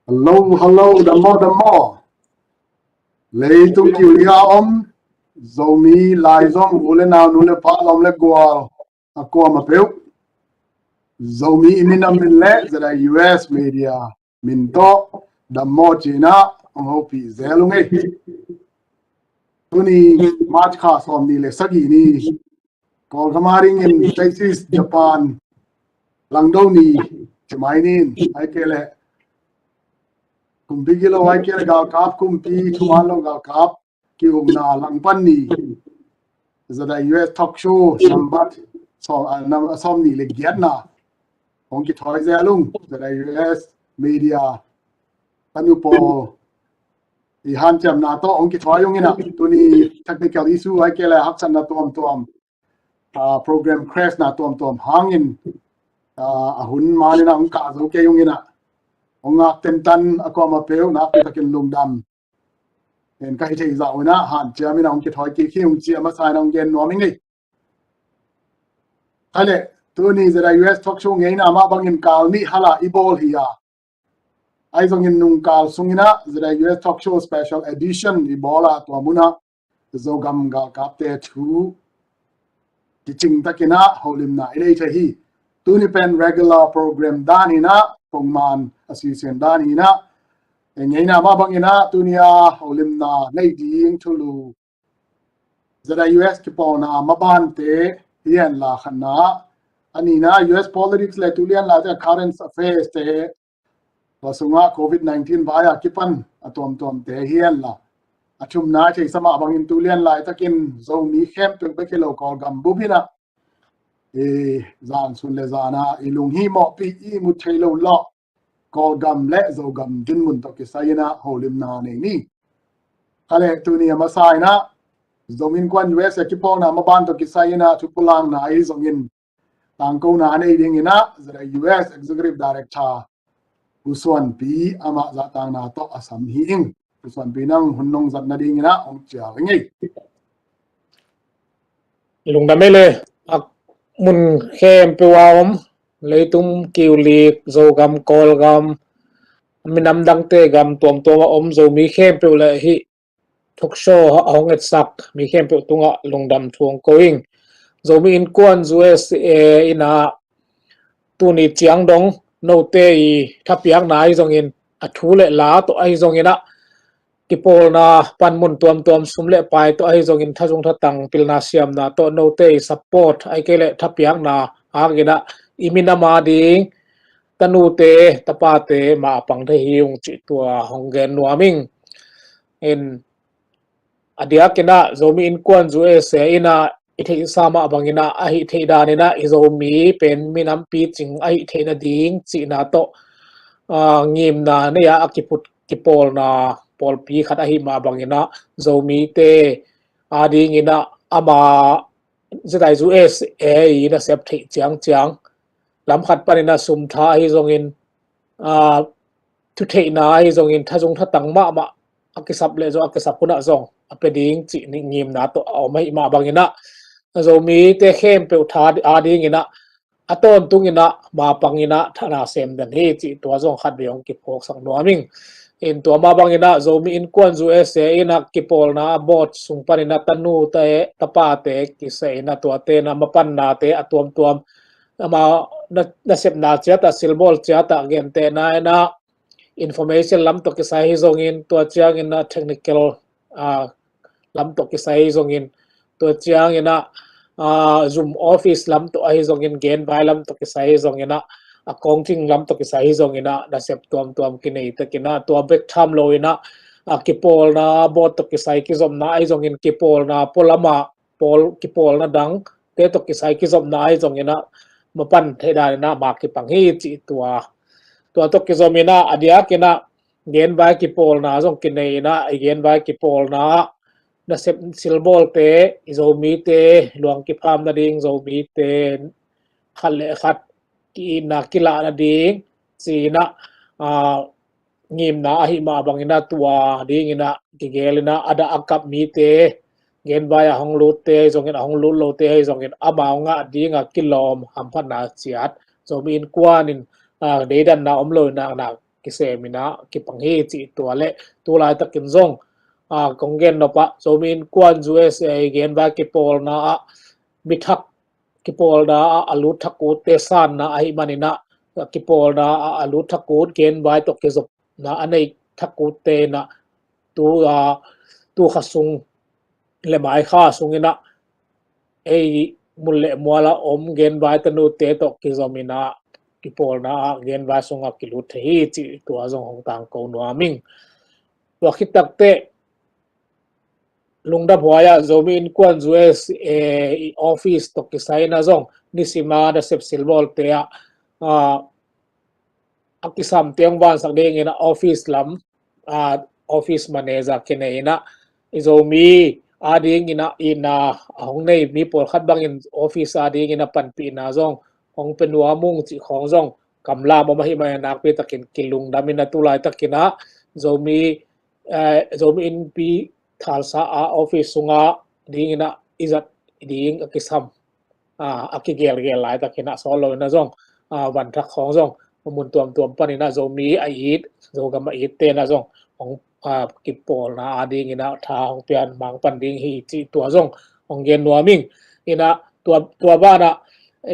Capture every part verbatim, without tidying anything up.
Hello, hello, dam maw, dam maw. Leitung kiu li a om Zomi laizom, u le nau, nu le pa, lawm le gual, a kuamah peuh, Zomi i minam min le ZIUS Media min tawh dam maw ci-in ah hong hopih zel ung ei. Tuni March kha sawmnih le sagih ni, Kawlgam a dingin Taisis, Japan, langdo ni ci mai ni, ahih kei leh kumpi gilo, ahih kei leh galkap kumpi, thuman lo galkap ki-ukna langpan ni, ZIUS Talk Show nambat sawm, ah, nam-, sawmnih le giatna hong kithawi zel ung. ZIUS Media, a nu pawl i hanciamna tawh hong kithawi ung in ah, tuni technical issue, ahih kei leh haksatna tuamtuam, ah, program crash na tuamtuam hangin, ah, a hun man in ah hong kah zo kei ung in ah, hong ngak tentan a kuamah peuh nakpi takin lungdam. En, ka hih theih zah un ah hanciam in ah hong kithawi kik hi ung ci a masa in ah hong gen nuam ing ei. Kha le, tuni ZIUS Talk Show ngeina mah bangin kal nih hal a i bawl hi a, ahi zongin nung kal sung in ah ZIUS Talk Show Special Edition i bawl a, tua mun ah Zogam galkapte thu kicing takin ah holimna i nei thei hi. Tuni pen regular program dan hi in ah, pongman a sisen dan hi in ah, ngeina mah bangin ah tuni a holimna nei ding thulu ZIUS kipawlna mabante hi hen la, khatna. A nihna, US politics le tu lian laite, current affairs te, tua sungah Covid nineteen vai a kipan a tuamtuamte hi hen la, a thumna, i theihsa mah bangin tu lian laitakin Zomi khempeuh bek hi lo, Kawlgam bup in ah, i zan sun le zan a i lunghimawhpih, i ihmut theih loh Kawlgam le Zogam dinmun tawh kisai in ah holimna nei ni. Kha le, tuni a masa in ah Zomi Innkuan USA kipawlna maban tawh kisai in ah thupulakna ahi zongin, tangkona a nei ding in ah ZIUS Executive Director Pu Suanpi, amah zahtakna tawh a sam hi ing. Pu Suanpi, nang hun nong zat nading in ah hong cial ing ei. Lungdam ei le, a mun khempeuh a om, leitung kiu li, Zogam, Kawlgam, minam dangte gam tuamtuam a om Zomi khempeuh le hih talk show a hong etsak mi khempeuh tungah lungdam thu hong ko ing. Zomi Innkuan USA in ah tuni ciang dong note i thapiakna ahi zongin, a thu le la tawh ahi zongin ah, kipawlna panmun tuamtuam, sum le pai tawh ahi zongin, thazung thatang, pilna siamna tawh note i support, ahih kei leh thapiakna hangin ah i minam a ding tanute tapate mah a pang thei hi ung cih tua hong gen nuam ing. In, a diakin ah Zomi Innkuan USA in ah i theihsa mah bangin ah, a hih theih danin ah i Zomi pen minam picing ahih theih nading cihna tawh, ah, ngimna nei a, a kiphut kipawlna pawlpi khat ahih mah bangin ah, Zomite a dingin ah ama ZIUSA i nasep theih ciangciang, lam khat panin ah sum tha ahi zongin, ah, thutheihna ahi zongin, thazung thatang mahmah, a kisap leh zong, a kisap hunah zong a pia ding cih ngimna tawh a om ahih mah bangin ah, Zomite khempeuh tha a dingin ah a tawntungin ah, ma pangin ah thana sem den hi cih tua zong khatvei hong kiphawksak nuam ing. In, tua mah bangin ah Zomi Innkuan USA in ah kipawlna board sung panin ah tanute tapate kisai in ah, tuate in ah mapannate a tuamtuam, ama na, nasepna ciat ah, silbawl ciat ah, gentehna in ah information lam tawh kisai ahi zongin, tua ciangin ah technical, ah, lam tawh kisai ahi zongin, tua ciangin ah, ah, Zoom office lam tawh ahi zongin, genvai lam tawh kisai ahi zongin ah, a kawngcing lam tawh kisai ahi zongin ah, nasep tuamtuam kinei takin ah, tua bek tham loin ah, ah, kipawlna board tawh kisai kizopna ahi zongin, kipawlna pualam ah pawl, kipawlna dangte tawh kisai kizopna ahi zongin ah, mapan theih danin ah ma kipang hi cih tua. Tua tawh kizomin ah, a diakin ah genvai kipawlna zong kinei in ah, i genvai kipawlna ah nasep silbawlte, i Zomite luang kipham nading, Zomite khat le khat ki-itna kilah nading ci-in ah, ah, ngimna ahih mah bangin ah, tua dingin ah kigelin ah, a dah a kap mite, genvai a hong lutte ahi zongin, a hong lut lote ahi zongin, amau ngah ding a kilawm hamphatna ciat, Zomi Innkuan in, ah, deidanna om lo in ah, na kisem in ah kipang hi cih tua le tu laitakin zong, a, kong gen nop ah Zomi Innkuan U S A genvai kipawlna ah mithak kipawlna ah a lut thak utte sanna ahih manin ah kipawlna ah a lut thak ut genvai tawh kizopna a nei thak utte in ah tu, a, tu kha sung le mai kha sungin ah ei mun le mual ah om genvai tanute tawh kizom in ah kipawlna ah genvai sungah kilut thei hi cih tua zong hong tangko nuam ing. Tua khit takteh Lungdam Huai ah Zomi Innkuan U S A i office tawh kisai in ah zong nisim a nasep silbawlte ah, a, a kisamte hong vansak dingin ah office lam, a, office manager kinei in ah i Zomi adingin ah itna a hong nei mi pawlkhat bangin office adingin ah panpihna zong hong pia nuam ung cih khawng zong kamlam om ahih manin ah nakpi takin kilungdam in ah tu laitakin ah Zomi, eh, Zomi Innpi Thalsa a office sungah dingin ah i zat ding a kisam, a, a kigelgel laitakin ah sawt lo in ah zong, a, van thak khawng zong mun tuamtuam panin ah Zomi a it, Zogam a itte in ah zong hong, a, kipawlna adingin ah tha hong pian mang pan ding hi cih tua zong hong gen nuam ing. In ah tua, tua banah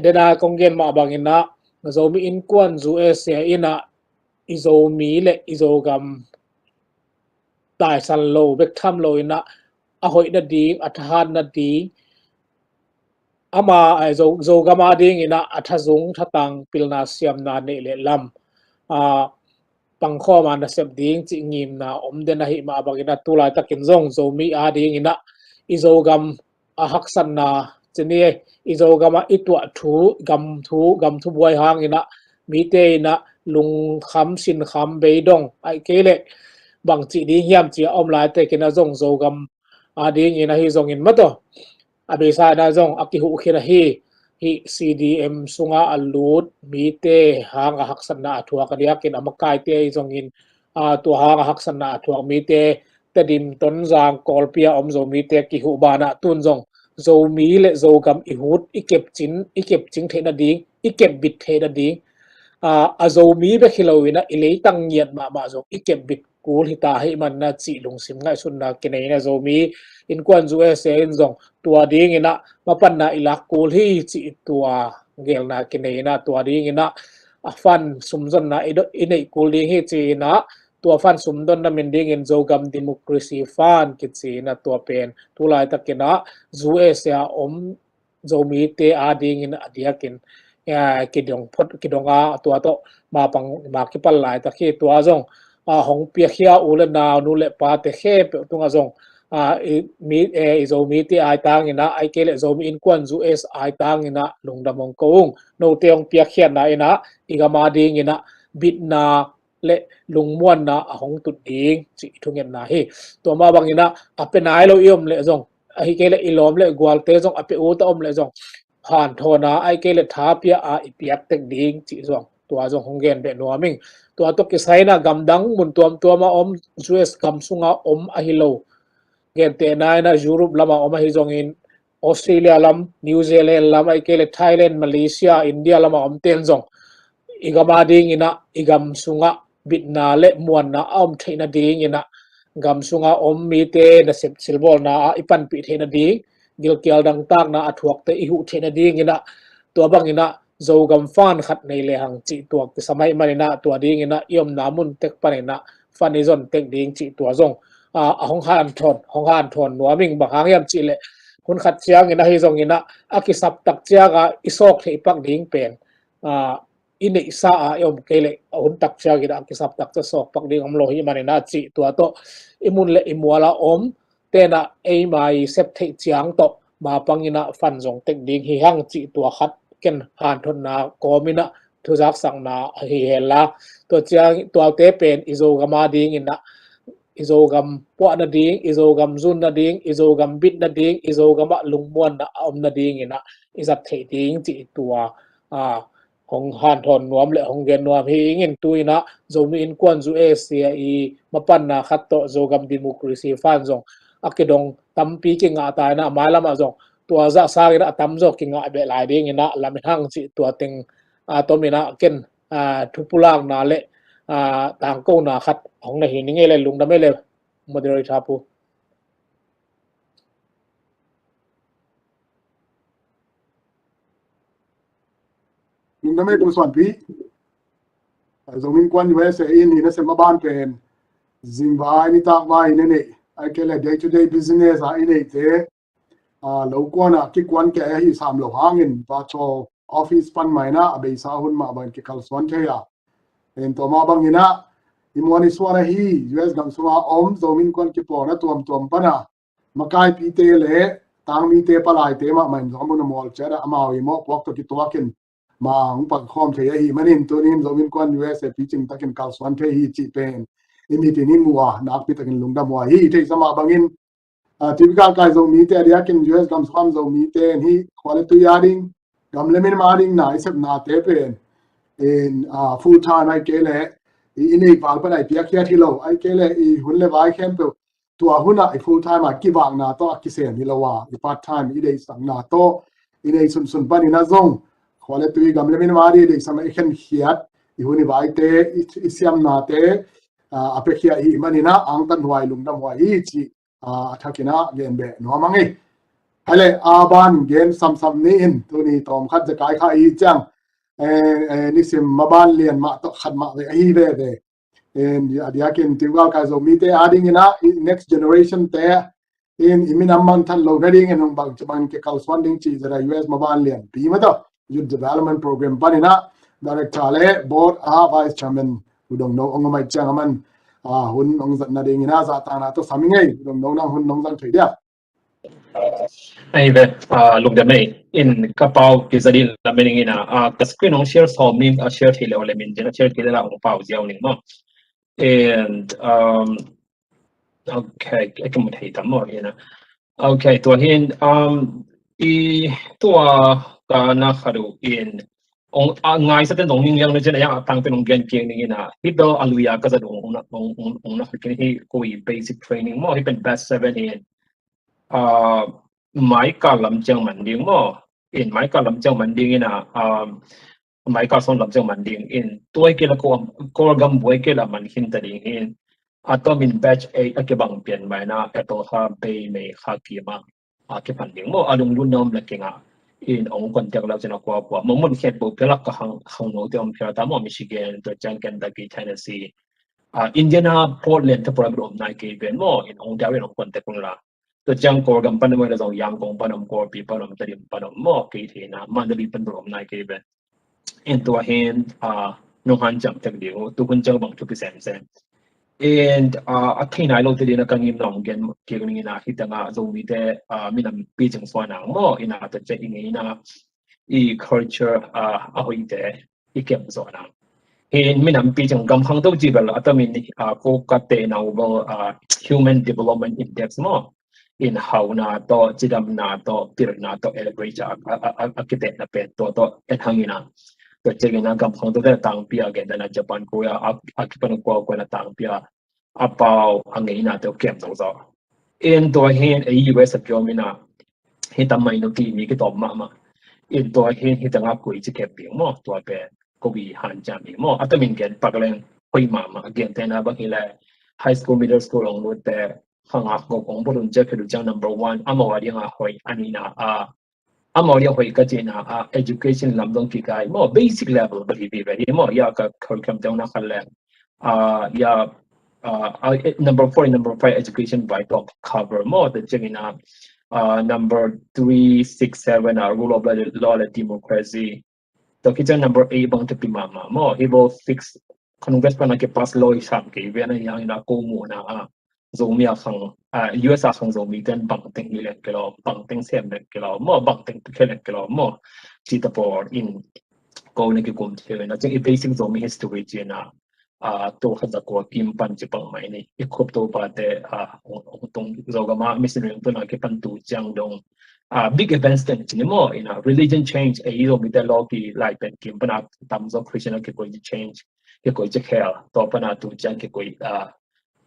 dena kong gen mah bangin ah Zomi Innkuan U S A in ah i Zomi le i Zogam taisan lo bek tham lo in ah a hoih nading, a thahat nading, ama, eh, Zo, Zogam adingin ah a thazung thatang pilna siamna neih le lam, a, pangkhawm a nasep ding cih ngimna om den ahih mah bangin ah tu laitakin zong Zomi adingin ah i Zogam a haksatna cih ni, i Zogam ah i tuah thu, gam thu, gam thubuai hangin ah mite in ah lungkham sinkham beidong ahih kei leh bangci ding hiam ci a om laitakin ah zong Zogam adingin ahi zongin mataw a beisa in ah zong a kihuh khin ahi, hih C D M sungah a lut mite hang a haksatna a thuak a diakin a makaite ahi zongin, a, tua hang a haksatna a thuak mite Tedim, Tonzang, Kawlpi a om Zomite kihuh banah tun zong Zomi le Zogam i hut, i kepcing, i kepcing theih nading, i kepbit theih nading, a, a Zomi bek hi lo in ah i leitang ngiat mahmah zong i kepbit kul hi ta ahih manin ah cih lungsim ngaihsutna kinei in ah Zomi Innkuan U S A in zong tua dingin ah mapanna i lak kul hi cih tua gelna kinei in ah tua dingin ah a fund sumzonna i do, i neih kul ding hi ci in ah tua fund sumdonna min dingin Zogam Democracy Fund kici in ah tua pen tu laitakin ah U S A a om Zomite adingin a diakin, eh, kidong phot, kidong a tua tawh mapang, ma kipal laitak hi tua zong, a, hong piakhia u le nau, nu le pate khempeuh tungah zong, a, i, mi, eh, i Zomite aitangin ah, ahih kei leh Zomi Innkuan U S aitangin ah lungdam hong ko ung. Note hong piakkhiatna in ah i gam adingin ah bitna le lungmuanna a hong tut ding cih i thungetna hi. Tua mah bangin ah a pia nai lo i om leh zong, ahih kei leh i lawm le gualte zong a pia ut a om leh zong, hanthawn a, ahih kei leh tha pia a i piak tek ding cih zong tua zong hong gen beh nuam ing. Tua tawh kisai in ah gamdang mun tuamtuam a om, U S gam sunga om ahi lo, gentehna in ah Europe lam a om ahi zongin, Australia lam, New Zealand lam, ahih kei leh Thailand, Malaysia, India lam a omten zong i gam adingin ah, i gam sungah bitna le muanna a om theih nadingin ah, gam sunga om mite nasep silbawlna ah i panpih theih nading, gilkial dangtakna a thuakte i huh theih nadingin ah, tua bangin ah Zogam fund khat nei lehang cih tua kisam ahih manin ah tua dingin ah i omna mun tek panin ah fund i zon tek ding cih tua zong, a, a hong hanthawn, hong hanthawn nuam ing. Bang hang hiam cih leh hun khat ciangin ahi zongin ah a kisap tak ciangin i sawk theih pak ding pen, a, i neihsa a i om kei leh a hun tak ciangin ah a kisap tak ciang sawk pak ding om lo ahih manin ah cih tua tawh i mun le i mual a om ten ah eima i sep theih ciang tawh mapangin ah fund zong tek ding hi hang cih tua khat ken hanthawnna kawmin ah thuzaksakna ahi hen la. Tua ciang tuate pen i Zogam adingin ah, i Zogam puah nading, i Zogam zun nading, i Zogam bit nading, i Zogam ah lungmuanna a om nadingin ah i zat theih ding cih tua, a, hong hanthawn nuam le hong gen nuam hi ing. In tu in ah Zomi Innkuan U S A i mapanna khat tawh Zogam Democracy Fund zong a kidong tampi kingah ta in ah mailam ah zong tua zah sangin ah a tamzaw kingah beh lai dingin ah lamen hang cih tua teng, a, tomin ah ken, a, thupulakna le, ah, tangkona khat hong na hi ning ei le, lungdam ei le, moderator pu. Lungdam ei Pu Suanpi. Zomi Innkuan U S A in i nasem a ban pen zingvai nitakvai i na neih, ahih kei le day to day business a i neihte, ah, lo kuan ah kikuan kei ahi sam lo hangin virtual office pan mah in ah a beisa hun mah bangin kikalsuan thei a. En tua mah bangin ah i muan i suan ahi U S gam sunga om Zomi Innkuan kipawlna tuamtuam pan a makaipite le tangmite palaite mahmah in zong a mun a mual ciat ah amau i mawhpuak tawh kituakin mah hong pang khawm thei ahih manin tunin Zomi Innkuan U S A picing takin kalsuan thei hi cih pen i mitin i mu a nakpi takin lungdam huai hi. Theihsa mah bangin, ah, T V kalkai Zomite a diakin U S gam sung a om Zomite in hih khua le tui a ding, gam le minam a ding na i sepnate pen in, ah, full time ahih kei le i, i neih val pan a i piakkhiat hi lo, ahih kei le i hun le vai khempeuh tua hun ah i full time a kivakna tawh a kisem hi lo a, i part time i deihsakna tawh i nei sunsun panin ah zong khua le tui, gam le minam a ding i deihsakna, i khenkhiat, i hun i vaite, i, i siamnate, ah, a piakhia ahih manin ah angtan huai, lungdam huai hi cih, ah, a thakin ah gen beh nuam ing ei. Hai le, a ban gen samsam ni in, tuni tawm khat zekai kha i ciang, eh, eh, nisim maban lian mah tawh khat mah ve ahi veve. In, a diakin T V kalkai Zomite a dingin ah i next generation te in i minam mangthang lo nadingin hong bangci bangin kikalsuan ding cih zara U S maban lianpi mah tawh Youth Development Program panin ah Director le Board a Vice Chairman U Dong No hong om ahih ciang a man, ah, hun hong zat nadingin ah zahtakna tawh sam ing ei. U Dong No, nang hun nong zang thei dia? Ei ve, ah, lungdam ei. In ka pau kiza ding lam ning in ah, ah, ka screen hong share sawm ning, ah, share thei le aw le min zen, ah, share thei le la hong pau ziau ning maw. And, um, okay, ei ka mu thei tam maw, in ah. Okay, tua hi in, um, i tua ka na khat uh in, ong, ah, ngai sa ten dong ning liang na zen a yang a tang pen ong gen kiang ning in ah. Hih bel a lui a ka zat ong, ong na, ong, ong, ong na khat kei hi ko i basic training maw, hih pen batch seven in. Ah, Maika lam ciang man ding maw. In Maika lam ciang man ding in ah, um, Maika sung lam ciang man ding in. Tua hi kei la Kawl, Kawl gam buai kei la man khin ta ding in. A tawm in batch eight a kibang pian mai na, Apple kha bei mei kha kim a, a kipan ding maw. A lunglut na om le kei nga. In ong contact lo cin a kua kua. Maw mun khet bo pia lak ka hang, hang no te om pia ta maw, Michigan, tua ciang Kentucky, Tennessee. Ah, Indiana, Portland, te pura bro om nai kei ven maw. In ong dia ven ong contact un la. Tua ciang Kawl gam pan om, la zong Yangon pan om, Kawlpi pan om, Tedim pan om maw, kei thei na, Mandalay pan bro om nai kei ven. In tua hi in, ah, nong hanciam tek ding uh, tu hun ciang bang thupi semsem. In, ah, a thei nai lo te ding a ka ngim nong gen kei ning in ah, hih teng ah Zomite, ah, minam picing suan ang maw, in ah tua ciang i ngeina, i culture, ah, a hoihte i kem zaw na. Hi in minam picing gam khangto ci bel a tam in, ah, ko ka te na uh bel, ah, Human Development Index maw. In hauna tawh, cidamna tawh, pilna tawh, average a, a, a, a, a kitehna pen tua tawh en hang in ah. Tua ciang in ah gam khangto te tangpi a gen dan a Japan, Korea, a, a kipan kua kua na tangpi a, a pau a ngeina te uh kem zaw zaw. In tua hi in ei U S a kiom in ah, hih tam minority mi kitawm mahmah. In tua hi in hih teng ah koi ci kep ding maw, tua pen ko i hanciam ding maw. A tam in gen pak leng hoih mahmah, a gen te na bang hi le high school, middle school ong lut te, khang a gok ong bot un ciang khe lu ciang number one, amau a ding a hoih, a nihna a, amau a ding a hoih ka cihna a, education lam zong kikai maw, basic level bel hi vive hi maw, ya ka curriculum te ong na khat leng. Ah, ya, ah, ah, eh, number four, number five, education vai tawh cover maw, tua ciang in ah, ah, number three, six, seven, ah, rule of law, law le democracy. Tua khit ciang number eight bang thupi mahmah maw, hi bel fix, Congress pan a kipass law i sam kei ven a, hi hang in ah ko muhna a, Zomi a khang, ah, U S a khang Zomi ten bangteng hi leng kilawm, bangteng sem leng kilawm maw, bangteng piakhia leng kilawm maw, ci ta pawl in ko na kikum thei ven a, ciang i basic Zomi history ci in ah, ah, tua khat za kua kim pan ci pang mai ni. I khup to pa te, ah, ong, ong tung Zogam a missionary ong tun a kipan tu ciang dong, ah, big events teng ci ni maw, in ah religion change, ei Zomite law ki lai pen kim pan a tam zaw Christian a kikoi ci change, kikoi ci khel, tua pan a tu ciang kikoi, ah,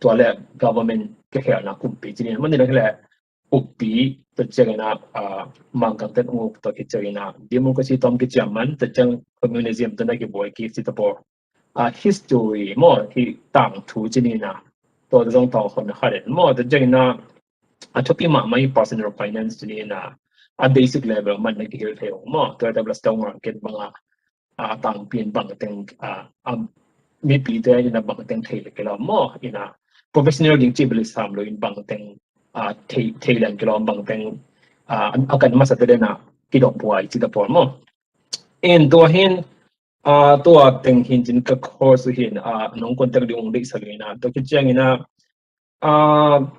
tua le government kikhelna kumpi ci ni. Man ni le, le uppi, tua ciang in ah, ah, Mangkang ten ong up, tua khit ciang in ah democracy tawm kiciam man, tua ciang communism tawh na kibuai kik ci ta pawl. a history maw, hi tangthu ci ni na, tua zong tawh hon khat en maw, tua ciangin a, a thupi mahmah hi personal finance ci ni na, a basic level man na kihil thei hong maw, tua tabla stock market banga, a tangpi in bangteng, a, a mipi te in a bangteng thei le kilo maw, in a professional ding ci bel sam lo in bangteng, a, thei, thei leng kilo bangteng, a, a kan masa te den a kidok buai ci ta pawl maw. In tua hin, a, tua teng hin cin ka course uh hin, a, nong contact ding ung deih sa lo in a, tua khit ciangin a, a,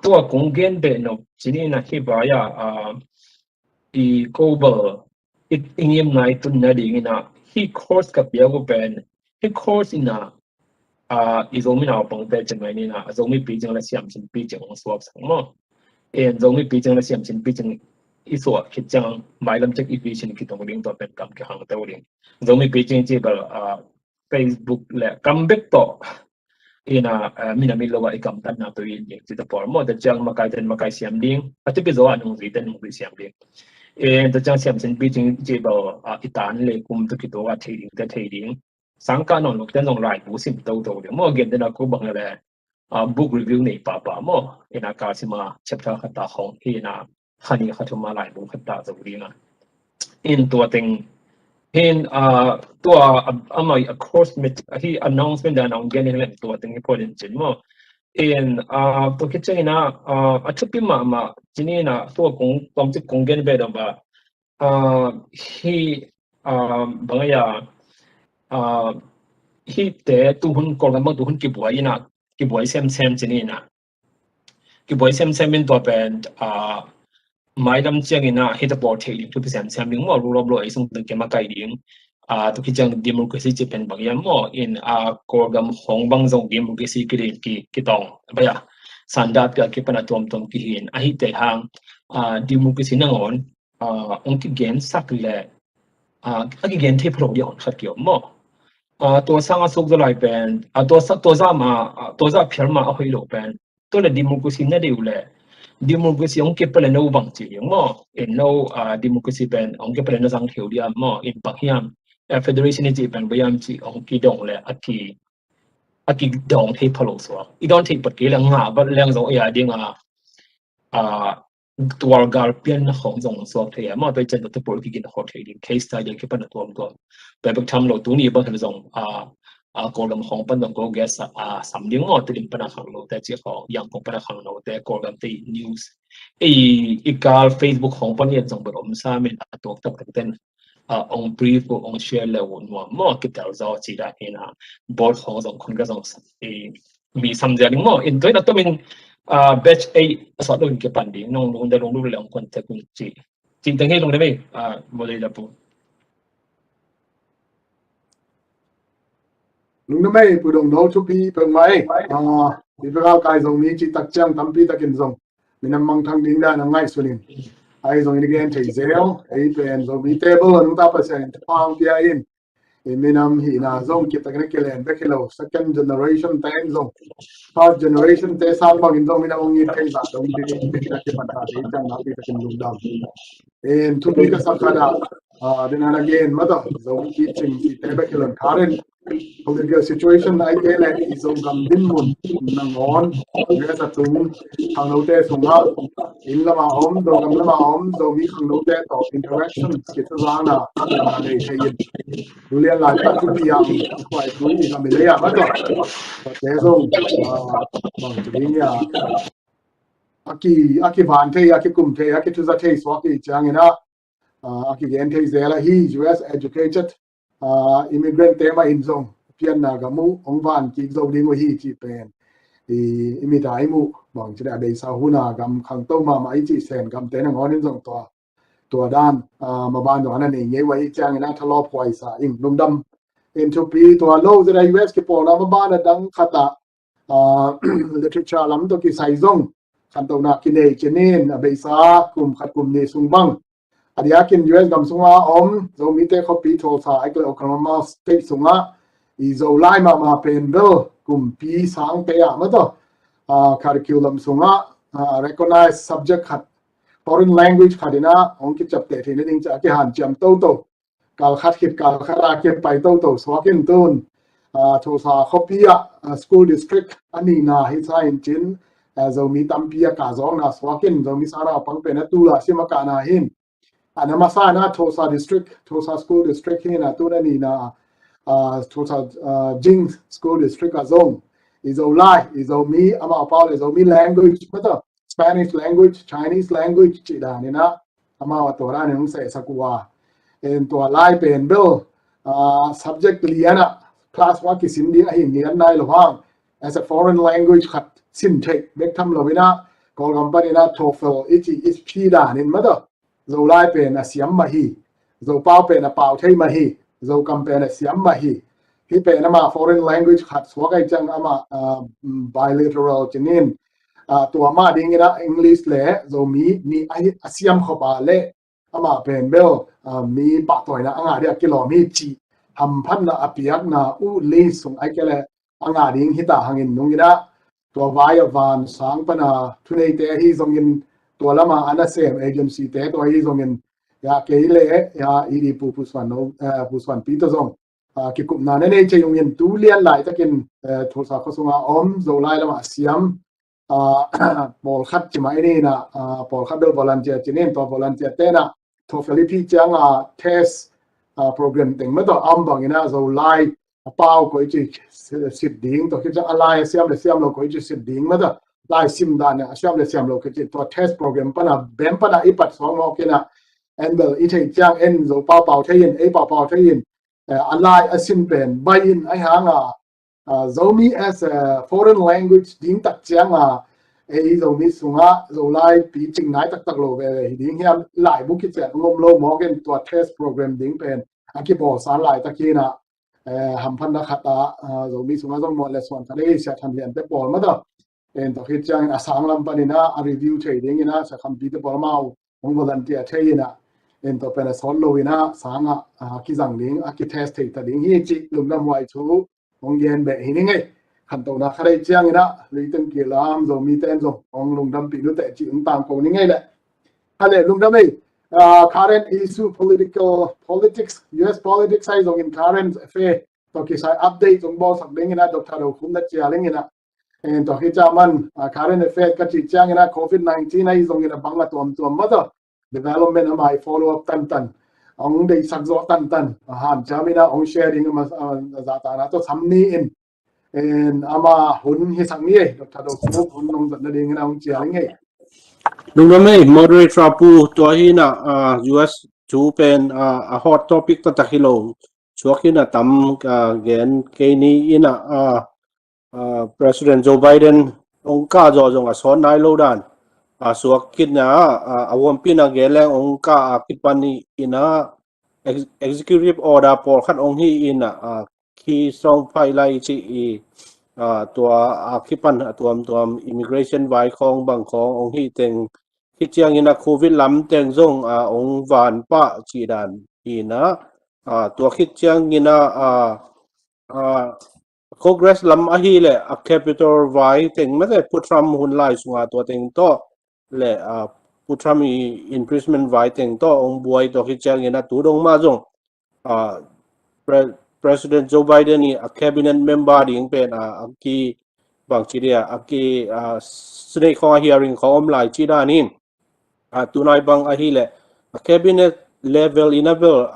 tua kong gen beh nop cin in a hi vai a, a, i ko bel, i, i ngim nai tun na ding in a, hi course ka piak uh pen, hi course in a, a, i Zomi naupangte cin mai ni na, a Zomi picing le siamsin picing hong suak sang maw. En Zomi picing le siamsin picing i suak khit ciang mailam cek i vision kitong ding tua pen kam kihang teu ding. Zomi picing ci bel, a, Facebook le kam bek tawh. In a, a, mina mi lo a i kam tan na tu in ding ci ta pawl maw. Tua ciang makai ten makai siam ding. A tupi zo a nungzui ten nungzui siam ding. En tua ciang siamsin picing ci bel, a, i tan le kum tu kitu a thei ding te thei ding. Sangkah nawn lok ten zong laibu sim toto ding maw, gen den a ko bang le, a, book review nei papa maw, in a ka sima chapter khat ta hong hi in a, kha ni kha thum a laibu khat ta zo ding a. In tua teng hin, a, tua, a, amah a course mit hi announcement dan hong gen hi leng tua teng hi pawlin cin maw. In, a, tua khit ciangin a, a, a thupi mahmah cin in a tua kong, tom cik kong gen ve dong ba, a, hi, a, bang a, a, hi te tuhun Kawlgam bang tuhun kibuai in a, kibuai semsem cin in a. Kibuai semsem in tua pen, a, mailam ciangin a, hi ta pawl thei ding thupi semsem ding maw, rule of law ei sung teng kemakai ding. A, tu ki ciang democracy ci pen bang hiam maw, in, a, Kawlgam hong bang zong democracy ki ding ki, kitong. Baya, sanda pia kipan a tuamtuam kihin. A hi te hang, a, democracy nangawn, a, hong kigen sak le, a, a kigen thei phalo dia hon khat kiom maw. A, tua sang a suk zalai pen, a, tua sa, tua za ma, a, tua za phial ma a hoih lo pen. Tua le democracy na deuh le, democracy hong kepale no bang ci ding maw. In no, a, democracy pen hong kepale na zang theu dia maw. In bang hiam, a, federation i ci pen bang hiam ci hong kidong le, a ki, a kidong thei phalo suak. I don thei pat kei le nga bat leng zong a ding a, a, tual gal pian na hong zong suak thei a, maw tua i cian tua te pawl kigen hong thei ding, case study kipan a tuamtuam. Tua bek tham lo tuni bang hen zong, a, a, Kawlgam hong pan zong ko gas a, a, sam ding maw, Tedim pan a khang lo te ci hong, Yangon pan a khang lo te, Kawlgam te news. I, i kal Facebook hong pan i zong bel om sa min a tuak tak tak ten, a, hong brief uh, hong share le uh nuam maw, kitel zaw ci dan hi na, board hong zong khun ka zong sa, i, mi sam zia ding maw. In tua in a tomin, a, batch ei a sawt lo in kipan ding, nong lungdam lungdam le hong contact un ci. Ci teng hi lungdam ei, a, moderator pu. Lungdam ei, pu dong no thupi peng mai. A, i pekal kai zong mi ci tak ciang tampi takin zong minam mangthang ding dan a ngaihsun in. Ai zong in i gen thei zel, ei pen zong mi table a nungta Pasian in thupha hong pia in. I minam hihna zong kiptakin a kilen bek hi lo, second generation te in zong, first generation te sang bangin zong minam hong it thei zah dong ding in, a kipan ta ding ciang nakpi takin lungdam. In thupi ka sak khat ah, a, din an again, mata, zong kicing si te bek hi lo in kharin, political situation ai ke le i Zogam dinmun nangawn, U S a tung, khangnote sungah, inn lama om, Zogam lama om, Zomi khangnote tawh interaction kituzangna a nei thei in. Tulian lai pa tu piang, kuai tu i gam i lei a ma tawh. Te zong, a, bang tu ding ia. A ki, a kivan thei, a kikum thei, a kituza thei suak i ciangin a, a, a kigen thei zel a hi, U S educated, a, immigrant te mah in zong pianna gam uh hong van kik zo ding uh hi cih pen i, i mit a i muh, bang ci le a beisa hun a gam khangto mahmah i cih Sen gam te nangawn in zong tua, tua dan, a, maban zong a na nei ngei uh a i ciangin a thalawp huai sa ing lungdam. In thupi tua lo zet a U S kipawlna maban a dang khat ah, a, literature lam tawh kisai zong khantohna kinei cinin a beisa kum khat kum nih sung bang a diakin U S gam sunga om Zomite khuapi thuaksa a i kile Oklahoma State sungah i Zolai mahmah pen bel kumpi sangte ah ma tawh, a, curriculum sungah, a, recognized subject khat, foreign language khat inah hong kiciapteh theihna ding ciah a kihanciam toto. Kal khat khit kal khat a kipai toto suak in tun, Tulsa khuapi ah school district a nihna hi sa in cin, Zomi tampi a kahzawkna suak in Zomi sangnaupang pen a tul a sim a kahna hi in. A na masa in a Tulsa district, Tulsa school district hi in a tun a nihna Tulsa Jing school district ah zong i Zolai, i Zomi, amau pau le Zomi language mata, Spanish language, Chinese language cih dan in a amau a tua dan in hong sehsak uh a. En tua lai pen bel subject lian ah class one kisin ding ahi lian nai lo hang, as a foreign language khat sin theih bek tham lo in a, Kawlgam pan in a TOEFL i cih i phi dan in mata, Zolai pen a siam mah hi, Zopau pen a pau thei mah hi, Zokam pen a siam mah hi. Hih pen amah foreign language khat suak ahi ciang amah bilateral cih in, tua mah ding in a English le Zomi nih a siam khop a le amah pen bel mi pahtawina a ngah ding a kilawm hi cih hamphatna a piakna uh list sung ahih kei leh a ngah ding hi ta hang in nung in a, tua vai a van sang pan a thuneite ahi zongin, tua lam a a nasem agency te tua ahi zongin, ya kei le ya i di pu Pu Suan no, Pu Suan Pi tawh zong kikupna na nei cei ung in tu lian laitakin Tulsa khua sung a om Zolai lam a siam pawlkhat ci mah i ni in a, pawlkhat bel volunteer cih in, tua volunteer te in a TOEFL i phi ciang a test program teng mah tawh a om bang in a Zolai a pau koi ci sit ding, tua khit ciang a lai a siam le siam lo koi ci sit ding mah tawh, lai sim dan a siam le siam lo koi ci, tua test program pan a bem pan a i pat suak mawk in a, en bel i theih ciang en Zopau pau thei in, ei pau pau thei in, a lai a sim pen bai in ahi hang a, Zomi as a foreign language ding tak ciang a, ei Zomi sung a Zolai picing nai taktak lo veve hi ding hiam, laibu kician ngom lo mawk in tua test program ding pen a kibawl san laitak hi in a, hamphatna khat a Zomi sung a zong mawh le suan khat ei Sia Than Lian te pawl mah tawh, en tua khit ciang in a sang lam pan in a review thei ding in a Sia Kham Pi te pawl amau hong volunteer thei in a, en tua pen a sawt lo in a sang a kizang ding a kitest thei ta ding hi cih lungdam huai thu hong gen beh hi ning ei. Khantohna khat ei ciang in a Luiteng Kilam Zomi te in zong hong lungdam pih nu teh cih hong tangko ning ei leh. Hale lungdam ei. Current issue, political, politics, U S politics ahi zongin current affair tawh kisai update zong bawlsak ding in a Doctor Do Khum na cial ing in a, en tua hi ca man current affair ka cih ciang in a COVID nineteen ahi zongin a bang a tuamtuam mah tawh development amah i follow up tantan, hong deihsak zawh tantan, a hanciam in a hong share ding amah a zahtakna tawh sam ni in, en amah hun hisak ni ei, Doctor Do Khum hun nong zat nading in a hong cial ing ei. Lungdam ei, moderator pu, tua hi in a U S thu pen a hot topic taktak hi lo suak hi in a tam gen kei ni in a, President Joe Biden hong kah zawh zong a sawt nai lo dan a suak khin a, a huampi in a gen leng hong kah a kipan in a executive order pawlkhat hong hi in a, khi sawng phaih lai i cih i, tua a kipan a tuamtuam immigration vai khawng bang khawng hong hi teng, khit ciang in a COVID lam teng zong hong van pah cih dan hi in a, tua khit ciang in a Congress lam ahi leh a Capitol vai teng mah le Pu Trump hun lai sung a tua teng tawh le Pu Trump i impeachment vai teng tawh hong buai, tua khit ciang in a tu dong mah zong President Joe Biden i a cabinet member ding pen a ki bang ci dia a ki Senate khawng a hearing khawng om lai cih dan in, tunai bang ahi leh a cabinet level in a bel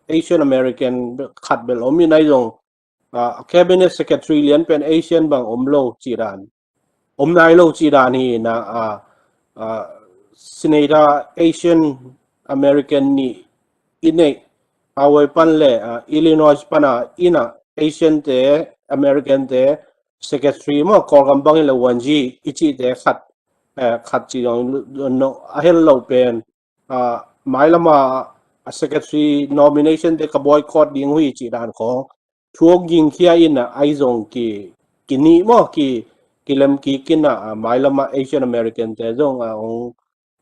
Asian American khat bel om in ahi zong a cabinet secretary lian pen Asian bang om lo cih dan, om nai lo cih dan hi in a, Senator Asian American nih i neih Hawaii pan le Illinois pan a in a Asian te, American te secretary maw, Kawlgam bang in le one G i cihte khat, khat cih zong a hel lo pen mailam a secretary nomination te ka boycott ding uh hi cih dan khawng thu hong gingkhia in a, ahi zong ki, kinih maw, ki, kilem kik in a, mailam a Asian American te zong a hong,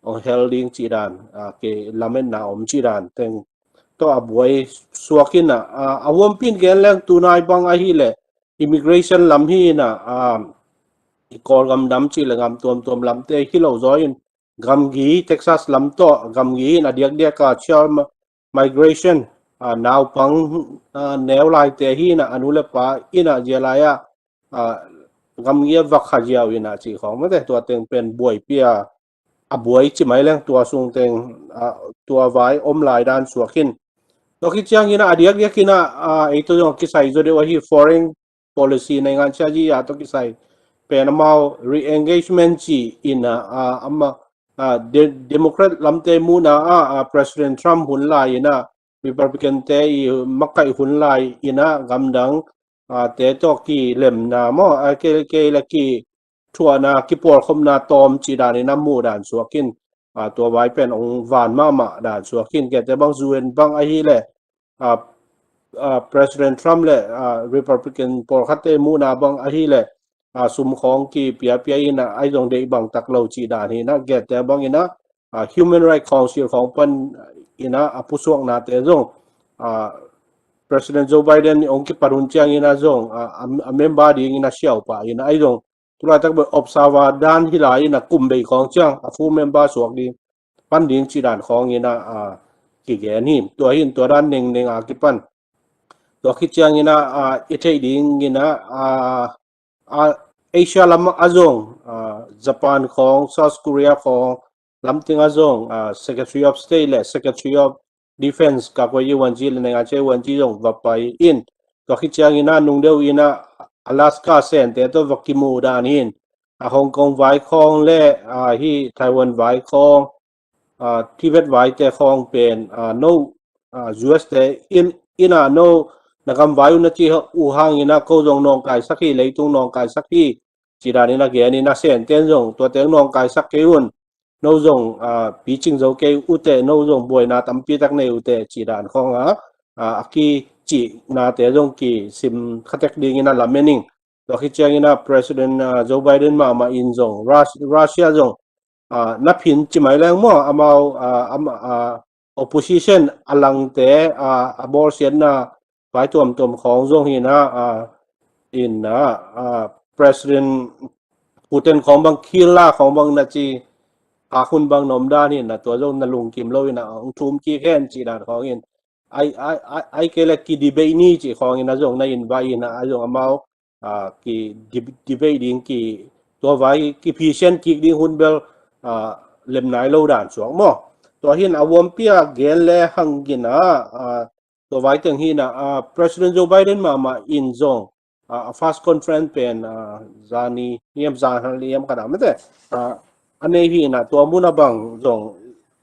hong hel ding cih dan, ki lametna om cih dan teng tawh a buai suak in a, a huampi in gen leng tunai bang ahi leh immigration lam hi in a, i Kawlgam dam cih le gam tuamtuam lamte hi lo zaw in, gamgi Texas lam tawh gamgi in a diakdiak a child migration naupang neu laite hi inah, a nu le pa inah zia lai-ah gamgi a vak kha ziau inah cih khawng mate, tua teng pen buaipih a a buai ci mai leng tua sung teng tua vai om lai dan suak in. Tua khit ciang inah a diakdiak inah ei tua zong kisai zaw deuh ahi foreign policy, naingan siazi a tua kisai pen amau re-engagement ci inah ama Democrat lamte muhna ah President Trump hun lai inah Republican te i makaih hun lai inah gamdang te tawh kilemna maw, a kei le ki thuahna kipawlkhopna tawm cih dan inah muh dan suak in, tua vai pen ong van mahmah dan suak in, kete bang U N bang ahileh President Trump le Republican pawlkhatte muhna bang ahileh sum khawng kipiapia inah ai zong deih bang tak lo cih dan hi inah, kete bang inah Human Rights Council khawng pan inah a pusuaknate zong President Joe Biden ong kipan hun ciang inah zong a member ding inah siau pah inah ai zong tulaitak bel observer dan hi lai inah kum bei khawng ciang a full member suak ding pan ding cih dan khawng inah kigen hi. Tua hin tua dan nengneng a kipan. Tua khit ciang inah i theih ding inah Asia lam a zong Japan khawng, South Korea khawng, lamting a zong Secretary of State le Secretary of Defense, ka kua yi wanji le naingan cia wanji zong va pai in. Tua khit ciang inah nung deuh inah Alaska sente tawh va kimu dan hin, a Hong Kong vai khawng le hi Taiwan vai khawng, Tibet vaite khawng pen no U S te in inah no na gam vai uh na ci uh hang inah ko zong nawngkaisak hi, leitung nawngkaisak hi cih dan inah gen inah senten zong tua teng nawngkaisak kei un, no zong picing zo kei uh teh, no zong buaina tampi tak nei uh teh cih dan khawng a a kicihnate zong kisim khatek ding inah lamen ing. Tua khit ciang inah President Joe Biden mahmah in zong Russia zong na phin ci mai leng maw, amau opposition a langte a bawlsiatna vai tuamtuam khawng zong hi inah inah President Putin khawng bang khil la khawng bang na ci, a hun bang na om dan hi inah tua zong na lungkim lo inah ong thum kik hen cih dan khawng in. Ai kei le ki debate ni cih khawng inah zong na invite inah a zong amau ki debate ding ki tua vai ki phisian kik ding hun bel lem nai lo dan suak maw. Tua hin a uampi a gen le hang inah tua vai teng hi inah President Joe Biden mahmah in zong a first conference pen zani niam zan hal niam ka dam te a nei hi inah tua mun a bang zong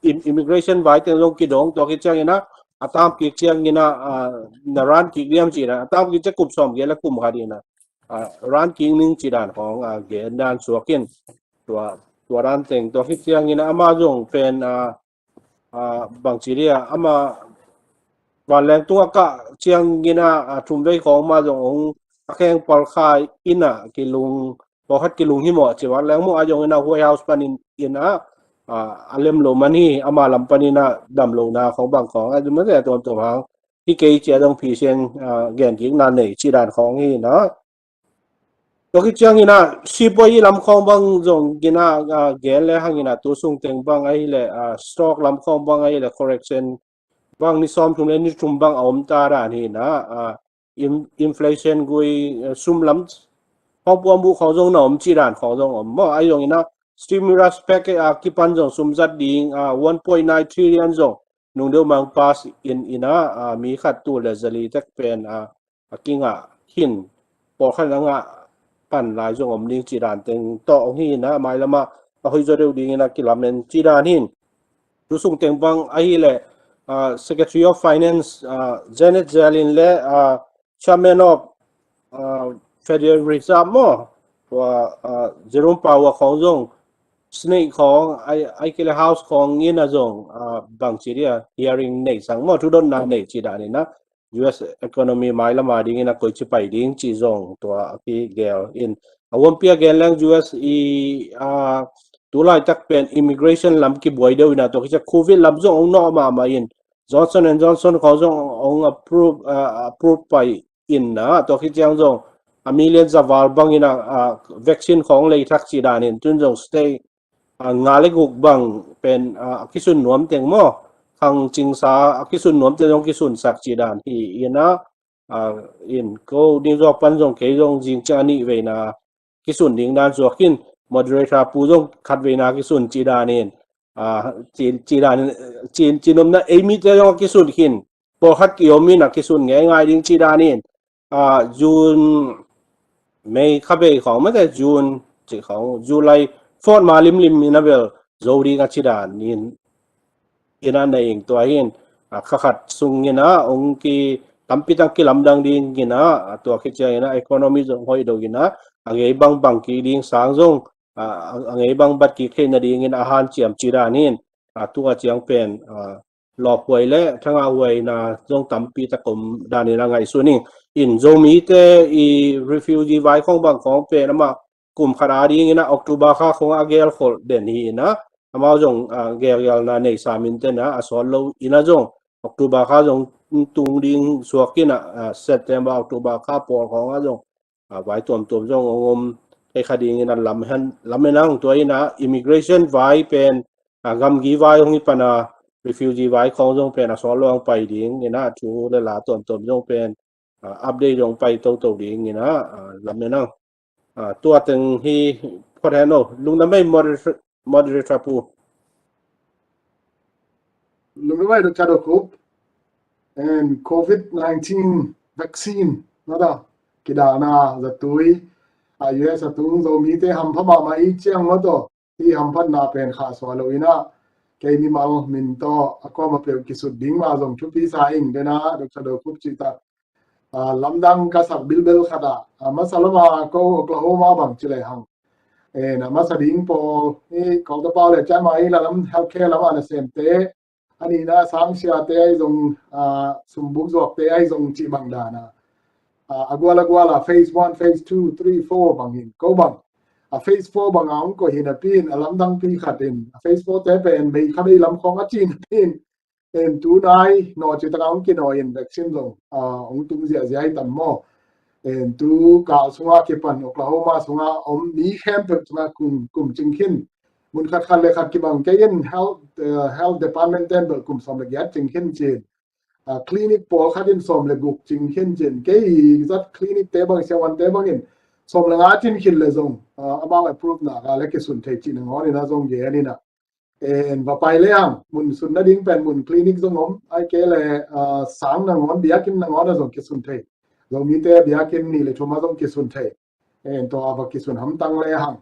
immigration vai teng zong kidong, tua khit ciang inah a tam kik ciang inah na ran kik diam cih dan, a tam kik ciang kum sawm gel a kum khat inah ran kik ning cih dan khawng a gen dan suak in. Tua tua dan teng tua khit ciang inah ama zong pen bang ci dia ama vanleng tungah kah ciang inah thumvei khawng ma zong ong a kheng palkhai inah kilung pawlkhat kilung hi maw ci vanleng maw a zong inah White House panin inah a lem lo man hi, ama lam pan inah dam lo na khawng bang khawng a zumate a tuamtuam hang hi kei cia zong phisian gen kikna nei cih dan khawng hi inah. Tua khit ciang inah sipuai i lam khawng bang zong inah gen le hang inah tu sung teng bang ahileh stock lam khawng bang ahileh correction bang ni sawm thum le ni thum bang a om ta dan hi inah inflation gui sum lam khawng puan buh khawng zong na om cih dan khawng zong om maw. Ai zong inah stimulus package a kipan zong sum zat ding one point nine trillion zong nung deuh mang pass in inah mi khat tu le zali tek pen a kingah hin pawlkhat a ngah pan lai zong om ding cih dan teng tawh ong hi inah mailamah a hoih zaw deuh ding inah kilamen cih dan hin. Tu sung teng bang ahileh Secretary of Finance Janet Yellen le Chairman of Federal Reserve maw, tua Jerome Powell khawng zong Senate khawng ai kei le House khawng inah zong bang ci dia hearing nei sang maw, thudotna nei cih dan inah U S economy mailama ding inah koici pai ding cih zong tua a kigel in. A uampi a gen leng U S i tulaitak pen immigration lam kibuai deuh inah tua khit ciang Covid lam zong ong nawh mahmah in Johnson and Johnson khawng zong ong approve approve pai inah tua khit ciang zong a million zaval bang inah vaccine khawng lei thak cih dan in tun zong state nga le guk bang pen a kisun nuam teng maw, khang cingsa a kisun nuamte zong kisunsak ci dan hi in ah, in ko ding zawk pan zong kei zong zing ciang a nih veina kisun ding dan zuak in, moderator pu zong khat veina kisun ci dan in, ci dan in, ci nopna ei mite zong a kisun khin, pawlkhat kiom in a kisun ngei ngai ding ci dan in, June, May kha bei khawng mate, June ci khawng, July fourth ma limlim in a bel zo ding a ci dan in, in a na ing tua hin, kha khat sung in a ong ki tampi tang kilamdang ding in a, tua khit ciang in a economy zong hoih do in a, a ngei bangbang ki ding sang zong, a ngei bang bat ki kheina ding in a hanciam ci dan in, tua ciang pen lawphuai le thangahhuaina zong tampi tak om dan in a ngaihsun ing. In Zomite i refugee vai khawng bang khawng pen amah kum khat a ding in a October kha khawng a gelkholh den hi in a, amau zong gelgelna nei sa minte na a sawt lo in a zong October kha zong tung ding suak in a, September October kha pawl khawng a zong vai tuamtuam zong ong om thei kha ding in a lamen ang. Tua in a immigration vai pen, gamgi vai hong hi pan a refugee vai khawng zong pen a sawt lo ang pai ding in a, thu le la tuamtuam zong pen update zong pai toto ding in a, lamen ang. Tua teng hi phot hen o, lungdam ei moderator pu. Lungdam ei Doctor Dokup. And covid nineteen vaccine na da kidana zatui a U S a tung Zomite hampha mahmah i ciang maw taw, i hamphatna pen khahsuah lo in a, kei mimal min taw a kuama peuh kisut ding ma zong thupi sa ing den a, Doctor Dokup cih tak lamdang ka sak bilbel khat ah, a masa lama ko Oklahoma bang ci le hang, a masa ding pawl hi kawlta pau le cian ma i la lam healthcare lam a nasemte, a nihna sangsiate ahi zong, sumbuk zuakte ahi zong cih bang dan a, a gual a gual a phase one, phase two, three, four bang in ko bang a phase four bang a hong koih hi napi in a lamdang pi khat in a phase four te pen May kha bei lam khawng a ci napi in, en tu nai naw ci tak a hong kinawi in vaccine zong hong tung ziahziah hi tam maw. En tu kal sunga kipan Oklahoma sunga om mi khempeuh sunga kum, kum cing khin, mun khat khat le khat kibang kei in health, health department ten bel kum sawm le giat cing khin cin, clinic pawl khat in sawm le guk cing khin cin, kei zat clinic te bang siawan te bang in sawm le nga cin khin le zong amau approve na ka le kisun thei cih nangawn in a zong gen in a, en va pai le ang mun sun nading pen mun clinic zong om, ai ke le sang nangawn biakinn nangawn a zong kisun thei. Zomite biakinn nih le thum a zong kisun thei. En tua va kisun hamtang le hang.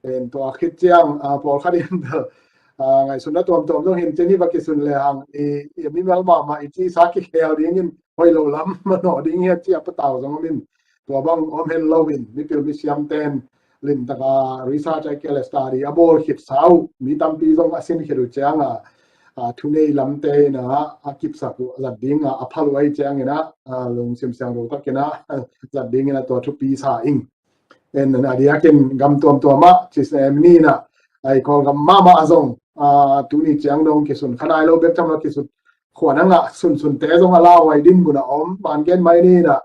En tua khit ciang pawlkhat in bel ngaihsutna tuamtuam zong hin cin hi va kisun le hang. I mimal mahmah i ci sa kikhel ding in hoih lo lam manawh ding hi a ci a patau zong om in, tua bang om hen lo in mipil misiam ten limtaka research ai ke le study a bawl khit sa uh mi tampi zong a sin khit uh ciang a, thunei lamte in a kipsak uh zat ding a a phal uh ai ciang in a, lungsim siang lo tak in a zat ding in a tua thupi sa ing. En a diakin gam tuamtuam ah ci sem ni in a, ai Kawlgam mahmah a zong tuni ciang dong kisun kha nai lo bek tham lo kisut khuan a ngah sunsunte zong a lau ai din mun a om man gen mai ni in a,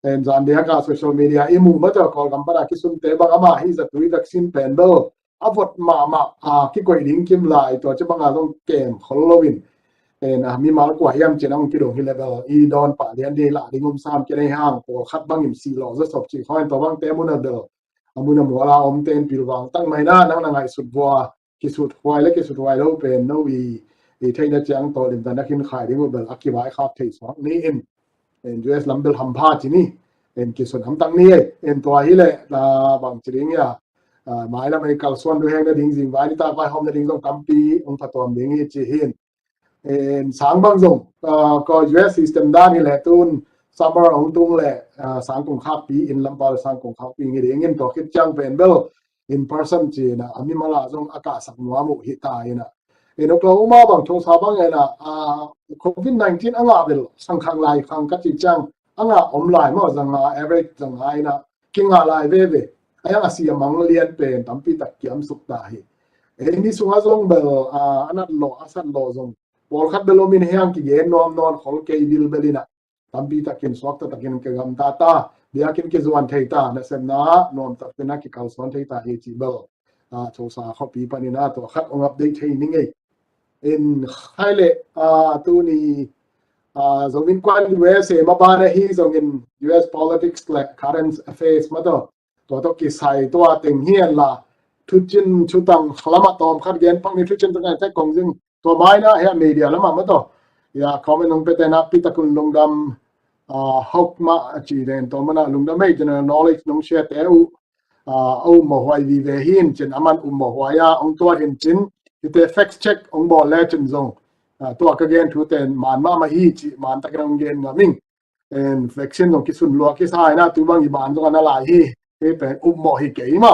en zan diak a social media i mu mataw Kawlgam pan a kisunte bang amah hi zatui vaccine pen bel a vot mahmah a kikoih ding kim lai tua ci bang a zong kem khol lo in, en a mimal kua hiam cin a hong kidong hi le bel i dawn pah lian di lah ding um sam kei nei hang pawlkhat bang in si lo za sop ci khaw in tua bangte mun a bel a mun a mual a omte in pilvang tak mai na nang na ngaihsut vua kisut huai le kisut huai lo pen no i, i theihna ciang tawh limtan a khin khai ding uh bel a kivaikhak thei suak ni in, en U S lam bel hampha ci ni, en kisun hamtang ni ei, en tua hi le na bang ci ding ia, mailam ei kalsuan duheng na ding zing vai ni tak vaihawm na ding zong tampi hong phatuam ding hi ci hin. En sang bang zong ko U S system dan hi le tun summer hong tung le sang kong khakpi in lam pau le sang kong khakpi ngi ding in tua khit ciang pen bel in person ci na a mimal a zong a kahsak nuam uh hi ta in a. En Oklahoma bang Tulsa bang en a covid nineteen a ngah bel sang khang lai khang ka ci ciang a ngah om lai maw zanga average zanga in a kingah lai veve. A yang a si a mang lian pen tampi tak kiam suk ta hi. Ei ni sunga zong bel a nat lo a sat lo zong pawlkhat bel om in hiang kigen nuam nawn khol kei bil bel in a tampi takin suakta takin ka gam ta ta biakin kizuan thei ta nasepna nuam tak pena kikalsuan thei ta hi ci bel a Tulsa khuapi panin a tua khat ong update thei ni ngei. In khai le, ah, tuni, ah, zong in kuan U S A ma ban ahi zong in U S politics le current affairs ma to. Tua to kisai tua teng hi en la. Thucin thutang lama tawm khat gen pak ni, thucin thutang te kong zing. Tua mai na hia media lama ma to. Ya comment nong pete na pi takun lungdam, ah, hok ma a ci den tua mana lungdam ei general knowledge nong share te uh. Ah, a um mawh huai vive hin cin aman um mawh huai a ong tua hin cin. Hite fact check ong bawl le cin zong. Ah, tua ka gen thu ten man ma ma hi ci man takin ong gen ngam ing. En vaccine zong kisun lua kisa ina tu bang i ban zong ana lai hi. Hi pen um mawh hi kei ma.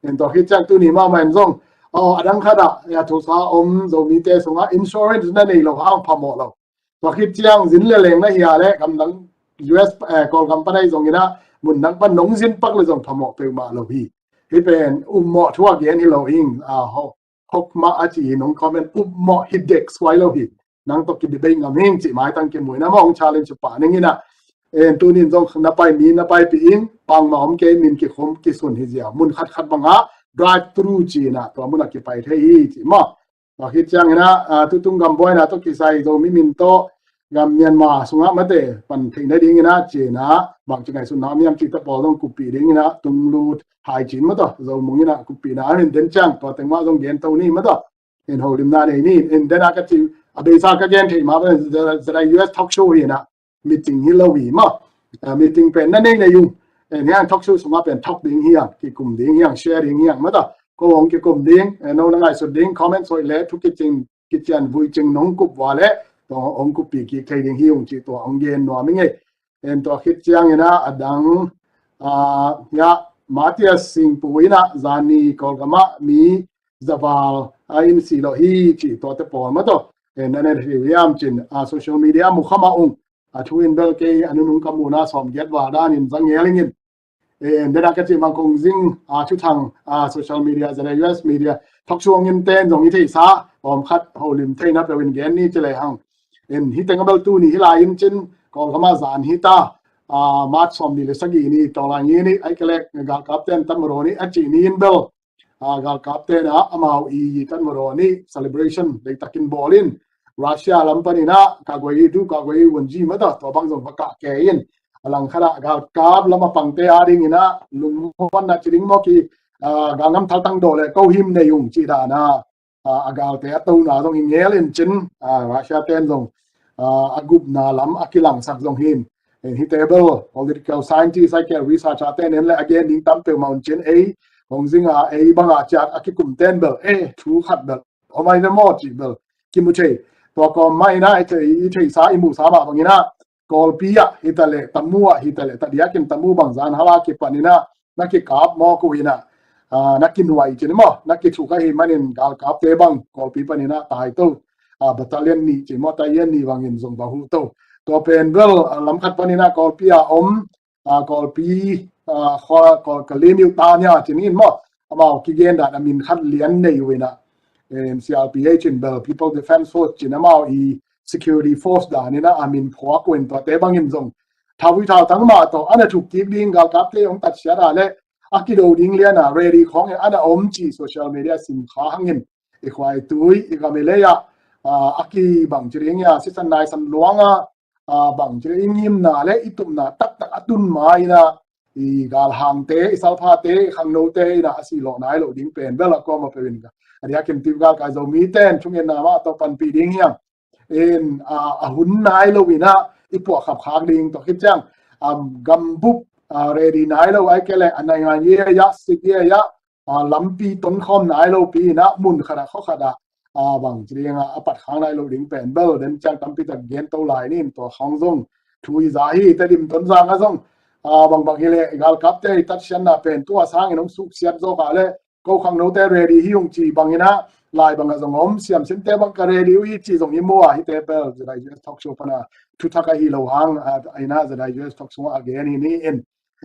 En tua hi ciang tuni ma ma en zong. Oh, adang khat ah, ya thu sa om Zomite sunga insurance na nei lo hang phamawh lo. Tua khit ciang zin le leng na hia le gamdang U S, eh, Kawlgam pan ahi zong ina mun dang pan nong zin pak le zong phamawh peuhmah lo hi. Hi pen um mawh thu a gen hi lo ing, ah, ho, hok ma a ci hi nong comment um mawh hi dek suai lo hi. Nang to ki debate ngam hing ci mai tang ki mui na mawh ong challenge pa ning ina. En tunin zong na pai mi na pai pi ing, pang ma om kei min ki khom ki sun hi zia. Mun khat khat banga drive through ci ina, tua mun a ki pai thei hi ci ma. Tua khit ciang ina, ah, tutung gam buaina to kisai Zomi min to gam Myanmar sunga mate pan theihna ding ina ci ina, bang ci ngai sun na miam ci ta pawl zong kupi ding ina, tung lut hai cin ma to, Zomung ina kupi na amin den ciang, tua teng ma zong gen to ni ma to. In holimna nei ni, in den a ka ci, a beisa ka gen thei ma, zada U S talk show hi ina, meeting hi lo hi ma. Ah, meeting pen na nei nei ung. En hiang talk show sunga pen talk ding hiang, kikum ding hiang, share ding hiang ma ta. Ko ong kikum ding, en no na ngai sut ding, comment soi le, thu kicing, kician vui cing nong kup wa le, to ong kup pi ki thei ding hi ung ci tua ong gen nuam ing ei. En tua khit ciang ina adang, ah, ya, Matias Singpu ina zani Kawlgama mi zaval a in si lo hi ci tua te pawl ma to. En na ne hi wiam cin, ah, social media mu khama ung. A thu in bel kei a nunung ka muna sawm giat val danin zang ngeling in. Eh, dena ka ci mang kong zing, ah, thuthang, ah, social media, zada U S media, talk show ngin ten zong i theisa, om khat holim theina peuh in gen ni ci le hang. In hi teng a bel tuni hi lai in cin, Kawlgama zan hi ta, ah, March sawm ni le sagi ni, tawng lai ni ni, ai ka lek galkap ten tam ro ni, a ci ni in bel, ah, galkap ten a, amau i kan ro ni, celebration, dei takin bawl in, Russia lam pan ina, ka guai du, ka guai wunji ma ta, tua bang zong va ka ke in, a lang khat ah galkap lam a pangte a ding ina, lungmuanna ci ding maw ki, ah, galngam thaltang daw le ko him nei ung ci dana, ah, a galte a tona zong i ngel in cin, ah, Russia ten zong, ah, a gupna lam a kilangsak zong hin. En hite bel political scientist ai ke research a ten en le a gen ding tam peuh ma un cin ei, hong zing a ei bang a ciat a kikum ten bel, eh, thu khat bel, om ai ve maw ci bel, kimu thei. Tua kawm ma ina i thei, i theisa i musa ma bang ina, Kawlpi ah hi ta le, Tamu ah hi ta le, ta diakin Tamu bang zan hala kipan ina, na kikap mawk uh ina, ah, na kinuai cin maw, na kithuk ahi manin galkapte bang Kawlpi pan ina tai to, ah, battalion ni ci maw, battalion ni bangin zong ba hu to. Tua pen bel, ah, lam khat pan ina Kawlpi a om, ah, Kawlpi, ah, khaw, Kaw, Kalen Youth Army ci ni in maw, amau kigen dan a min khat lian nei uh ina. Em, C R P H in bel People Defense Force cin amau i security force dan ina a min phuak uh in tuate bangin zong. Thauvui thautang mah tawh, ana thuk kik ding galkapte hong tatsiat a le, a kido ding lian a, ready khawng in ana om ci social media sim kha hangin. I khuai tui, i gam i lei ah, ah, a kibang ci ding a, sisan naisan luang a, ah, bang ci ding i ngimna le, i tupna taktak a tun ma ina, i galhangte, i salphate, i khangnote ina, a si lawh nai lo ding pen, bel a kawm a peuh in ka. A diakin tiu galkai Zomi ten, thungen na mah tawh panpih ding hiang. In, ah, a hun nai lo ina, i puah khap khak ding tawh khit ciang, um, gambup, ah, ready nai lo ai ke le, a nai ngai ye ya, sik ye ya, ah, lampi tonkhawm nai lo pi ina, mun khat ah, khaw khat ah, ah, bang ci ding a, a pat khak nai lo ding pen bel, den ciang tampi tak gen to lai ni in tua khawng zong, thu i za hi, Tedim Tonzang a zong, ah, bang bang hi le, galkapte i tatsiatna pen, tua sangin hong suksiat zawk a le, ko khangnote ready hi ung ci bang ina, lai bang a zong om, siamsinte bang ka ready uh hi ci zong i mu a, hite bel, zada U S talk show pana, thuthak ahi lo hang, ah, ina zada U S talk show a gen hi ni in.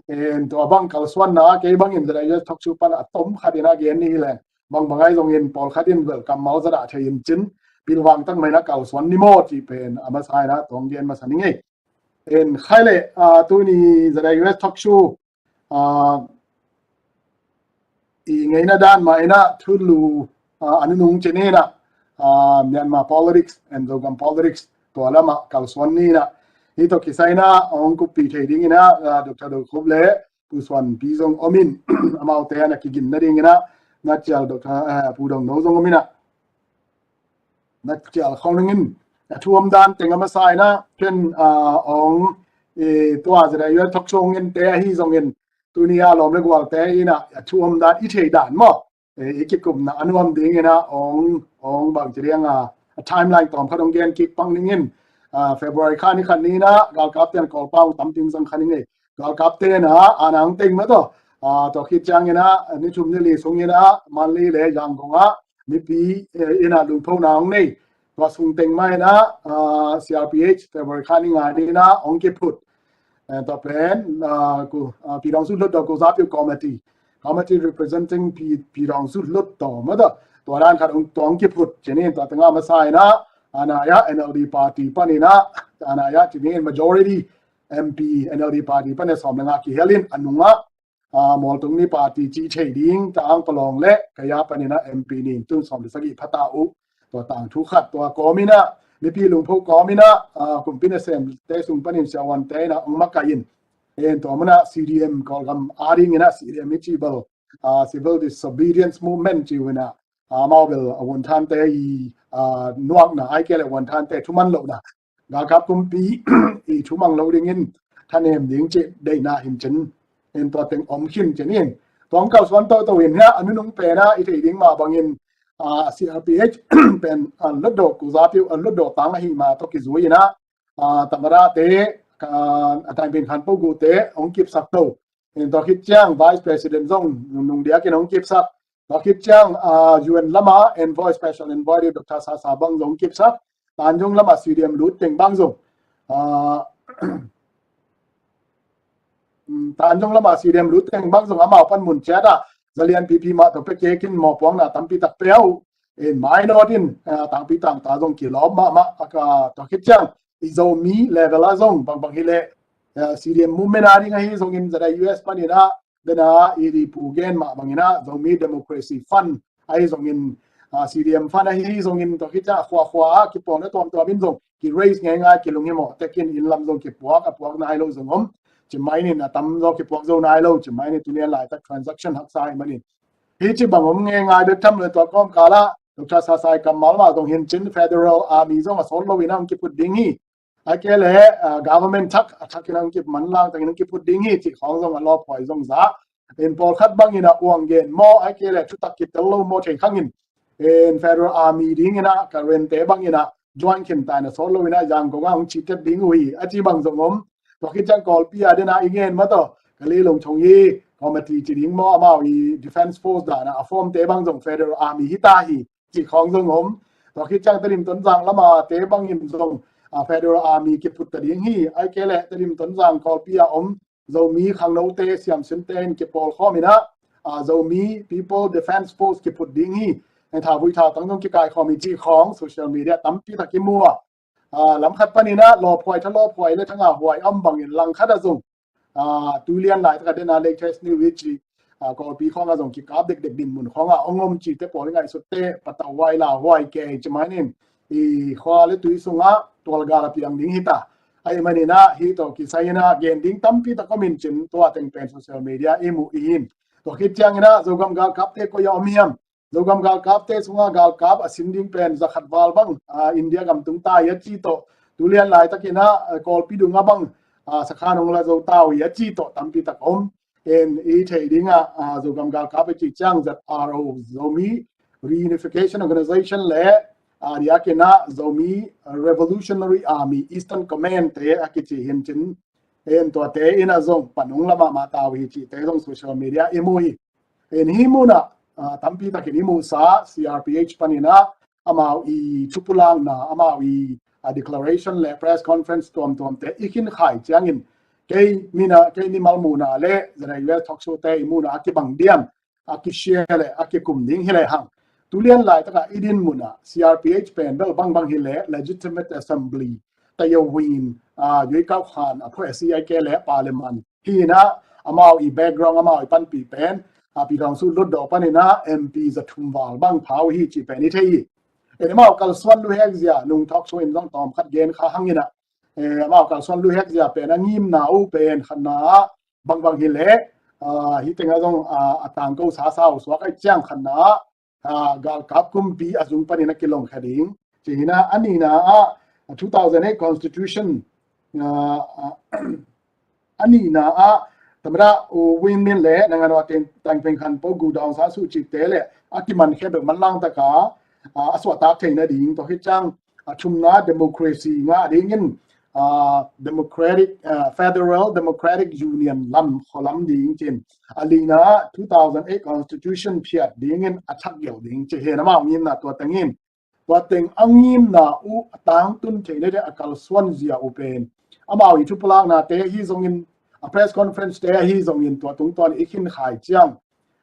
En tua bang kalsuanna, kei bangin zada U S talk show pana tom khat ina gen ni hi le, bang bang ai zongin pawl khat in bel kammal zada thei in cin, pilvang tak mai na kalsuan ni maw ci pen, a masa ina tong gen masa ni ngei. En khai le, ah, tuni zada U S talk show, ah, i ngeina dan ma ina thulu, ah, a nunung cin ina, ah, Myanmar politics and Zogam politics tua lamah kalsuan ni in ah, hih tawh kisai in ah hong kuppih thei ding in ah, ah, Doctor Do Khup le Pu Suan Pi zong om in, amaute a na kigin nading in ah, na cial Doctor, ah, Pu Dong No zong om in ah, na cial khawng ding in, a thu om dan teng a masa in ah, ken, ah, hong, eh, tua Z I U L talk show ngen te ahi zongin, tuni a lawm le gualte in ah, a thu om dan i thei dan maw, eh, i kikumna a nuam ding in ah, hong, hong bang ci ding a, a timeline tawm khat hong gen kik pang ding in, ah, February kha ni khat ni in ah, galkapte in Kawlpau tam ding zang kha ni ngei. Galkapte in ah, a nang teng mah tawh, ah, tua khit ciang in ah, ni thum ni li sung in ah, Mandalay le Yangon ah, mipi, eh, in ah lungphona hong nei. Tua sung teng mah in ah, ah, C R P H February kha ni nga ni in ah hong kiphut. Eh, tua pen, ah, ku, ah, Pyidawngsu Hlutdaw Kuzapiu Committee, Committee representing Pyi-, Pyidawngsu Hlutdaw mah tawh, tua dan khat hong, tua hong kiphut ci ni in, tua teng a masa in ah, a nai ah N L D party pan in ah, a nai ah ci ni in majority M P N L D party pan in sawm le nga kihel in, a nung ah, ah, Mualtung ni party ci thei ding, Tangpalong le Kaya pan in ah M P nih in tun sawm le sagih pha ta uh. Tua tangthu khat, tua kawm in ah, mipi lungpho kawm in ah, ah, kumpi nasemte sung pan in siavuante in ah hong makaih in. En tua mun ah C D M Kawlgam a ding in ah C D M i ci bel, ah, Civil Disobedience Movement ci uh in ah, ah, amau bel a vuanthante i, ah, nuakna, ahih kei leh vuanthante thuman lohna, galkap kumpi i thumang lo ding in thanem ding cih deihna hi in cin, en tua teng om khin cin in. Tua hong kalsuan toto in hiah a nunung pen ah i thei ding mah bangin, ah, C R P H pen, ah, Hlutdaw Kuzapiu, ah, Hlutdaw tang ahih mah tawh kizui in ah, ah, Tamadate, ah, a Thang Bing Khan Poku te hong kipsak to. En tua khit ciang Vice President zong nung, nung diakin hong kipsak. Tua khit ciang, ah, U N lam ah Envoy, Special Envoy ding Doctor Sasa bang zong kipsak. Tanjung lam ah C D M lut teng bang zong, ah, mm, Tanjung lam ah C D M lut teng bang zong amau pan mun ciat ah, Zalian P P mah tawh pia kik in mawhpuakna tampi tak pia uh. En mainawt in, ah, tangpi tangta zong kilawm mahmah, ah, tua khit ciang i Zomi level ah zong bangbang hi leh, ah, C D M movement a ding ahi zongin Z I U S pan in ah, den a i di pu gen mah bang in ah, Zomi Democracy Fund ahi zongin, ah, C D M Fund ahi zongin, tua khit ciang a khuakhua ah kipawlna tuamtuam in zong ki raise ngeingai, kilunghimawh tek in, inn lam zong kipuak, a puak nai lo zong om. Ci mai in a tam zaw kipuak zo nai lo, ci mai in tu lian laitak transaction haksa ahih manin. Hih ci bang om ngeingai bek tham lo, tua kawmkal ah Doctor Sasa i kammal mah zong hi in cin, Federal Army zong a sawt lo in ah hong kiphut ding hi. Ahih kei leh, ah, government thak, a thak in ah hong kimanlang tak in hong kiphut ding hi cih khawng zong a lawphuai zong za. En pawlkhat bang in ah uang gen maw, ahih kei leh thutak kitel lo maw thei khang in, en Federal Army ding in ah, Karen te bang in ah join khin ta in a sawt lo in ah Yangon ah hong citet ding uh hi, a ci bang zong om. Tua khit ciang Kawlpi a den a i ngen mah tawh, Kale Lung Chong Yi Committee ci ding maw, amau i Defence Force dan ah a form te bang zong Federal Army hi ta hi cih khawng zong om. Tua khit ciang Tedim Tonzang lam ah te bang in zong, ah, Federal Army kiphut ta ding hi, ahih kei leh Tedim Tonzang Kawlpi a om Zomi khangnote, siamsinte in kipawlkhawm in ah, ah, Zomi People Defence Force kiphut ding hi. En thavui thavtang zong kikaikhawm hi cih khawng social media tampi tak i mu a. Ah, lam khat pan in ah lawphuai, tha lawphuai le tha ngahhuai om bang in, lang khat ah zong, ah, tu lian laitak a den a latest news i ci, ah, Kawlpi khawng ah zong kikap dekdek dinmun khawng ah hong om cihte pawl i ngaihsutte patauhuai lauhuai kei ci mai in, i khua le tui sung ah tualgal a piang ding hi ta. Ahih manin ah hih tawh kisai in ah gen ding tampi tak om in cin, tua teng pen social media i mu i hi in. Tua khit ciang in ah Zogam galkapte koi ah om hiam? Zogam galkapte sung ah galkap a sin ding pen za khat val bang, ah, India gam tung ta hi a ci tawh, tu lian laitak in ah, ah, Kawlpi dung ah bang, ah, sakhan hong la zo ta uh hi a ci tawh tampi tak om. En i theih ding ah, ah, Zogam galkap i cih ciang Z R O, Zomi Reunification Organization le, ah, a diak in ah Zomi Revolutionary Army Eastern Command te a kici hi in cin, en tuate in ah zong pan hong la mahmah ta uh hi cihte zong social media i mu hi. En hih mun ah, ah, tampi tak in i muhsa C R P H pan in ah amau i thupulakna, amau i, ah, declaration le press conference tuamtuamte i khin khia ciangin, kei mi na, kei mimal muhna le Z I U S talk show te i muhna a kibang diam, a kishare le a kikum ding hi lehang, tu lian laitak a i dinmun ah C R P H pen bel bangbang hi leh Legitimate Assembly, တရားဝင်, ah, ရွေးကောက်ခံအဖွဲ့အစည်း ahih kei leh Parliament hi in ah, amau i background, amau i panpih pen, ah, ပြည်ထောင်စုလွှတ်တော် pan in ah M P za thum val bang pha uh hi cih pen i thei hi. En amau kalsuan luhek zia nung talk show in zong tawm khat gen kha hang in ah, eh, amau kalsuan luhek zia pen a ngimna uh pen khatna ah bangbang hi leh, ah, hi teng ah zong, ah, a tangko sasa uh suak ai ciang khatna ah, ah, galkap kumpi a zung panin a kilong kha ding. Ci hi in ah, a nihna ah, two thousand eight constitution, ah, ah, a nihna ah, tamada u Win Myint le nangan wa teng teng peng khan po gu daung sa su cik te le a kiman khe bek man lang taka, ah, a suahtak theina ding tawh hi ciang, a thumna democracy ngah dingin, ah, democratic, ah, federal democratic union lam khualam ding cin. A lina two thousand eight constitution phiat dingin a thak gelh ding ci hi in amau ngimna tua tengin. Tua teng a ngimna uh a tangtun theina ding a kalsuan zia uh pen amau i thupulakna te hi zongin, a press conference te hi zongin tua tungtawn i khin khai ciang.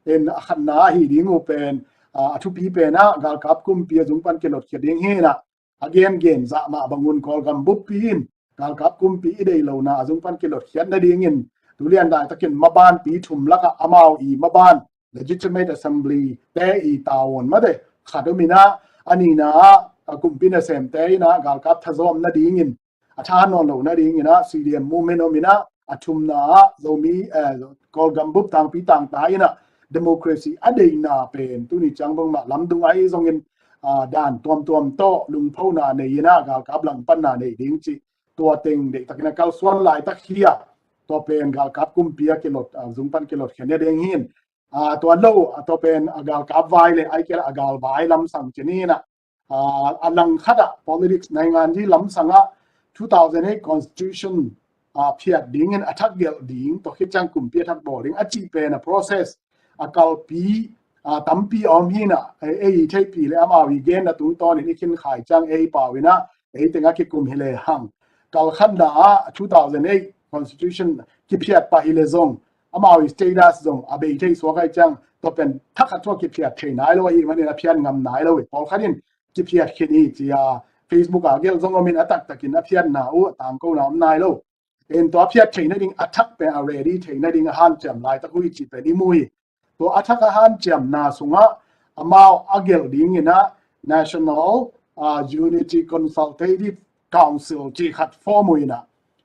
En a khatna ahi ding uh pen, ah, a thupi pen ah galkap kumpi a zung pan kilot khia ding hi in ah, a gen gen zah mah bangun Kawlgam buppi in galkap kumpi i dei lona a zung pan kilot khiat nadingin tulian dai takin mabanpi thum lakah amau i maban legitimate assembly te i taon mate khat um in ah, a nihna ah, a kumpi nasem te in ah galkap thazawm nadingin, a tha nawn lo nadingin ah C D M movement um in ah, a thumna ah Zomi, eh, Kawlgam bup tangpi tangta in ah democracy a deina pen tuni ciang bangmah lamdung ahi zongin, ah, dan tuamtuam tawh lungphona nei in ah galkap langpanna nei ding ci tua teng deihtakin a kalsuan laitak hi a, tua pen galkap kumpi a kilot, ah, zung pan kilot khia ding hi in, ah, tua lo, ah, tua pen a galkap vai le ai kei a galvai lamsang ci ni in ah, ah, a langkhat ah politics naingan di lamsang ah two thousand eight constitution, ah, phiat dingin a thak gelh ding tawh khit ciang kumpi a thak bawl ding a cih pen a process a kalpi, ah, tampi a om hi in ah, ei, ei theihpi le amau i genna tungtawnin i khin khai ciang ei pau in ah ei teng a kikum hi le hang. Kalkhatna ah two thousand eight constitution kiphiat pah hi le zong amau i status zong a bei thei suak ai ciang tua pen thakhat thu a kiphiat thei nai lo ahi manin a phiat ngam nai lo i pawlkhat in kiphiat khin hi ci a Facebook a gelh zong om in a taktakin a phiatna uh a tangkona om nai lo. En tua phiat theih nading a thak pen a ready theih nading a hanciam laitak uh hi cih pen i mu hi. Tua a thak a hanciamna sungah amau a gelh dingin ah National, ah, Unity Consultative Council cih khat form uh in ah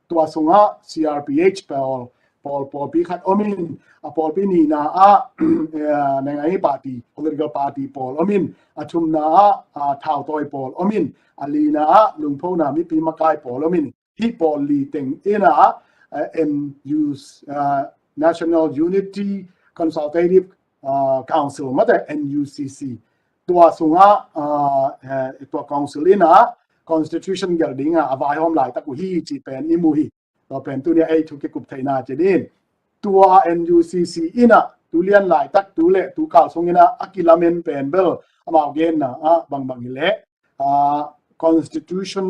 tua sungah C R P H pawl, pawl, pawlpi khat om in, a pawlpi nihna ah, eh, naingan party, political party pawl om in, a thumna ah, ah, thautawi pawl om in, a lina ah lungphona mipi makai pawl om in, hih pawl li teng in ah, eh, N U, ah, National Unity Consultative, ah, Council mate N U C C. Tua sungah, ah, eh, tua council in ah constitution gelh ding ah a vaihawm laitak uh hi cih pen i mu hi. Tua pen tuni a ei thu kikup theihna ci ding. Tua N U C C in ah tulian laitak tu le tu kal sung in ah a kilamen pen bel amau genna ah bangbang hi leh, ah, constitution,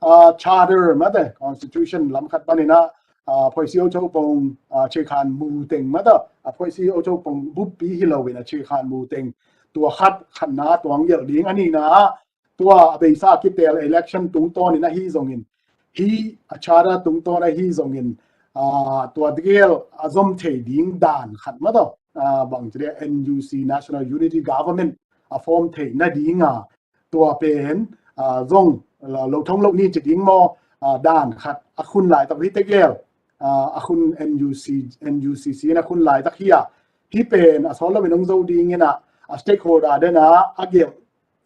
ah, charter mate constitution lam khat panin ah, ah, phoisi ochopong, ah, chekhan mu teng mate, ah, phoisi ochopong buppi hi lo in a chekhan mu teng tua khat khatna tua ang gelh ding a nihna ah tua a beisa a kitel election tungtawnin ahi zongin, hih a charter tungtawn ahi zongin, ah, tua gel a zom thei ding dan khat mate, ah, bang ci dia N U C National Unity Government a form theih nading a tua pen, ah, zong lo, lo thong lo ni ci ding maw, ah, dan khat a khun laitak hi tegel, ah, a khun N U C, N U C C in a khun laitak hi a, hih pen a sawl lo in hong zo dingin ah, a stakeholder den ah a gelh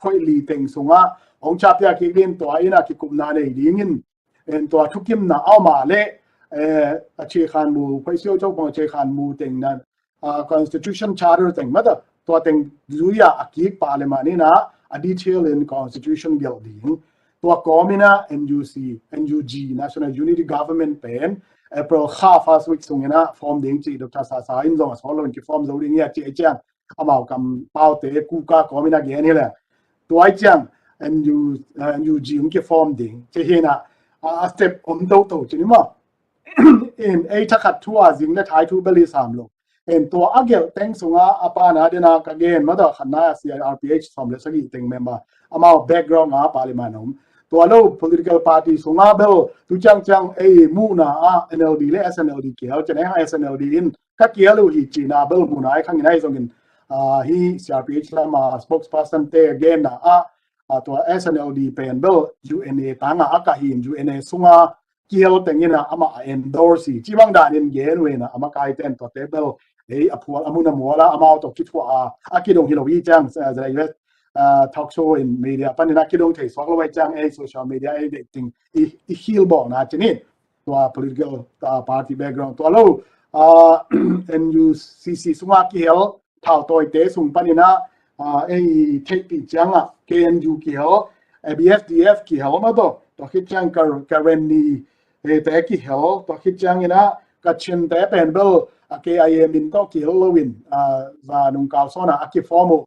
khoih li teng sungah hong ciapia kik ding tua in ah kikupna nei dingin, en tua thukimna a om a leh, eh, a chekhan mu, phoisi ochopong a chekhan mu teng nan, ah, constitution charter teng mate, tua teng zui a a kik parliament in ah a detail in constitution gelh ding. Tua kawm in ah N U C, N U G, National Unity Government pen April kha first week sung in ah form ding ci Doctor Sasa in zong a sawl lo in kiform zo ding hi a ci a ciang amau kampaute kuka kawm in a gen hi leh. Tua ai ciang N U, eh, N U G hong kiform ding ci hi in ah, a step om toto ci ni maw. In ei thakhat thu a zing le thai thu bel i sam lo. En tua a gelh teng sungah a pana den a ka gen mate khatna ah C R P H sawm le sagih teng member amau background ah parliament a om. Tua lo political party sungah bel tu ciangciang ei muhna ah N L D le S N L D kial ci-in ah S N L D in ka kial uh hi cihna bel muhna ai khang in ahi zongin, ah, hih C R P H lam a spokesperson te genna ah, a, tua S N L D pen bel U N A tanga a kah hi in U N A sunga kihel teng in a amah a endorse hi. Ci bang danin gen uh in a, a makaite in tuate bel ei a phual a mun a mual a amau tawh kithuah a, a kidong hi lo hi ciang, a, zai U S, a, talk show in media panin a kidong thei suak lo hi ciang ei social media ei deih ting i, i khil bawlna ci ni. Tua political, a, party background tua lo, a, N U C C sunga kihel thautawite sung panin a, a, ei theihpih ciangah K N U kihel, A B S D F kihel mah tawh, tua khit ciang Ka-, Karenni, e, te kihel, tua khit ciangin a Kachinte pen bel a K I A min tawh kihel loin, a, za nung kal sawn a a kiform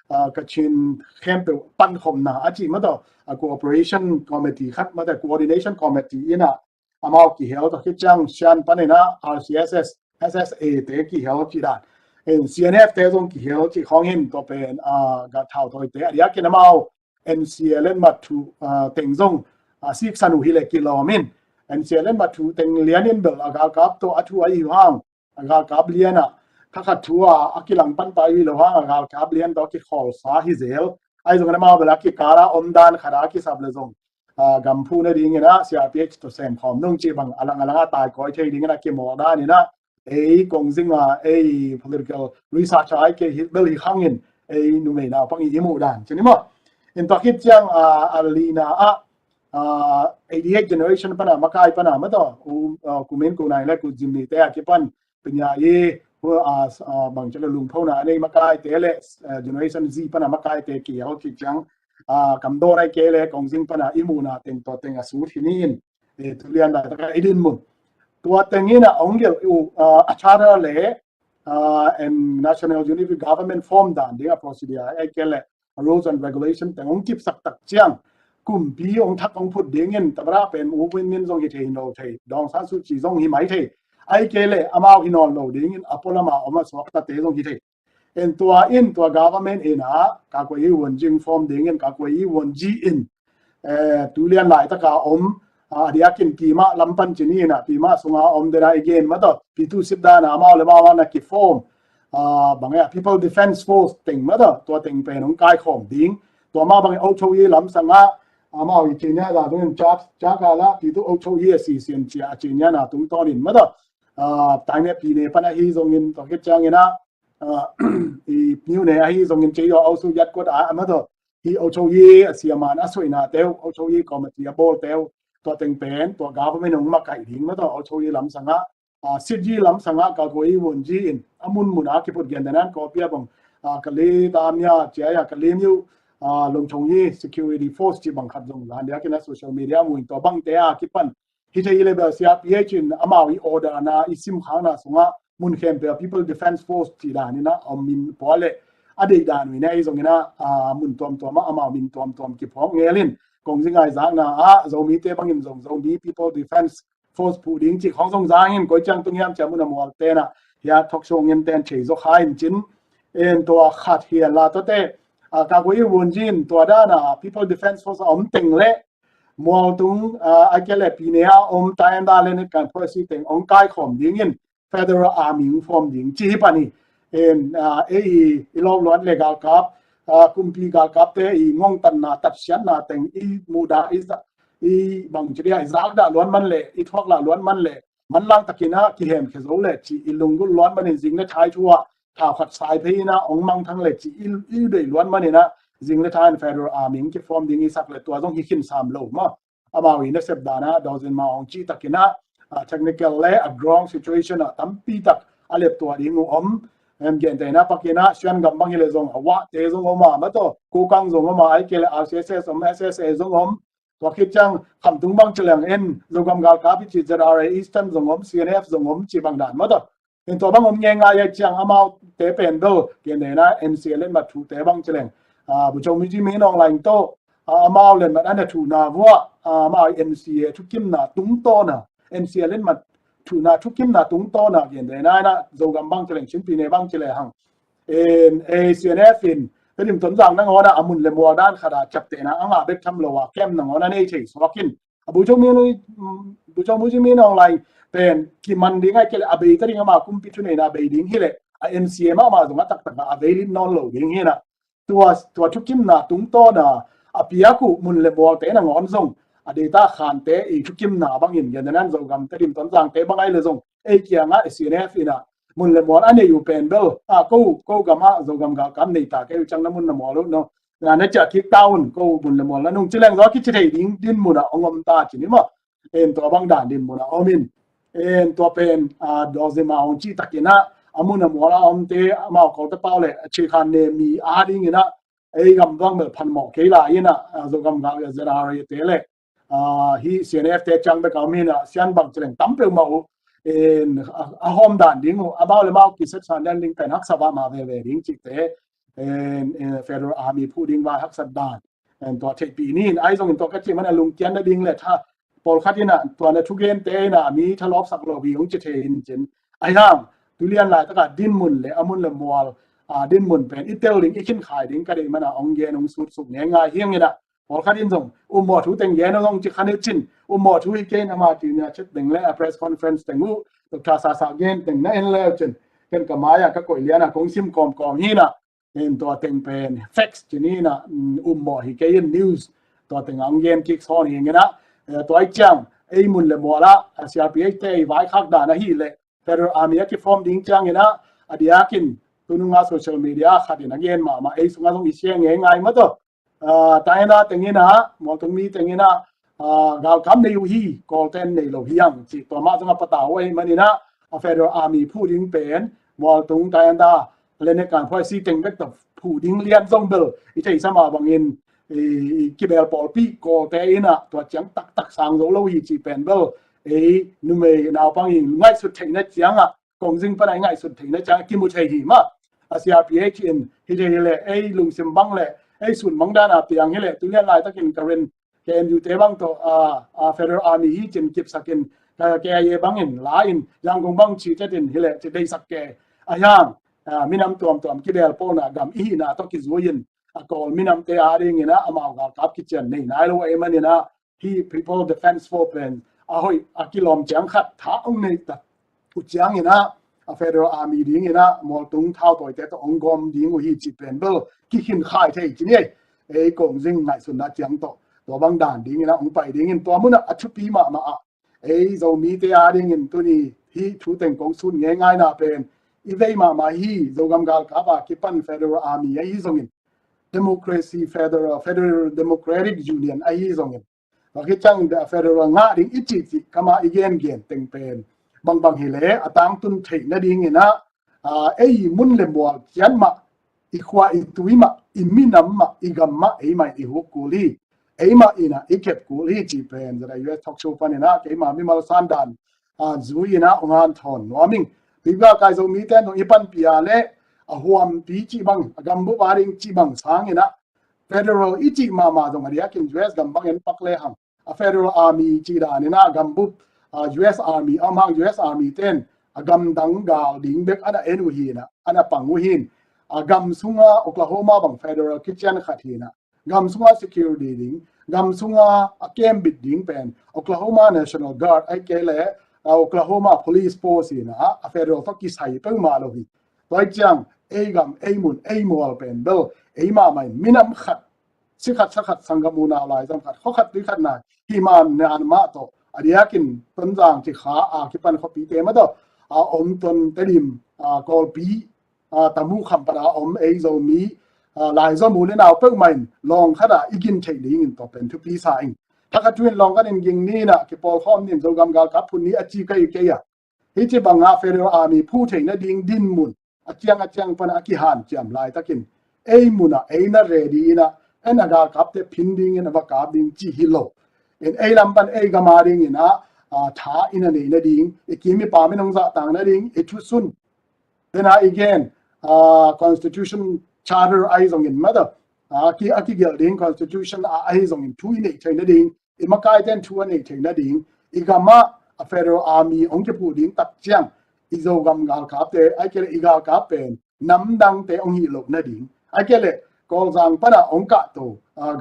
uh, a, Kachin khempeuh pankhopna a cih mah tawh, a cooperation committee khat mah tawh, coordination committee in a amau kihel, tua khit ciang Shan panin a R C S S, S S A te kihel cih dan. En, C N F te zong kihel cih khawng hin tua pen, a, gal thautawite a diakin amau N C A Letmat Thu, a, teng zong, a, siksan uh hi leh kilawm in. N C A Letmat Thu teng lianin bel a galkap tawh a thu a hi uh hang, a galkap lian ah thakhat thu a a kilang pan pai uh hi lo hang a galkap lian tawh a kikhawlsa hi zel. Ahi zongin amau bel a kikal a omdan khat a a kisap leh zong, a, gam phu nadingin a C R P H tawh semkhawm nung cih bang a lang a lang a taikawi thei dingin a kimawl danin a ei kong zing a ei political research a ei kei hi bel hi khangin ei numei naupang i i muh dan ci ni maw. In tua khit ciang, a, a lina ah, a, eighty-eight generation pan a makai pan a mah tawh, u, a, Kum In, Kum Naing le Kum Zim Ni te a kipan pinya i, hu, a, s-, a, bang ci leh lungphona a nei makaite le, a, Generation Z pan a makaite kihel khit ciang, a, kamdawn a hi kei leh kong zing pan a i muhna teng tawh teng a sut hi ni in, e, tu lian laitak a i dinmun. Tua teng in a hong gelh uh, a, a charter le, a, and National Unity Government form dan ding a procedure a hi kei leh rules and regulation teng hong kipsak tak ciang kumpi hong thak hong phut dingin tabra pen U Win Myint zong hi thei hi lo thei, Daw Aung San Suu Kyi zong hi mai thei. A hi kei leh amau hi nawn lo dingin a pualam a om a suaktate zong hi thei. En, tua in tua government in a Kakuei Won Jing form dingin Kakuei Won Ji in, eh, tu lian laitak a om, a, a diakin Pima lam pan ci ni in a Pima sunga om den a i gen mah tawh, Pyithu Sipdan a amau le amau a na kiform, a, bang e a People Defence Force teng mah tawh, tua teng pen hong kaikhawm ding. Tua mah bang e Aung Kyaw Htet lam sangah, a, amau i cinia za zongin Chak, Chak a la, Pyithu Aung Kyaw Htet a si sian cia a cinia na tungtawnin mah tawh, a, taine pine pan a hi zongin tua khit ciangin a, a, i Myone a hi zongin Chei Yaw Aung Suu Yat Kot a, a mah tawh, hi Aung Kyaw Htet a siaman a soinate uh, Aung Kyaw Htet committee a bawlte uh, tua teng pen, tua government hong makaih ding mah tawh, Aung Kyaw Htet lam sangah, a, Sitji lam sangah Kakuei Won Ji in, a munmun a kiphut gen den an kawpia bang, a, Kale Tamya, Cia Ya Kale Myo, a, Lum Chong Yi Security Force ci bang khat zong zan diakin a social media mu in tua bangte a kipan. Hi thei hi leh bel C R P H in amau i order na i simkhakna sungah mun khempeuh a People Defence Force ci danin a om min pua leh a deih dan uh in a i zongin a, a, mun tuamtuam ah amau min tuamtuam kiphawk ngelin kong zi ngaizakna ah Zomite bangin zong Zomi People Defence Force phuh ding cih khawng zong zangin koi ciang tung hiam cia mun a mualte na hia talk show ngen ten thei zaw kha in cin. En tua khat hian la tuate, a, Kakuei Won Ji in tua dana People Defence Force a om teng le mualtung, a, a kei le pine a om taenda le ne kan phoisi teng ong kaikhawm dingin Federal Army ong form ding ci hi pan hi. En, a, ei i lawk luat le galkap, a, kumpi galkapte i ngongtanna tatsiatna teng i muhdah i za-, i bang ci dia i zakdah luat man le i thuaklah luat man le manlang takin a kihemkhia zo le ci i lunggulh luat manin zing le thai thu ah thau khat sai phei in a ong mangthang le ci i, i deih luat manin a zing le thai in Federal Army ong kiform ding i sak le tua zong hi khin sam lo maw. Amau i nasep dan a dawzin ma ong cih takin a, a, technical le a ground situation ah tampi tak a lep tua ding uh om. Em, gentehna pakin a Shan gam bang hi le zong a Wahte zong om a, mah tawh Kokang zong om a, a hi kei le R C S S om, S S A zong om. Tua khit ciang khamtung bang ci leng en Zogam galkap i ci Z R A Eastern zong om, C N F zong om ci bang dan mah tawh. En tua bang om ngeingai a ciang amaute pen bel gentehna N C A Letmat Thu te bang ci leng, a, Bogyoke Myitkyina Aung Hlaing tawh, a, amau letmat a na thuhna vuah, a, amau N C A thukimna tungtawna, N C A Letmat Thu na thukimna tungtawna gentehna in a Zogam bang ci leng, Chin Pyine bang ci le hang. En, ei C N F in Tedim Tonzang nangawn a a mun le mual dan khat a ciaptehna a ngah bek tham lo a camp nangawn a nei thei suak in. A Bogyoke Myi, mm, Bogyoke Myitkyina Aung Hlaing pen kiman ding a hi kei le a bei ta ding ama kumpi thuneihna bei ding hi le a N C A mahmah zong a taktak a a vei lit nawn lo ding hi na. Tua, tua thukimna tungtawna, a piak uh mun le mualte nangawn zong a deita khante i thukimna bangin gen nan Zogam Tedim Tonzangte bang ai le zong ei kiangah C N F in ah mun le mual a nei uh pen bel a ko ko gamah Zogam galkap nei ta kei uh ciang na mun na mual uh no na na ciah kik ta un ko mun le mual na nung ci leng zaw kici thei ding dinmun ah ong om ta ci ni maw. En tua bang dan dinmun ah om in en tua pen a dawzima ong ci takin ah a mun a mual a omte amau kolte pau le a ci khan ne mi a dingin ah ei gam bang bel phan mawh kei lai in ah Zogam gal Z R A te le hi C N F te ciang bek a om in ah sian bang ci leng tam peuhmah uh en a hawm dan ding uh amau le mau kiset san dan ding pen haksa va ma veve ding cite en Federal Army phu ding vai haksat dan en tua theihpih ni in ai zongin tua ka cih man a lungkian na ding le tha pawlkhat in ah tua na thugente in ah mi thalawpsak lo hi ong ci thei in cin ai hang tulian laitakah dinmun le a mun le mual a dinmun pen i tel ding i khin khai ding ka deih man a ong gen ong sutsuk ngeingai hiang in ah pawlkhat in zong ummawh thu teng gen ong ci khan i cin ummawh thu hi kei in ama ti nia chet teng le a press conference teng uh Doctor Sasa gen teng na en leu cin ken ka mai ah ka koih lian ah kong sim kawmkawm hi in ah en tua teng pen facts ci ni in ah ummawh hi kei in news tua teng ang gen kik sawn hi in ah tua i ciang ei mun le mual ah C R P H te ei vaikhak dan ahi le Federal Army a kiform ding ciang in ah a diakin tununga social media khat in a gen mahmah ei sungah zong i siang ngeingai maw tawh Tayanda teng in ah mualtung mi teng in ah galkap nei uh hi kawlten nei lo hi ang ci tua mah zong a patau ahi man in ah a Federal Army phu ding pen mualtung Tayanda le ne kan phuai si teng bek ta phu ding lian zong bel i thei sama bangin kibel pawlpi kawlte in ah tua ciang taktak sang zo lo hi ci pen bel ei numei naupang hi ngaihsut theihna ciang ah kongzing pan a i ngaihsut theihna ciang a kimu thei hi mah a C R P H in hi thei hi le ei lungsim bang le ei sun bang dan a piang hi le tulian laitakin ka ren K N U te bang tawh a Federal Army hi cin kipsakin K I A bangin la in Yangon bang ci tetin hi le ci deisak ke a hiang minam tuamtuam kibel pawlna gam i hihna tawh kizui in a kawl minamte a dingin ah amau galkap kician nei nai lo ei man in ah hi People Defence Force pen a hoih a kilawm ciang khat tha ong nei ta uh ciang in ah a Federal Army ding in ah mualtung thautawite tawh ong gawm ding uh hi ci pen bel kikhin khai thei ci ni ei kongzing ngaihsutna ciang tawh tua bang dan ding in ah ong pai ding in tua mun ah a thupi mahmah ah ei Zomite a dingin tuni hi thu teng kong sut ngeingaina pen i vei mahmah hi Zogam galkap a kipan Federal Army ahi zongin democracy federal federal democratic union ahi zongin tua khit ciang federal ngah ding i cihcih kama i gengen teng pen bangbang hi le a tangtun theih nadingin ah ei mun le mual cian mah i khua i tui mah i minam mah i gam mah ei mah i huk kul hi ei mah in ah i kep kul hi ci pen zara U S talk show pan in ah keima mimal sandan zui in ah ong hanthawn nuam ing. Pi ga kai Zomite nung i panpih a le a huampi cih bang a gambup a ding cih bang sang in ah federal i cih mahmah zong a diakin U S gam bang en pak le hang a Federal Army cih dan in ah gambup U S Army a mang U S Army ten a gamdang gal ding bek ana en uh hi in ah ana pang uh hi in a gam sunga Oklahoma bang federal kician khat hi in ah gam sunga security ding gam sunga a kembit ding pen Oklahoma National Guard ai kei le Oklahoma Police Force hi in ah a federal tawh kisai peuhmah lo hi. Tua ciang ei gam ei mun ei mual pen bel ei mahmah in minam khat si khat sa khat sanggam unau laizom khat khua khat tui khat nai hi man nan mah tawh a diakin Tonzang ci kha a kipan khuapite mah tawh a om Tontedim a Kawlpi a Tamu kham pan a om ei Zomi a laizom u le nau peuhmah in lawng khat a i gin theih dingin tawh pen thupi sa ing. Thakhat thu in lawng khat in ging ni in ah kipawlkhawm ni in Zogam galkap phun ni a ci kei kei a hi ci bangah Federal Army phu theih nading dinmun a ciang a ciang pan a kihanciam laitakin ei mun ah ei na ready in ah en a galkapte phin dingin a va kap ding ci hi lo. In ei lam pan ei gam a dingin ah tha in a nei nading i kim i pam in hong zahtang nading i thusun tena i gen constitution charter ahi zongin mah tawh a kigelh ding constitution a ahi zongin thu i neih theih nading i makaite in thu a neih theih nading i gam ah a Federal Army hong kiphuh ding tak ciang i Zogam galkapte ai kei le i galkap pen namdangte hong hih loh nading ai kei le Kawlzang pan a hong kahto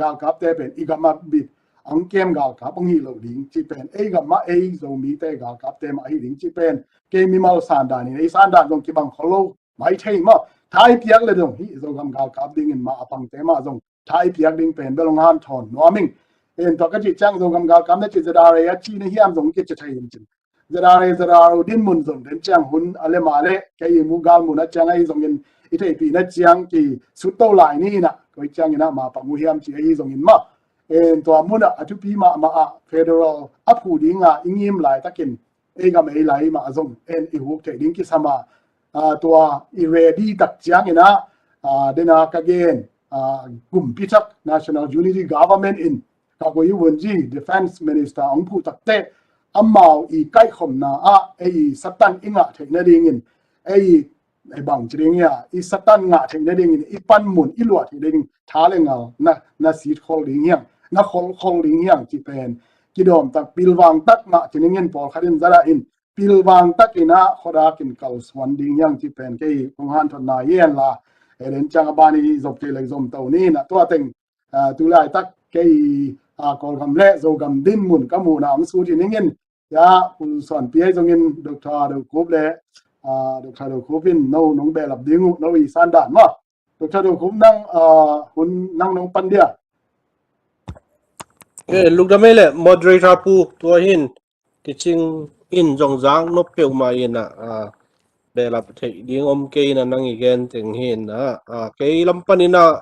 galkapte pen i gam ah bit hong kem galkap hong hih loh ding ci pen ei gam ah ei Zomite galkapte mah ahi ding ci pen kei mimal sandan in ei sandan zong kibang khol lo mai thei mah thai piak le zong hi Zogam galkap dingin mah a pangte mah zong tha i piak ding pen bel hong hanthawn nuam ing. En tua ka cih ciang Zogam galkap na cih ZRA a cih na hiam zong kici thei in cin. ZRA, ZRO dinmun zong den ciang hun a le mah le kei i mu galmun a ciang ahi zongin i theihpihna ciang kisutto lai ni inah koi ciangin ah mapang uh hiam cih ahi zongin mah. En tua munah a thupi mahmah ah federal a phu dinga i ngim laitakin ei gam ei lai mah zong en i huk theih ding kisam a, tua i ready tak ciangin ah, dena ka gen, gumpi thak National Unity Government in Kagwe Wunji Defense Minister hong phuh takte amau i kaihkhomna ah ei Satan i ngah theih nadingin ei, ei bang ci ding hia, i Satan ngah theih nadingin i panmun i luah theih ding tha le ngal na, na sit khol ding hiang, na khol khol ding hiang cih pen kidawm tak pilvang tak ngah ci dingin pawlkhat in zada in pilvang takin ah khuadak in kalsuan ding hiang cih pen kei kong hanthawnna hi hen la. Ei den ciang a ban i zop kei le zom to ni na tua teng, tulaitak kei Kawlgam le Zogam dinmun ka muhna hong sut hi ning in, ya, Pu Suanpi ahi zongin Doctor Do Khup le Doctor Do Khup in no nong behlap ding uh, no i sandan maw. Doctor Do Khup nang hun nang nong pan dia. Lukdam ei le moderator pu tua hin kicing in zong zang nop peuhmah in ah behlap theih ding om kei in ah nang i gen teng hi in ah kei lam pan in ah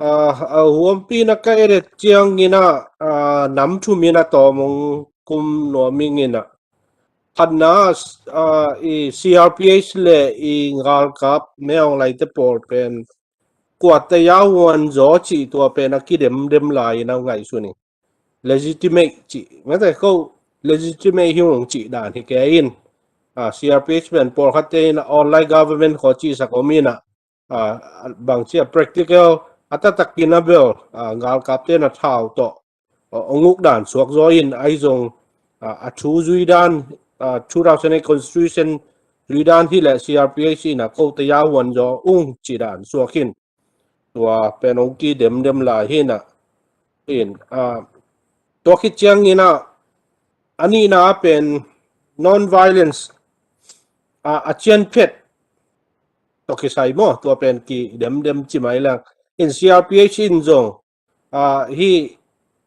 a huampi na ka edit ciangin ah nam thum in ah tawm hong kum nuam ing in ah. Khatna, i CRPH le i ngalkap Min Aung Hlaing te pawl pen kua taya huan zaw cih tua pen a kidemdem lai in a ngaihsun ing. Legitimate cih mate ko, legitimate hi ung cih dan hi kei in. CRPH pen pawlkhat te in online government khaw cihsak om in ah, bangci a practical a taktakin a bel ngalkap te in a thau tawh hong uk dan suak zaw in ahi zong a thu zui dan, two thousand eight constitution zui dan hi le CRPH in ah ko taya huan zaw ung cih dan suak in tua pen hong kidemdem lai hi in ah. Tua khit ciangin ah a nihna pen non-violence a cianphet tawh kisai maw, tua pen kidemdem ci mai leng in CRPH in zong hi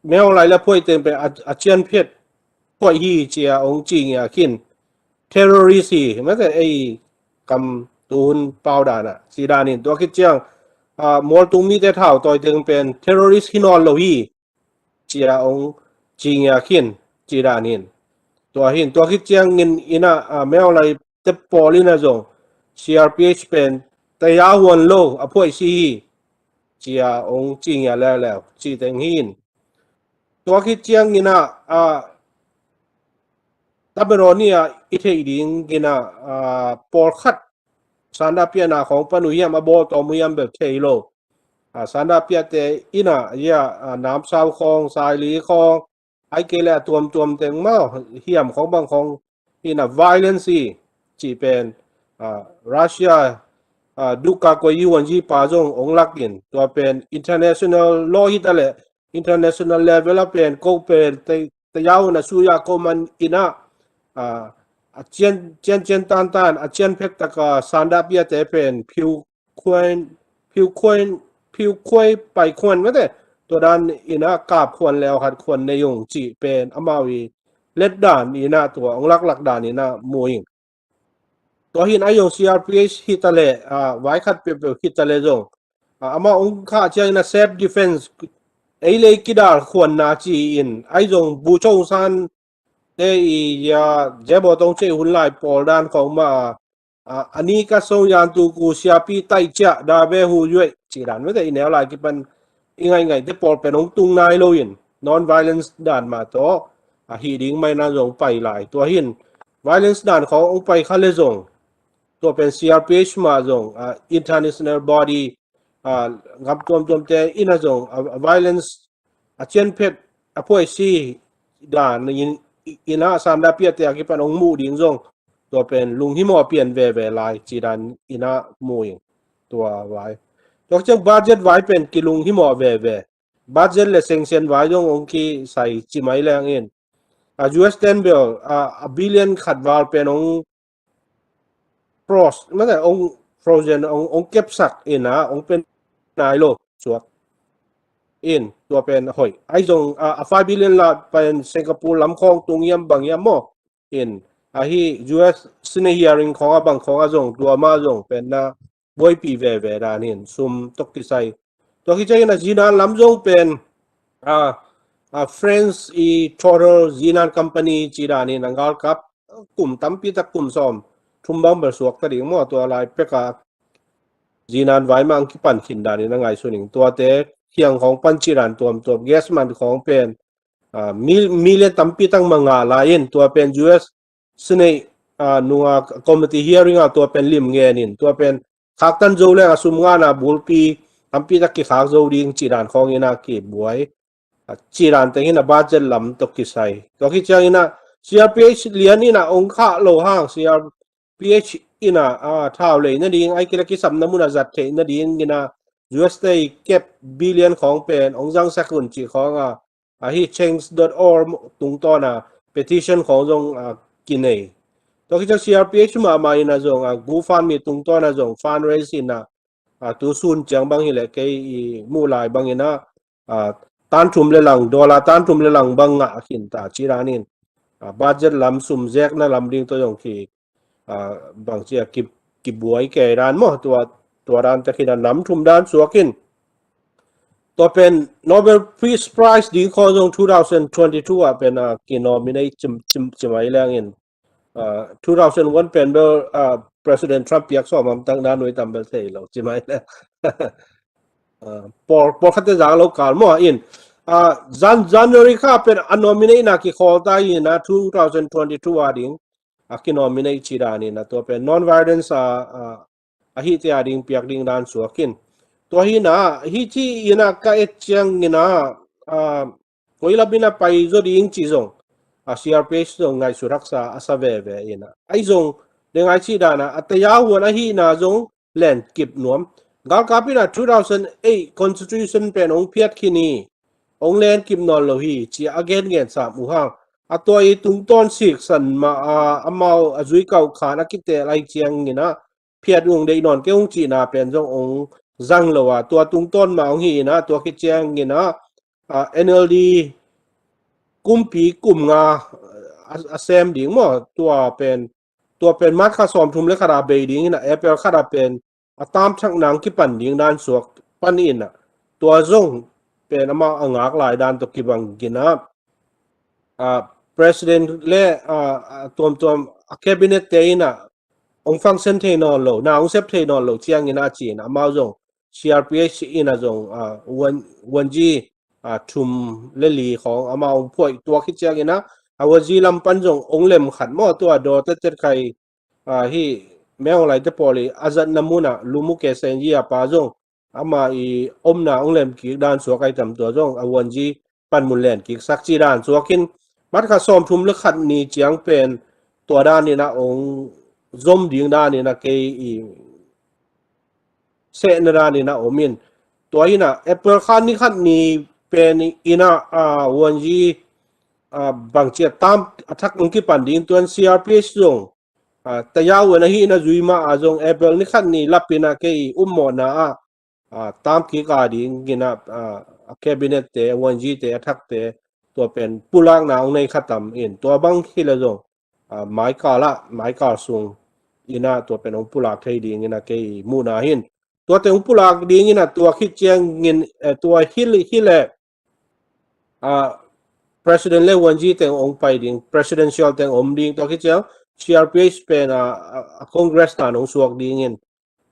Min Aung Hlaing le phuai teng pen a cianphet phuai hi cia hong ci ngia khin. Terrorist hi mate ei kam tuhun pau dan ah ci dan in tua khit ciang mualtung mite thau tawi teng pen terrorist hi nawn lo hi cia hong ci ngia khin ci dan in. Tua hin tua khit ciangin in ah Min Aung Hlaing te pawl in ah zong CRPH pen taya huan lo a phuai si hi cia hong ci ngia leuleu ci teng hi in. Tua khit ciangin ah taberawni ah i theih ding in ah pawlkhat sanda piahna khawng pan uh hiam a bawl tawm uh hiam bel thei lo. Sanda piahte in ah namsau khawng, saili khawng, ai kei le a tuamtuam teng maw hiam khawng bang khawng in ah violence hi cih pen Russia Duka Kwe Yuanji pa zong hong lak in tua pen international law hi ta le international level a pen ko pen taya huan a suya ko man in ah a cian cian tantan a cianphet taka sanda piahte pen phiu khuan, phiu khuan, phiu khuai pai khuan mate tua dan in ah kap khuan le auhat khuan nei ung cih pen amau i let dan in ah tua hong laklak dan in ah mu ing. Tua hin a zong CRPH hi ta le vai khat peuhpeuh hi ta le zong amau hong khah ciangin ah self defense ei le ei kidal khuanna ci in a zong Bu Cho San te i a Zebo Tong Che hun lai pawl dan khawng mah a ni ka so yan tu ku siapi tai cia da be hu yuai ci dan mate i neu lai kipan i ngaingai te pawl pen hong tung nai lo in non-violence dan mah tawh a hi ding mai na zong pai lai. Tua hin violence dan khawng hong pai kha le zong tua pen CRPH mah zong international body ngam tuamtuam te in ah zong a violence a cianphet a phuai si dan in ah sanda piahte a kipan hong muh ding zong tua pen lunghimawh a pian veve lai ci dan in ah mu ing. Tua vai tua ciang budget vai pen kilunghimawh veve. Budget le sanction vai zong hong kisai ci mai leng in US ten bel a billion khat val pen hong froze mate hong frozen hong kepsak in ah hong pe nai lo suak. in, tua pen hoih. Ahi zong a, a five billion la pen Singapore lam khawng tung hiam bang hiam maw. In, ahi U S Senate hearing khawng a bang khawng a zong tua mah zong pen na buaipih veve dan in sum tawh kisai. Tua khit ciangin a zinan lam zong pen a, a French i Total zinan company ci dan in a galkap kum tampi tak kum sawm thum bang bel suak ta ding maw, tua lai pek a zinan vai mah ang kipan khin dan in a ngaihsun ing. Tuate kiang khawng pan ci dan tuamtuam, gas man khawng pen a, mil, million tampi tak mah ngah lai in, tua pen U S Senate a, nunga committee hearing a tua pen lim ngen in, tua pen khaktan zo leng a sum ngahna bulpi tampi tak kikhak zo ding ci dan khawng in a kibuai. A, ci dan teng in a budget lam tawh kisai. Tua khit ciangin a C R P H lian in a ong khah lo hang, C R P H in a, a, thau lei nading, ai kila kisapna mun a zat theih nading in a U S te kep billion khawng pen ong zangsak un ci khawng a, ahi change dot org tungtawn a petition khawng zong a, kinei. Tua khit ciang C R P H mahmah in a zong a, GoFundMe tungtawn a zong fundraise in a, a, tu sun ciang bang hileh kei i muh lai bang in a, a, tan thum le lang, dollar tan thum le lang bang ngah a khin ta ci dan in, a, budget lam sum zekna lam ding tawh zong ki, a, bang ci a ki, kibuai kei dan maw, tua, tua dan tawh khin a nam thum dan suak in. Tua pen Nobel Peace Prize ding khawng zong two thousand twenty-two a pen a, kinominate ci, ci, ci mai leng in, a, two thousand one pen bel a, President Trump piak sawm am tak na nui tam bel thei lo ci mai leng. A, pawl, pawlkhatte zang lo kal maw in, a, Jan-, January kha pen a nominate na kikhawl ta in a, two thousand twenty-two a ding a kinominate ci dan in a, tua pen non-violence a, a, a hihte a ding piak ding dan suak in. Tua hi na, hih ci in a ka et ciang in a, a, koi lam in a pai zaw ding ci zong a, C R P H zong ngaihsut haksa a sa veve in a. Ahi zong, de ngai ci dan a, a taya huan ahihna zong lenkip nuam. Galkap in a two thousand eight constitution pen ong phiat khin hi, ong lenkip nawn lo hi ci a gen gen sam uh hang. A tua i tungtawn siksan mah a, amau a zui kauh khan a kitel ahi ciang in a, phiat ung deih nawn kei ung cihna pen zong ong zang lo a, tua tungtawn mah ong hi in a, tua khit ciang in a, a, N L D kumpi kum nga a, a sem ding maw, tua pen, tua pen March kha sawm thum le khat a bei ding in a, April khat a pen a tam thak nang kipan ding dan suak pan in a, tua zong pen amah a ngak lai dan tawh kibang in a, a, President le, a, a, tuamtuam a cabinet te in a, ong function thei nawn lo, na ong sep thei nawn lo ciang in a ci in a, amau zong C R P H in a zong, a, Won-, Won Yi, a, thum le li khawng amau ong phuaih, tua khit ciang in a, a, Won Yi lam pan zong ong lem khat maw, tua daw tet tet khai, a, hi Min Aung Hlaing te pawl i a zatna mun a Lumuke Senyi a pa zong ama i omna ong lem kik dan suak ahi tam, tua zong a Won Yi panmun len kik sak ci dan suak in, March kha sawm thum le khat ni ciang pen tua dan in a ong zom ding dan in a kei i sehna dan in a om in. Tua in a April kha ni khat ni pen in a, a, Won Yi, a, bang ci a tam a thak ong kipan ding, tua in C R P H zong, a, taya huan ahihna zui mah a zong April ni khat ni lap in a kei i um mawhna a, a, tam kik a ding in a, a, a cabinet te, Won Yi te, a thak te, tua pen pulakna ong nei kha tam in, tua bang hi le zong, a, maikal a, maikal sung in a tua pen ong pulak thei ding in a kei muhna hin. Tua te ong pulak ding in a, tua khit ciang in, eh, tua hi le, hi le, a, President le Won Yi teng ong pai ding, presidential teng om ding, tua khit ciang C R P H pen a, a, a Congress tan ong suak ding in.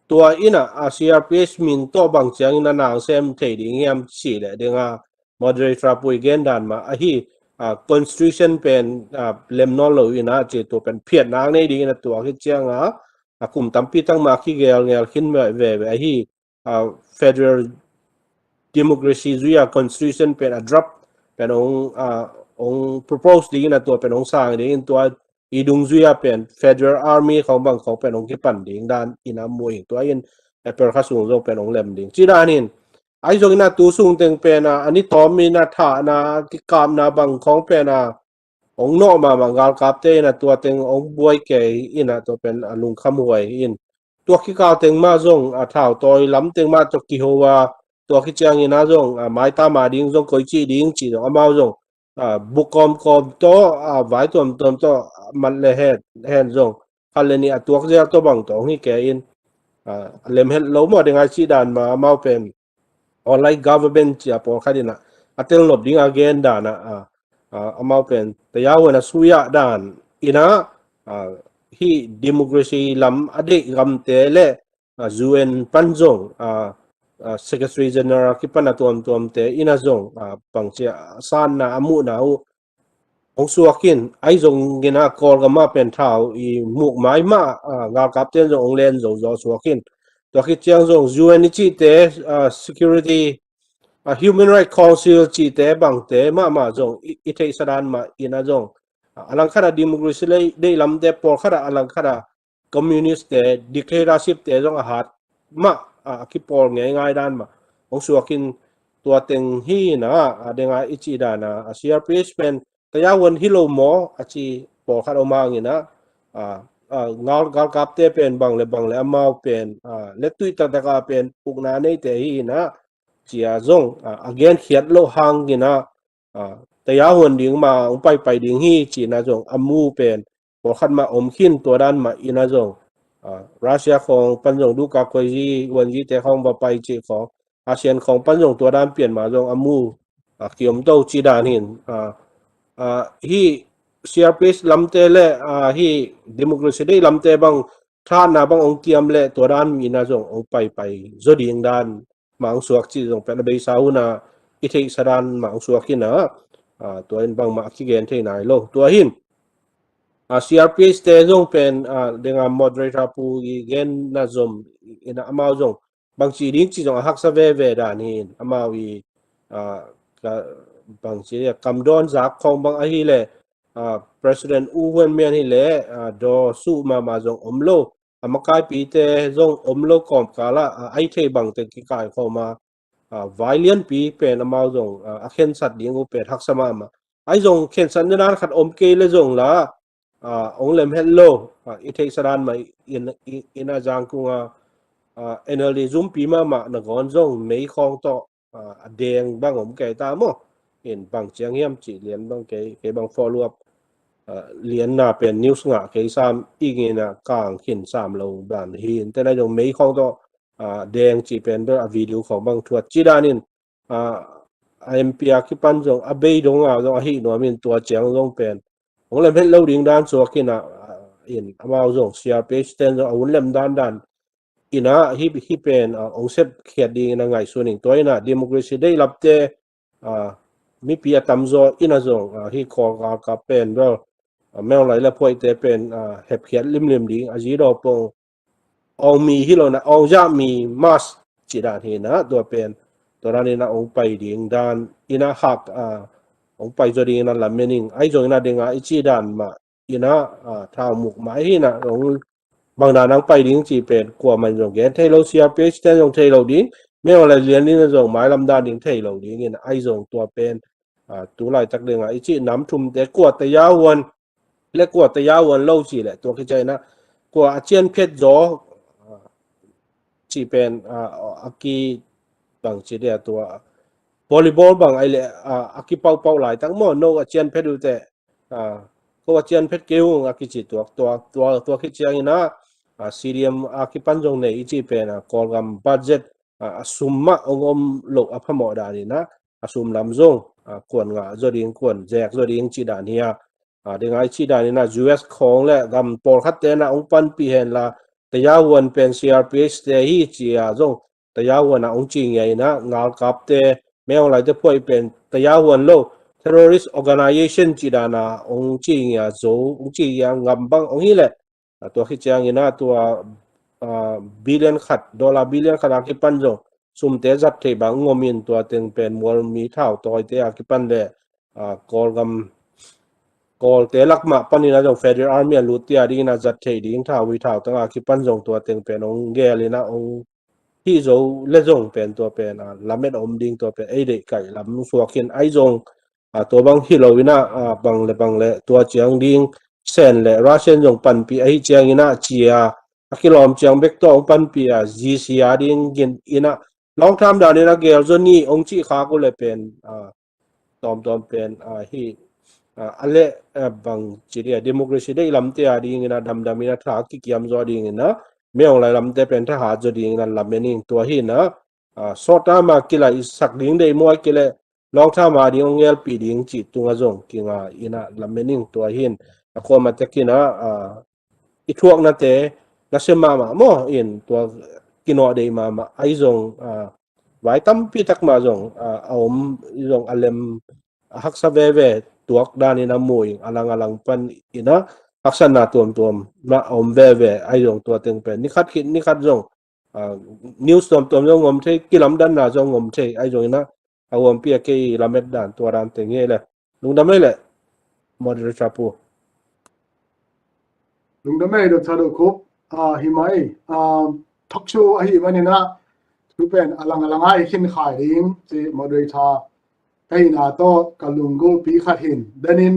Tua in a, a, C R P H min tawh bang ciang in a nang sem thei ding hiam ci le ding a, moderator pui gen dan mah ahi, a, constitution pen, a, lem nawn lo in a ci, tua pen phiat nang nei ding in a, tua khit ciang a, a, kum tampi tak mah kigel ngel khin veve ahi, a, federal democracy zui a constitution pen a draft pen ong, a, ong propose ding in a, tua pen ong sang ding in, tua i dungzui a pen federal army khawng bang khawng pen ong kipan ding dan in a mu ing, tua in April kha sung zong pen ong lem ding ci dan in. Ahi zong in a tu sung teng pen a, a ni tawm in a thahna, kikapna bang khawng pen a ong nawh mahmah, galkap te in a tua teng ong buai kei in a, tua pen a lungkham huai in. Tua kikal teng mah zong a thau tawi lam teng mah tua kiho a, Tua khit ciangin a zong, ah, maitama ding zong koici ding ci zong amau zong, ah, buk kawmkawm tawh, ah, vai tuamtuam tawh, ah, mat le hen, hen zong khat le nih a tuak zel tawh bang tawh hong hi kei in, ah, lemhet lo maw ding a i cih dan mah amau pen online government cia pawlkhat in ah a telnop ding a gen dan ah, ah, ah, amau pen tayau a suiah dan in ah, ah, hih democracy lam a deih gamte le, ah, U N pan zong, ah, ah, Secretary General kipan a tuamtuamte in ah zong, ah, pangcia sanna a muhna uh hong suak in, ahi zongin ah Kawlgam ah pen thau i muk mai mah, ah, galkapte in zong hong len zo zaw suak in. Tua khit ciang zong U N i cihte, ah, security, ah, Human Rights Council cihte bangte mahmah zong i, i theihsa dan mah in ah zong, ah, a langkhat ah democracy lei, deih lamte pawlkhat ah a langkhat ah communist te, dictatorship te zong a hat mah, ah, a kipawl ngeingai dan mah hong suak in. Tua teng hi in ah, a ding a i cih dan ah, a C R P H pen tayau a hi lo maw a ci pawlkhat om hangin ah, ah, ah, ngal, galkapte pen bang le bang le amau pen, ah, lettuih taktak a pen ukna neite hi in ah cia zong, ah, a genkhiat loh hangin ah, ah, tayau a ding mah hong paipai ding hi ci in ah zong a mu pen pawlkhat mah om khin. Tua dan mah in ah zong, ah, Russia khawng pan zong duhkak khuaizi, uanzi te khawng va pai cih khawng, ASEAN khawng pan zong tua dan pian mah zong a mu, ah, kiom to cih dan hi in, ah, ah, hih C R P H lamte le, ah, hih democracy deih lamte bang thatna bang hong kiam le tua dan in ah zong hong paipai zaw ding dan mah hong suak cih zong pen a beisa hun ah i theihsa dan mah hong suak hi in ah, ah, tua in bangmah a kigen thei nai lo. Tua hi in, ah, C R P H te zong pen, ah, ding a moderator pu i genna zom in ah amau zong bangci ding ci zong a haksa veve dan hi in, amau i, ah, ka, bangci a kamdawn zak khawng bang ahi le, ah, President U Win Myint hi le, ah, daw suh mahmah zong om lo, a makaipite zong om lo kawmkal ah, ah, a i thei bangte kikaikhawm a, ah, vai lianpi pen amau zong, ah, a khensat ding uh pen haksa mahmah. Ahi zong khensatna dan khat om kei le zong la, ah, hong lemhet lo, ah, i theihsa dan mah in, in, in ah Zangkong a, ah, N L D zumpi mahmah nangawn zong mei khawng tawh, ah, a deng bang om kei ta maw. In bang ciang hiam cih lian bang kei, kei bang follow up, ah, lianna pen news ngah kei sam, i ngen ah kang khin sam lo dan hi in, te nai zong mei khawng tawh, ah, deng cih pen bel a video khawng bang thuat cih dan in, ah, a M P a kipan zong a bei dong a zong ahi nuam in tua ciang zong pen hong lemhet lo ding dan suak in ah, ah, in amau zong C R P H ten zong a hun lem dan dan in ah hih, hih pen, ah, hong sepkhiat ding in ah ngaihsun ing. Tua in ah democracy deih lamte, ah, mipi a tamzaw in ah zong, ah, hih Kawl galkap pen bel, ah, Min Aung Hlaing le phuaihte pen, ah, hepkhiat limlim ding a zi daw pong awng mi hi lo in ah awng zah mi mask cih dan hi in ah tua pen tua dan in ah hong pai ding dan in ah hak, ah, hong pai zaw ding in ah lamen ing. Ahi zong in ah ding a i cih dan mah in ah, ah, thau muk mai hi in ah hong bang dan hong pai ding cih pen kuamah in zong gen thei lo, C R P H ten zong thei lo ding, Min Aung Hlaing lian in ah zong mailam dan ding thei lo ding in ah ahi zong tua pen, ah, tu laitak ding a i cih nam thumte kua tayau a le kua tayau a lo cih le tua khit ciang in ah kua a cianphet zaw, ah, cih pen, ah, a ki bang ci dia tua volleyball bang ahi le, ah, a kipaupau laitak maw, no a cianphet uh teh, ah, ko a cianphet kei ung a kici tuak tua, tua, tua khit ciang in ah, ah, C D M a kipan zong nei i cih pen, ah, Kawlgam budget, ah, a sum mah hong om loh a phamawh dan in ah a sum lam zong, ah, kuan ngah zaw ding, kuan zek zaw ding cih dan hi a, ah, ding a i cih dan in ah U S khawng le gam pawlkhatte in ah hong panpih hen la, tayau a pen C R P H te hi ci a zong tayau a hong ci ngiat in ah, ngalkapte, Min Aung Hlaing te phuaih pen tayau a lo, terrorist organization cih dan a hong ci ngiat zo, hong ci ngiat ngam bang hong hi le, ah, tua khit ciang in ah tua, ah, billion khat, dollar billion khat a kipan zong sumte zat theih bang hong om in tua teng pen mualmi thau tawite a kipan le, ah, Kawlgam Kawlte lak mah pan in ah zong Federal Army a lut tia ding in ah zat theih ding thau hui thau tang a kipan zong tua teng pen hong gel in ah hong hih zo le zong pen tua pen, ah, lamet a om ding tua pen ei deih kaih lam suak in ahi zong, ah, tua bang hi lo in ah, ah, bang le bang le tua ciang ding Sen le Russian zong panpih ahi ciang in ah ci a, a kilawm ciang bek tawh hong panpih a, G C a ding in ah long term dan in a gel zaw ni ong cih khak uh leh pen, ah, tawmtawm pen, ah, hi, ah, a leh, ah, bang ci dia, democracy deih lamte a dingin a damdam in a tha kikiam zaw dingin a, mei ong lai lamte pen thahat zaw dingin a lamen ing. Tua hi in a, ah, short term a kilaisak ding deih maw, ahih kei leh long term a ding ong ngelpih ding cih tungah zong kinga in a lamen ing. Tua hi in a kuamah tek in a, ah, i thuaknate nasem mahmah maw, in tua kinawh deih mahmah ahi zong, ah, vai tampi tak mah zong, ah, a om zong a lem a haksa veve tuak dan in a mu ing, a lang a lang pan in a haksatna tuamtuam mah a om veve ahi zong tua teng pen ni khat khit ni khat zong, ah, news tuamtuam zong om thei, kilamdanna zong om thei ahi zong in a, a huampi a kei lamet dan tua dan teng hi leh. Lungdam ei leh, moderator pu. Lungdam ei, Doctor Do Khup. Ah, hi mai, ah, talk show ahih manin a, thu pen a lang a lang a i khin khai ding ci moderator ka hihna tawh ka lunggulhpi khat hi in. Denin,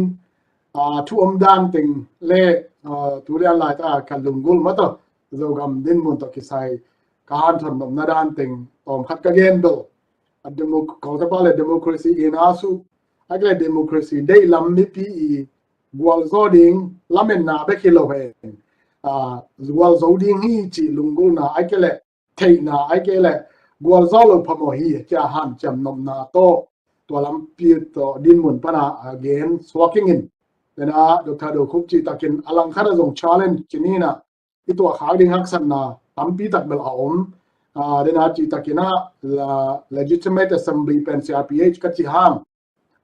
ah, thu om dan teng leh, ah, tu lian lai ta ka lunggulh mah tawh, Zogam dinmun tawh kisai ka hanthawn nopna dan teng tawm khat ka gen bel. A democ-, kawltepa leh democracy in a su, ahih kei leh democracy deih lam mipi i gualzo ding lamenna bek hi lo hen. Ah, gualzo ding hi cih lunggulhna, ahih kei leh theihna, ahih kei leh gualzo lo phamawh hi ci a hanciam nopna tawh, tua lampi tawh dinmun pan a, a gen suak ing in. Tua in a Doctor Do Khup cih takin a lang khat a zong challenge ci ni in a, i tuah khak ding haksatna tampi tak bel a om. Ah, tua in a cih takin a, la-, legitimate assembly pen C R P H ka ci hang,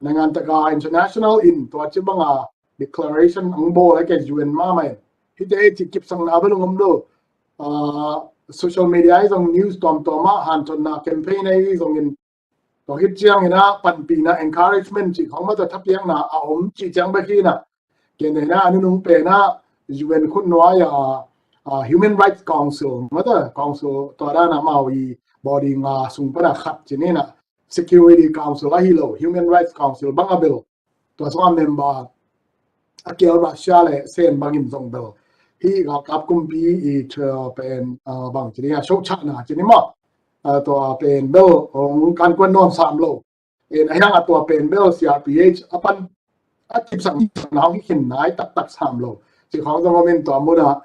naingan tak a international in tua ci bang a declaration ong bawl, ahih kei leh U N mahmah in. Hihte ei cih kipsakna bel ong om lo. Ah, social media ah zong news tuamtuam ah hanthawnna campaign ah zong in, tua khit ciangin a panpihna, encouragement cih khong mah tawh thapiakna a om cih ciang bek hi in a, ken in a a nunung pen a U N khutnuai a, ah, Human Rights Council mah tawh, council tua dan a amau i body nga sung pan a khat ci ni in a, Security Council ahi lo, Human Rights Council bang a bel, tua sungah member a kial Russia leh Sen bangin zong bel, hih galkap kumpi i tua pen, ah, bang ci ni a, sochatna ci ni maw, ah, tua pen bel ong kankuan nawn sam lo. In a hiang a tua pen bel C R P H a pan a kipsak na ong hi khin nai taktak sam lo. Cih khong zong om in tua mun a,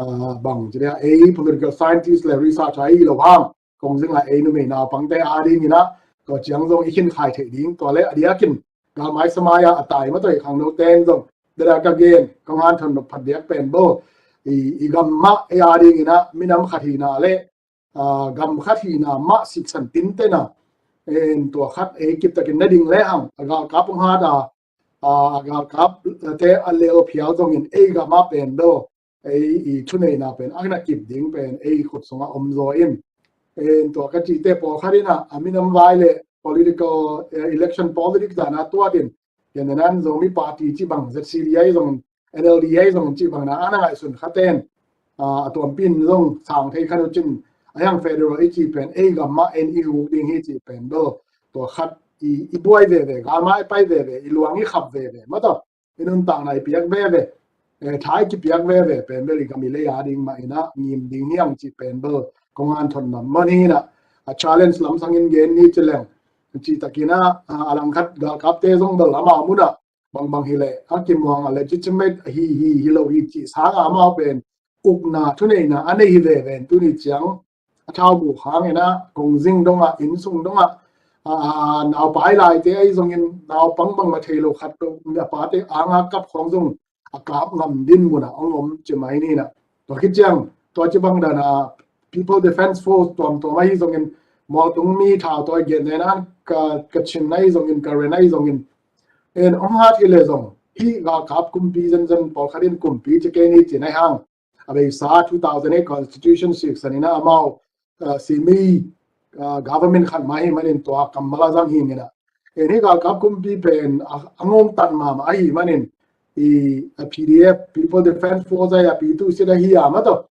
ah, bang ci ni a, ei political scientist leh researcher ahi lo hang, kong zing a ei numei naupangte a dingin a, tua ciang zong i khin khai theih ding, tua leh a diakin galmai samai a a tai mah tawh i khangnote in zong, tua dan a ka gen, kong hanthawn nop phadiak pen bel, i, i gam mah ei a dingin a minam khat hihna leh, ah, gam khat hihna mah siksan tinten a, in tua khat ei kip takin na ding lehang, a galkap ong hat a, ah, a galkapte a lel phial zongin ei gam ah pen bel, ei i thuneihna pen a na kip ding pen ei khut sungah om zaw in. In tua ka cihte pawlkhat in a, a minam vai leh political, eh, election politics dan a tuat in, ken in a Zomi Party cih bang, Z C D ahi zongin, N L D ahi zongin cih bang na a na ngaihsun khaten, ah, a tuampi in zong sang thei kha nu cin, a hiang federal i cih pen ei gam mah en i huk ding hi cih pen bel, tua khat i, i buai veve, galmai pai veve, i luang i khap veve mah tawh, i nuntakna i piak veve, eh, tha i kipiak veve pen bel i gam i lei a ding mah in a ngim ding hi hang cih pen bel kong hanthawn nop mah hi in a, a challenge lamsang in gen ni ci leng, cih takin a, ah, a lang khat galkapte zong bel amau mun a, bangbang hi leh a kimuang a legitimate hi, hi, hi lo hi cih sang a amau pen ukna thuneihna a nei hi veve in, tuni ciang a thau bu khang in a, kong zing dong a, inn sung dong a, a, a, naupai laite ahi zongin, naupang bangmah thei lo khat lo, a pate anga kap khong zong a kap ngam dinmun a ong om ci mai ni in a. Tua khit ciang, tua ci bang dan a People Defence Force tuamtuam ahi zongin, Mualtung mi thau tua gen ne nan, ka, Kachin ahi zongin, Karen ahi zongin, in ong hat hi leh zong, hih galkap kumpi zenzen pawlkhat in kumpi ci kei ni ci na hang, a beisa two thousand eight Constitution siksan in a amau, ah, simi, ah, government khat mah hi manin tua kammal a zang hi in a. In hih galkap kumpi pen a, a ngawng tan mahmah ahi manin, i, a P D F, People Defence Force ahi a, pitu sit ahi a mah tawh,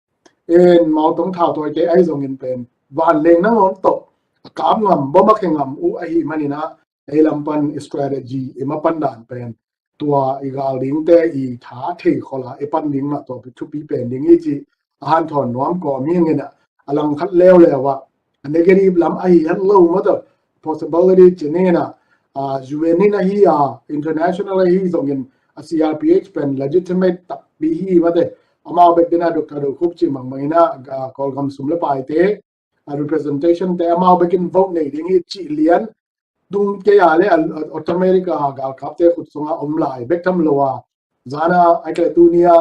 in Mualtung thau tuate ahi zongin pen vanleng nangawn tawh a kap ngam, bom a khe ngam uh ahi manin a, ei lam pan strategy i ma pan dan pen, tua i gal dingte i tha thei khol a i pan ding mah tua thupi pen ding hi cih a hanthawn nuam kawm hi ing in a, a lang khat leuleu ah, a negative lam ahi het lo mate, possibility ci ni na, a, U N in ahi a, international ahi zongin a C R P H pen legitimate takpi hi mate, amau bek dena Doctor Do Khup ci mangmang ina, a, Kawlgam sum le paite, a, representation te amau bekin vote nei ding hi ci lian, tung kei a le, a, a, automatic a galkapte khut sunga om lai bek tham lo a, zana ai kele tunia,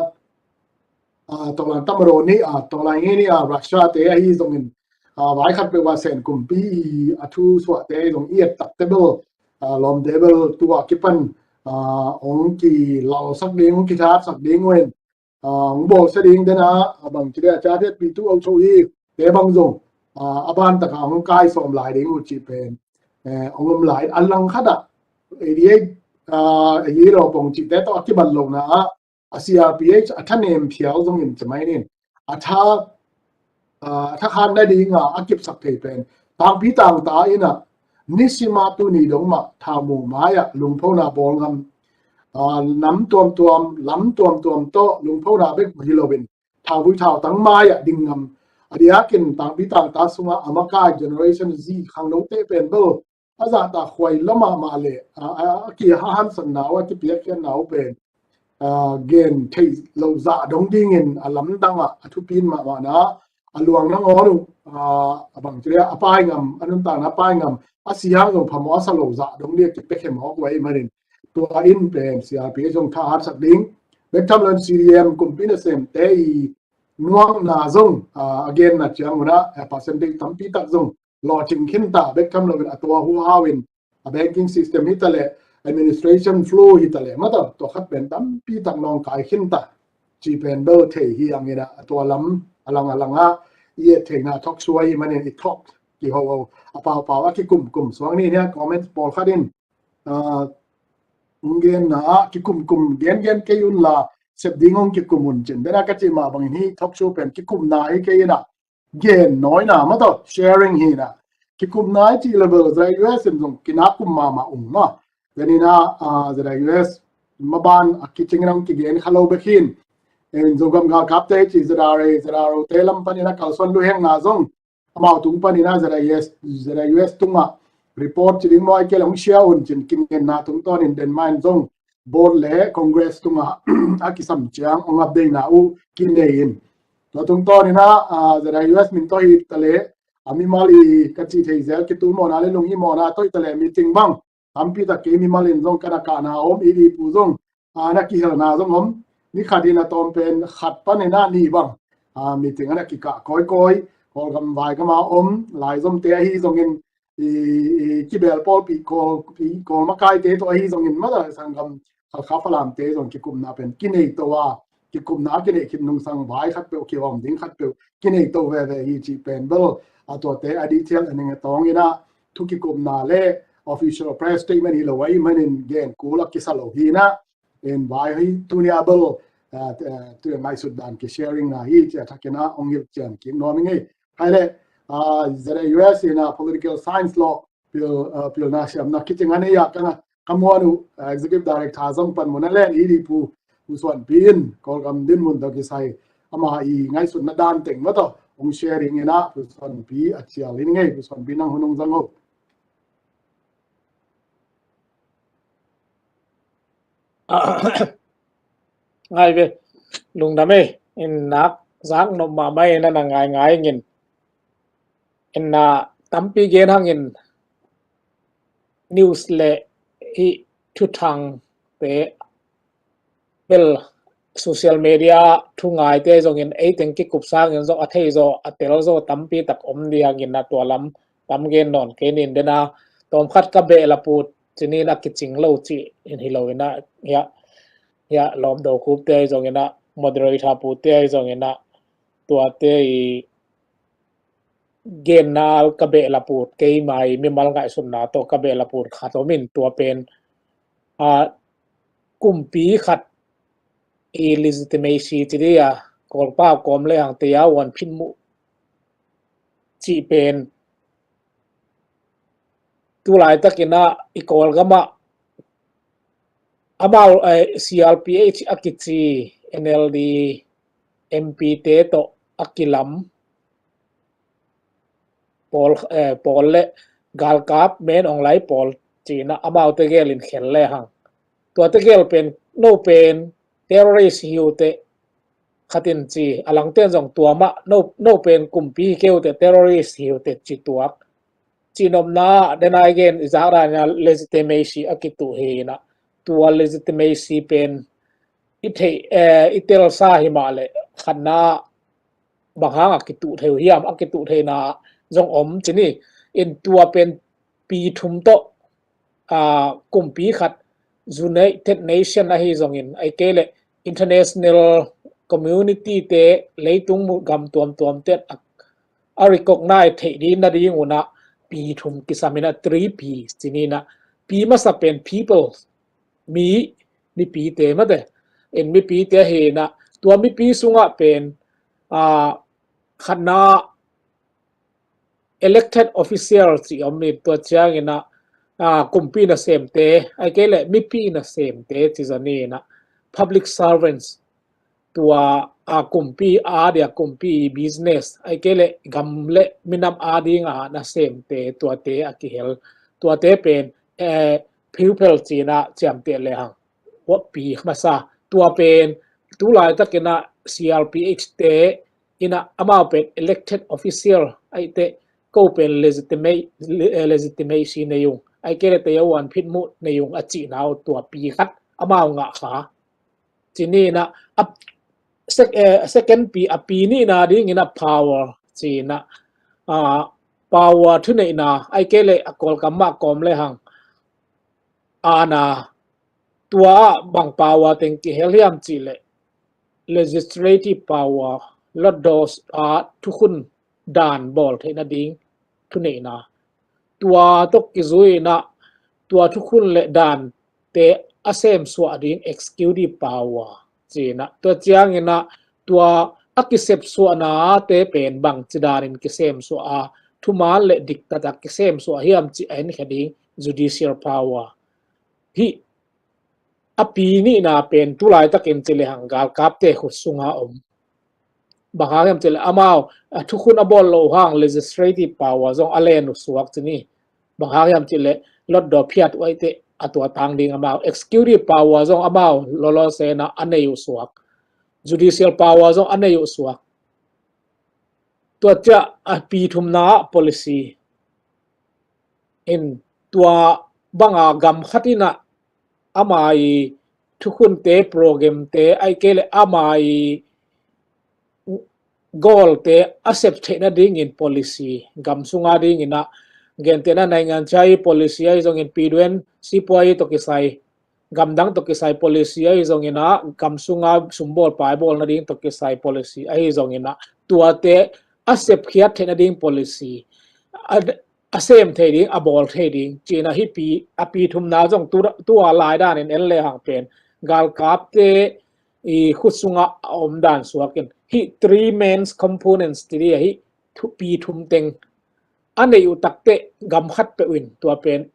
a, tawlan tamro ni, a, tawlan nge ni, a, Russia te ahi zongin, a, vai khat pe wa sen kumpi i a thu suah te ahi zong i et tak te bel, a, lawm te bel tua kipan, a, ong ki lau sak ding, ong ki thap sak ding wen, a, hong bawl sia ding dena, a, bang ci dia ca thiat pi tu au tho i, te bang zong, a, a ban taka hong kai sawm lai ding uh ci pen, eh, hong om lai, a lang khat ah, eighty eight, a, eighty eight lo pong ci te tawh a kibat lo na, a, a C R P H a tha nem phial zongin ci mai nin, a tha, a, a tha khan na ding a, a kipsak thei pen, tangpi tangta ina, nisima tuni dong mah thamu mai-ah lungphona bawl ngam, a, nam tuamtuam, lam tuamtuam tawh lungphona bek hi loin, thauvui thautang mai-ah ding ngam. A diakin tangpi tangta sunga a makai Generation Z khangnote pen bel, a zahta khuai lo mahmah le, a, a, a kihahansatna uh, a kipiakkhiatna uh pen, a, gen thei lo zah dong dingin a lamdang ah a thupin mahmahna, a luang nangawn uh, a, a bang ci dia, a pai ngam, a nuntakna a pai ngam, a siang zong phamawh a sa lo zah dong ding a kipekhe mawk uh ahih manin, tua in pen C R P H zong thahatsak ding, bek tham loin C D M kumpi nasemte i nuamna zong, a, a genna ciang una, a, percentage tampi tak zong lawhcing khinta, bek tham loin a tua huhau in, a, banking system hi ta le, administration flow hi ta le, mata tua khat pen tampi tak nawngkai khinta, ci pen bel thei hi ang ina, a tua lam a lang a lang a i et theihna thok suai manin i thok kiho ho, a paupau a kikumkum suang ni nia, comments pawlkhat in, a, hong genna ah kikumkum gengen kei un la, sep ding hong kikum un cin. Dena ka cih mah bangin hi thok su pen kikumna hi kei ina, gen nawina mata, sharing hi na. Kikumna hi cih level zai U S in zong kina kum mahmah ung ma. Deni na, a, zai U S maban a kicing nang kigen kha lo bek hin. En Zogam galkapte cih Z R A, Z R O te lam panin a kalsuan luhengna zong amau tung panin a Z I S, Z I U S tungah report ci ding maw, ai kei le hong share un cin, kingenna tungtawnin den main zong board le Congress tungah a kisam ciang hong update na uh kinei in. Tua tungtawnin a, a, Z I U S min tawh hi ta le, a mimal i ka cih thei zel kitul mawhna le lunghimawhna tawh hi ta le meeting bang tampi tak kei mimal in zong ka na kahna om, i di pu zong, a, na kihelna zong om. Ni khat in a tawm pen khat panin a nih bang, a, meeting a na kikah kawikawi, Kawlgam vai gam a om, laizomte ahi zongin, i, i, kibel pawlpi Kawl, i, Kawl makaite tawh ahi zongin, mata sanggam Halkha Falamte zong kikumna pen kinei to a, kikumna kinei khit nungsang vai khat peuh, kihawm ding khat peuh kinei to veve hi cih pen bel, a, tuate a detail a ning a tawng ina, thu kikumna le official press statement hi lo ahih manin gen kul a kisa lo hi na, en vai hi tunia bel, a, a, tu ngaihsut dan ki sharing na hi ci a thak ina hong hilh cian kik nuam ing ei. Hai le, a, Z I U S ina political science law pil, a, pilna siamna kicing a nei a ka na, ka muan uh, a, executive director zong pan mun a len i di pu, Pu Suanpi in, Kawlgam dinmun tawh kisai, ama i ngaihsutna dan teng mata hong sharing ina, Pu Suanpi a cial in ngei, Pu Suanpi nang hun hong zang ho. Ngai ve, lungdam ei, in nak zak nop mahmah ei na, na ngai ngai ngin. In na tampi gen hangin news le hi thuthang te bel social media thu ngaite zongin ei teng kikup sangin zong a thei zaw, a tel zaw tampi tak om ding hangin na tua lam tam gen nawn kei nin dena, tawm khat ka beh la put cinin a kicing lo cih in hi lo ina, hia, hia lawm Do Khup te zong ina, moderator pu te zong ina, tuate i genna ka beh la put, keima i mimal ngaihsutna tawh ka beh la put khat om in, tua pen, a, kumpi khat i legitimacy ci ding a, Kawlpau kawm le hang te a uan phin muh cih pen tu laitak ina i Kawlgam ah amau, eh, C R P H a kici N L D M P te tawh a kilam pawl, eh, pawl le galkap men ong lai pawl ci-in ah amaute gel in khel le hang. Tuate gel pen no pen terrorist hi uh teh khat in ci, a langte'n zong tua mah no, no pen kumpi hi kei uh teh terrorist hi uh teh ci tuak. Cihnopna ah, den a i gen i zak dan in ah legitimacy a kituh hi in ah, tua legitimacy pen i theih, eh, i telsa hi mah leh khatna ah bang hang a kituh thei uh hiam, a kituh theihna zong om ci ni. In tua pen pi thum tawh, ah, kumpi khat, United Nation ahi zongin, ahih kei leh international community te, leitung gam tuamtuam te a, a recognize theih ding nading un ah pi thum kisam in ah three P ci ni in ah, pi masa pen people, mi, mipite mate. In mipite hi in ah, tua mipi sungah pen, ah, khatna elected official ci om in, tua ciangin ah, ah, kumpi nasemte, ahih kei leh mipi nasemte ci zaw ni in ah, public servants, tua, ah, kumpi a dia kumpi business, ahih kei leh gam le minam a ding a nasemte, tuate a kihel, tuate pen, eh, pupil ci in ah ciamteh le hang. Pi masa, tua pen tu laitak in ah C R P H te in ah amau pen elected official ahih teh, ko pen legitimate, le-, eh, legitimacy nei ung, ahih kei leh tei a uan phitmuh nei ung a cihna uh, tua pi khat amau ngah kha. Ci ni in ah, a sec-, eh, second pi, a pi nihna ding in ah power ci in ah, ah, power thuneihna, ahih kei leh a Kawlkam mah kawm le hang, aana, tua ah bang power teng kihel hiam cih leh legislative power, lotdaw ah thukhun dan bawl theih nading thuneihna. Tua tawh kizui in ah tua thukhun le dante a semsuah ding executive power ci in ah, tua ciangin ah tua a kisepsuahnate pen bangci danin kisemsuah a, thuman le diktat a kisemsuah hiam cih a enkhia ding judicial power. Hih a pi nihna pen tu laitakin ci le hang galkapte khut sunga om. Bang hang hiam cih leh amau, a, thukhun a bawl loh hang legislative power zong a len uh suak ci ni. Bang hang hiam cih leh lotdaw phiat uh ahih teh a tua tang ding amau, executive power zong amau lolo sena a nei uh suak, judicial power zong a nei uh suak. Tua ciah a pi thumna ah policy in, tua banga gam khat in ah ama i thukhunte, programte, ahih kei leh ama i gawlte a sep theih nadingin policy, gam sunga dingin ah, gentehna naingan chai policy ahi zongin, P D N, sipuai tawh kisai, gamdang tawh kisai policy ahi zongin ah, gam sunga sumbawl paibawl nading tawh kisai policy ahi zongin ah, tuate a sepkhiat theih nading policy a, a sem thei ding, a bawl thei ding ci-in ah hih pi, a pi thumna zong tu, tua lai danin en le hang pen galkapte i khut sungah a om dan suakin, hih three main components ti dih ahi, thu, pi thum teng a neih uh takteh gam khat peuh in, tua pen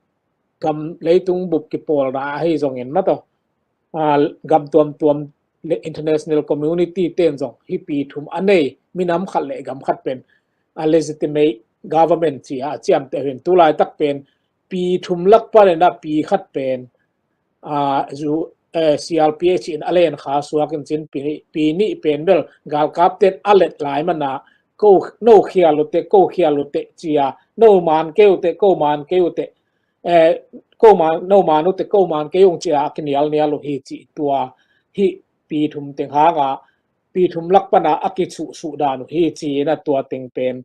gam leitung bup kipawlna ahi zongin mataw, a, gam tuamtuam le international community ten zong hih pi thum a nei minam khat le gam khat pen a legitimate government ci-a a ciamteh uh hi. Tu laitak pen pi thum lak panin ah pi khat pen, a, zu, eh, C R P H in a len kha suak in cin, pi nih, pi nih pen bel galkapten a let lai mana, ko, no khial uh teh, ko khial uh teh ci-a, no man kei uh teh, ko man kei uh teh, eh, ko man, no man uh teh, ko man kei ung ci-a a kinialnial uh hi ci, tua hih pi thum teng hanga, pi thum lak pana a kisuhsuh dan uh hi ci-in ah, tua teng pen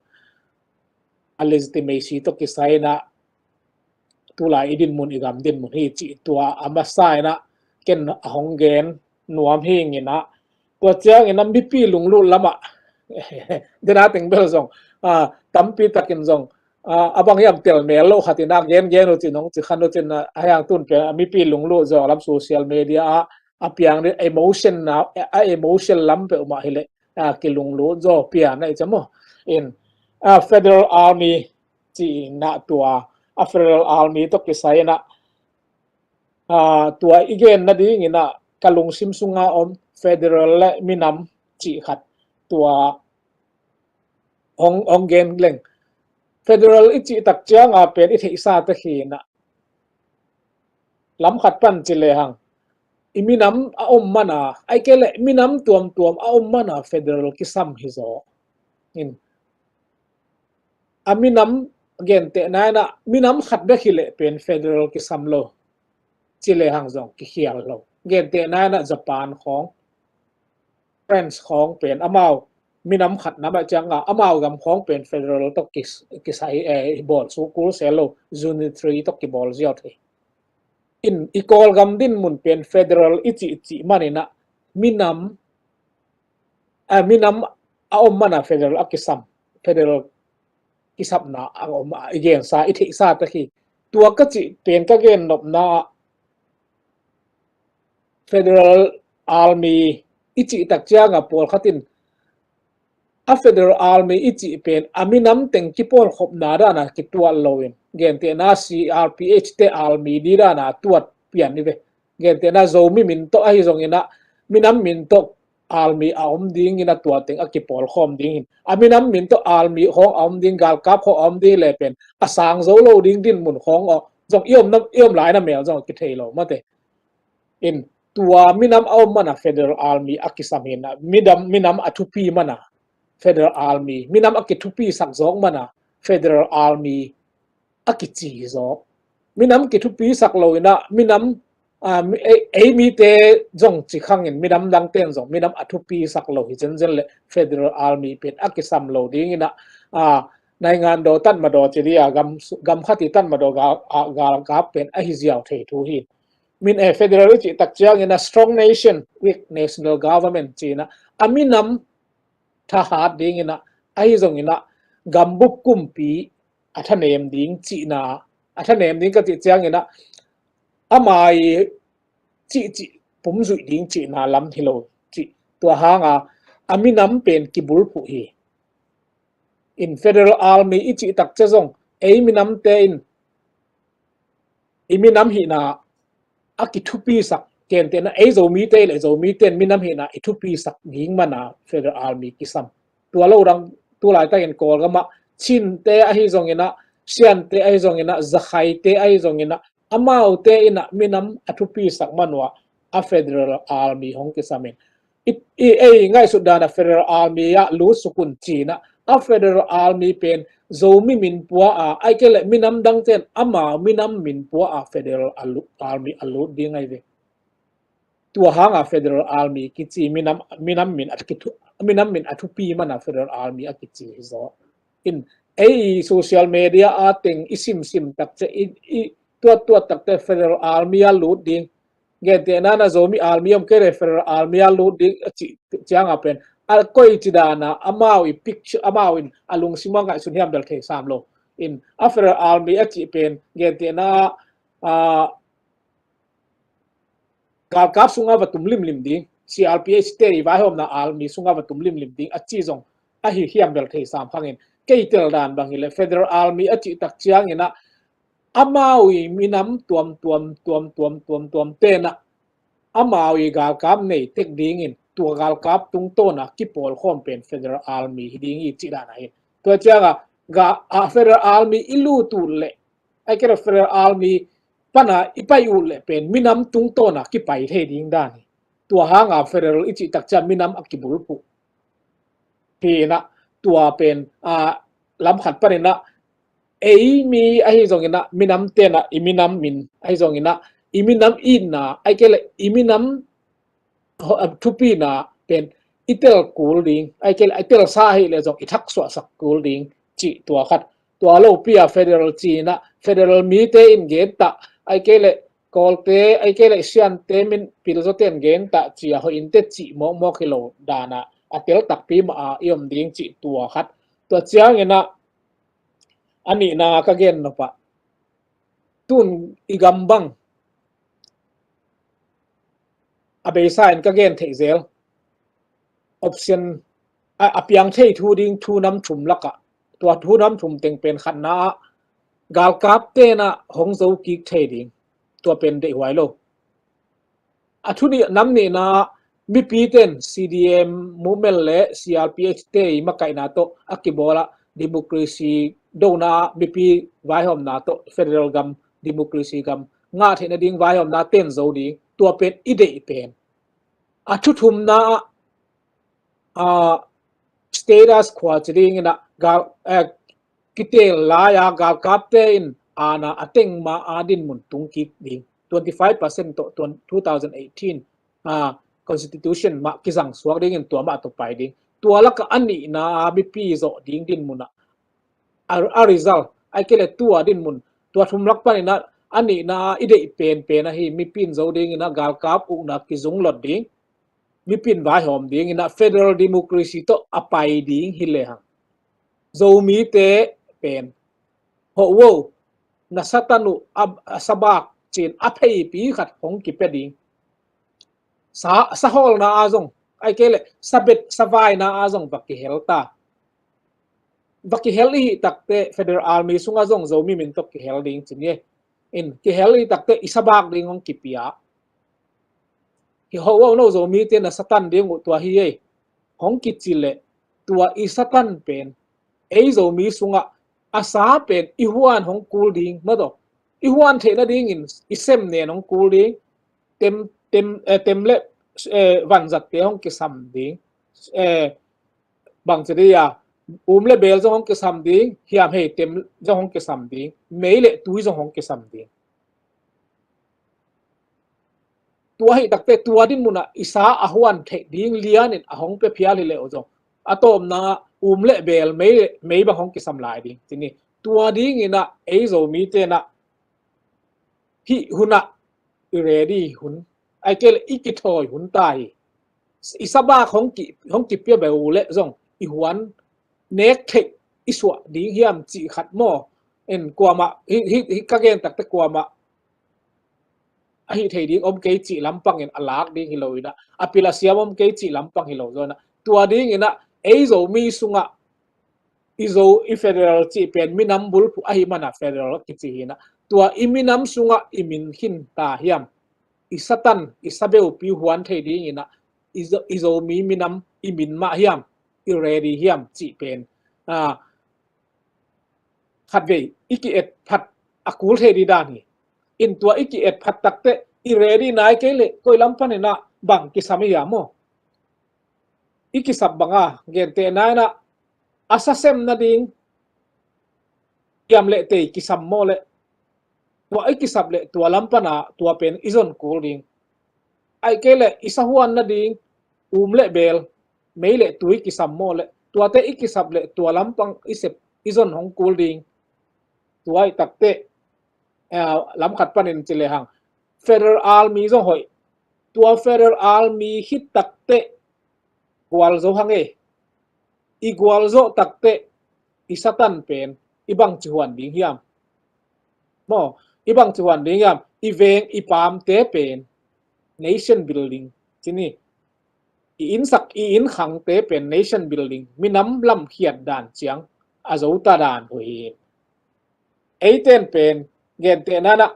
a legitimacy tawh kisai-in ah tulai i dinmun, i gam dinmun hi ci, tua a masa-in ah ken a hong gen nuam hi ing in ah, tua ciangin ah mipi lunglut lamah dena teng bel zong, a, tampi takin zong, a, a bang hiam tel mel lo khat in ah gen gen uh cin, hong ci khan uh cin ah, a hiang tun pen a mipi lunglut zawng lam social media ah a piang ding emotion na, a emotion lam peuhmah hileh, a, kilunglut zaw pian ah i cam uh in, a, Federal Army ci-in ah, tua a Federal Army tawh kisai-in ah, a, tua i gen nadingin ah ka lungsim sunga om federal le minam cih khat tua hong, hong gen leng. Federal i cih tak cianga pen i theihsa te hi inah, lam khat pan ci lehang, i minam a om mana, ai kei leh minam tuamtuam a om mana federal kisam hi zaw. In, a minam gentehna inah minam khat bek hi leh pen federal kisam lo ci lehang zong kikhial lo. Gentehna inah Japan khawng, France khawng pen amau minam khat nam ah cianga amau gam khawng pen federal tawh kis-, kisai, eh, bawl sukul se lo, unitary tawh kibawl ziau thei. In, i Kawlgam dinmun pen federal i cih cih maninah minam, eh, minam a om mana federal a kisam, federal kisapna a om a i gensa, i theihsa tak hi. Tua ka cih pen ka gen nopna ah federal army i cih tak cianga pawlkhat in a federal army i cih pen a minam teng kipawlkhopna dana kituat loin, gentehna C R P H te army di dana tuat pian i ve. Gentehna Zomi min tawh ahi zonginah minam min tawh army a om dingin a tua teng a kipawlkhawm ding hin, a minam min tawh army khawng a om ding, galkap khawng a om ding le pen a sang zo lo ding dinmun khawng aw zong i om na, i om laina mel zong a kithei lo mate. In, tua minam a om mana federal army a kisam hinah, midam, minam a thupi mana federal army, minam a kithupisak zawk mana federal army a kici hi zaw. Minam kithupisak lo inah minam, ah, mi-, ei, ei mite zong ci khangin minam dangten zong minam a thupisak lo hi zenzen le federal army pen a kisam lo dinginah, ah, naingan daw tatmadaw ci dia, gam, gam khat i tatmadaw gal, ah, galkap pen ahi ziau thei thu hi. Min, eh, federal i cih tak ciangin a strong nation, weak national government cinah a minam thahat dinginah, ahi zonginah gambup kumpi a thanem ding cihna, a thanem ding ka cih cianginah ama i cihcih pumzuih ding cihna lam hi lo cih. Tua hanga a minam pen kibulphuh hi. In, federal army i cih tak cia zong ei minamte in i minam hihna a kithupisak, gentehna ei Zomite i le Zomite in minam hihna i thupisak ding mana federal army kisam. Tua lo dang tulaitakin Kawlgamah Chinte ahi zonginah, Siante ahi zonginah, Zakhaite ahi zonginah, amaute inah minam a thupisak manua a federal army hong kisamin, i, i, ei ngaihsut dana federal army ah lutsuk un cinah, a federal army pen Zomi min pua a, ai kei le minam dangten ama minam min pua a federal a lu-, army a lut ding ahi ve. Tua hanga federal army kici, minam, minam min a kithu-, minam min a thupi mana federal army a kici hi zaw. In, ei social media a teng i simsim takte, i, i tuattuat takte federal army a lut ding, gentehna na Zomi army om kei le federal army a lut ding a cih cianga pen a koi ci dana amau i picture, amau in a lungsim a ngaihsun hiam bel thei sam lo. In, a federal army a cih pen gentehna, ah, galkap sunga va tum limlim ding, C R P H te i vaihawmna army sunga va tum limlim ding a ci zong ahi hiam bel thei sam khangin, kei tel dan bang hi le federal army a cih tak cianginah amau i minam tuamtuam, tuamtuam, tuamtuam tenah amau i galkap nei tek dingin tua galkap tungtawna kipawlkhawm pen federal army hi ding i cih dan ahi. Tua cianga ga, a federal army i lut uh leh, ai kei le federal army pana i pai uh leh pen minam tungtawna kipai thei ding dan hi. Tua hanga federal i cih tak cia minam a kibulphuh. Hi inah tua pen, ah, lam khat paninah ei mi ahi zonginah minam tenah i minam min ahi zonginah i minam itna, ai kei le i minam ho-, ah, thupina pen i tel kul ding, ai kei le i telsa ahi le zong i thaksuahsak kul ding cih tua khat. Tua lopi a federal cinah federal mite in gentah, ai kei le Kawlte, ai kei le Siante min pilzawte in gentah cia hoih inte cih mawkmawk hi lo dana a tel takpi mah a i om ding cih tua khat. Tua cianginah a nihna ka gen nopah, tun i gam bang a beisa in ka gen theih zel option a, a piang thei thu ding thu nam thum lakah, tua thu nam thum teng pen khatna ah galkap tenah hong zo kik thei ding, tua pen deihhuai lo. A thu nih, nam nihna ah mipi ten C D M movement le C R P H te i makaihna tawh a kibawlah democracy dona mipi vaihawmna tawh federal gam, democracy gam ngah theih nading vaihawmna ten zo ding, tua pen i deih pen. A thuthumna ah, ah, status quo ci dingin ah gal, eh, kitel lai-a galkapte in aana a teng ma-a dinmun tung kik ding. Twenty five percent tawh two thousand eighteen, ah, constitution mah kizang suak dingin tua mah tawh pai ding. Tua lakah a nihna a mipi zawh ding dinmun ah a, a result, ai kei le tua dinmun, tua thum lak panin ah a nihna a i deih penpen ahi, mipi in zo dingin ah galkap ukna kizung lot ding, mipi in vaihawm dingin ah federal democracy tawh a pai ding hi lehang, Zomite pen, hoh vo, na Satan uh a, a sabak cin a pheipi khat hong kipia ding. Sa, sahawlna a zong, ai kei le sabet savaina a zong va kihel ta. Va kihel i hih takte Federal Army sungah zong Zomi min tawh kihel ding ci ni. In kihel i takte i sabak ding hong kipia. Hi ho, no, Zomite na Satan ding uh tua hi ei, hong kici le, tua i Satan pen ei Zomi sungah a sa pen i huan hong kul ding, maw taw. I huan theih nadingin i sem nen hong kul ding. Tem, tem, eh, tem le, eh, vanzatte hong kisam ding. Eh, bang ci dih a, um le bel zong hong kisam ding, hiam hei tem zong hong kisam ding, mei le tui zong hong kisam ding. Tua hih takte tua dinmun ah i sa a huan theih ding lianin a hong pia phial hi le uh zong, a tawpna ah um le bel, mei le, mei bang hong kisam lai ding ci ni. Tua dingin ah ei Zomite in ah hih hun ah i ready hun, ai kei le i kithawi hun ta hi. I sabak hong ki, hong kipia beh uh le zong i huan nek theih i suah ding hiam cih khat maw. En kuamah, hi, hi, hi ka gen takte kuamah ahi thei ding om kei cih lampangin a lak ding hi lo in ah, a pil a siam om kei cih lampang hi lo zaw in ah, tua dingin ah ei Zomi sungah i Zo, i federal cih pen minam bulphuh ahi man ah federal kici hi in ah, tua i minam sungah i min khin ta hiam, i Satan, i sabeupi huan thei dingin ah i Zo, i Zomi minam i min mah hiam, i ready hiam cih pen, ah, khatvei i ki-et phat a kul thei dih dan hi. In tua i ki-et phat takte i ready nai kei le koi lam panin ah bang kisam i hiam maw. I kisap banga gentehna in ah a sa sem nading hiam le tei kisam maw le, tua i kisap le tua lam pana tua pen i zon kul ding. Ai kei le i sa huan nading um le bel, mei le tui kisam maw le, tuate i kisap le tua lampang i sep i zon hong kul ding. Tua i takte, eh, lam khat panin ci lehang Federal Army zong hoih. Tua Federal Army hih takte gualzo hang e. I gualzo takte i Satan pen i bang ci huan ding hiam? Maw, i bang ci huan ding hiam? I veng i pamte pen nation building ci ni. I innsak, i innkhangte pen nation building, minam lamkhiat dan ciang a zo ta dan uh hi. Eiten pen gentehna in ah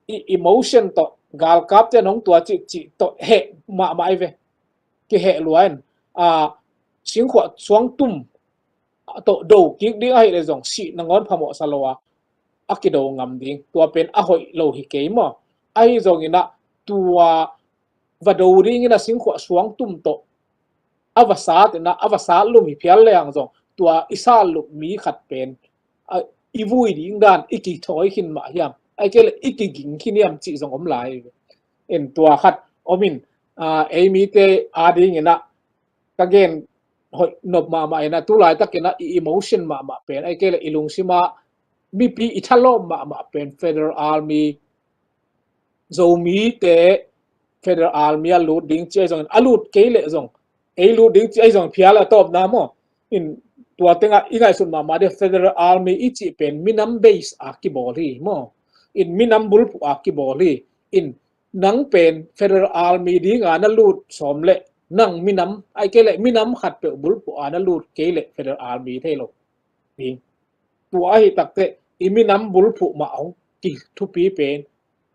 i emotion tawh galkapte in hong tua cih cih tawh heh mahmah i ve. Kiheh lua in, ah, singkhuah suangtum tawh do kik ding ahi le zong sih nangawn phamawh sa lo a, a kido ngam ding, tua pen a hoih lo hi kei maw. Ahi zongin ah tua va do dingin a singkhuah suangtum tawh a va sat in ah, a va sat lum hi phial lehang zong tua i sat lum mi khat pen, a, i vui ding dan i kithawi khin mah hiam, ai kei le i kiging khin hiam cih zong om lai. En tua khat om in, ah, ei mite a dingin ah ka gen hoih nop mahmah in ah, tu laitakin ah i emotion mahmah pen, ai kei le i lungsima mipi i thalawm mahmah pen Federal Army, Zomite Federal Army a lut ding ci ahi zongin, a lut kei leh zong, ei lut ding ci ahi zongin phial a tawpna maw. In tua tengah i ngaihsun mahmah ding Federal Army i cih pen minam base a kibawl hi maw. In minam bulphuh a kibawl hi. In nang pen Federal Army dinga na lut sawm leh nang minam, ai kei leh minam khatpeuh bulphuh a na lut kei leh Federal Army thei lo ding. Tua ahi takte i minam bulphuh mah hong kithupi pen,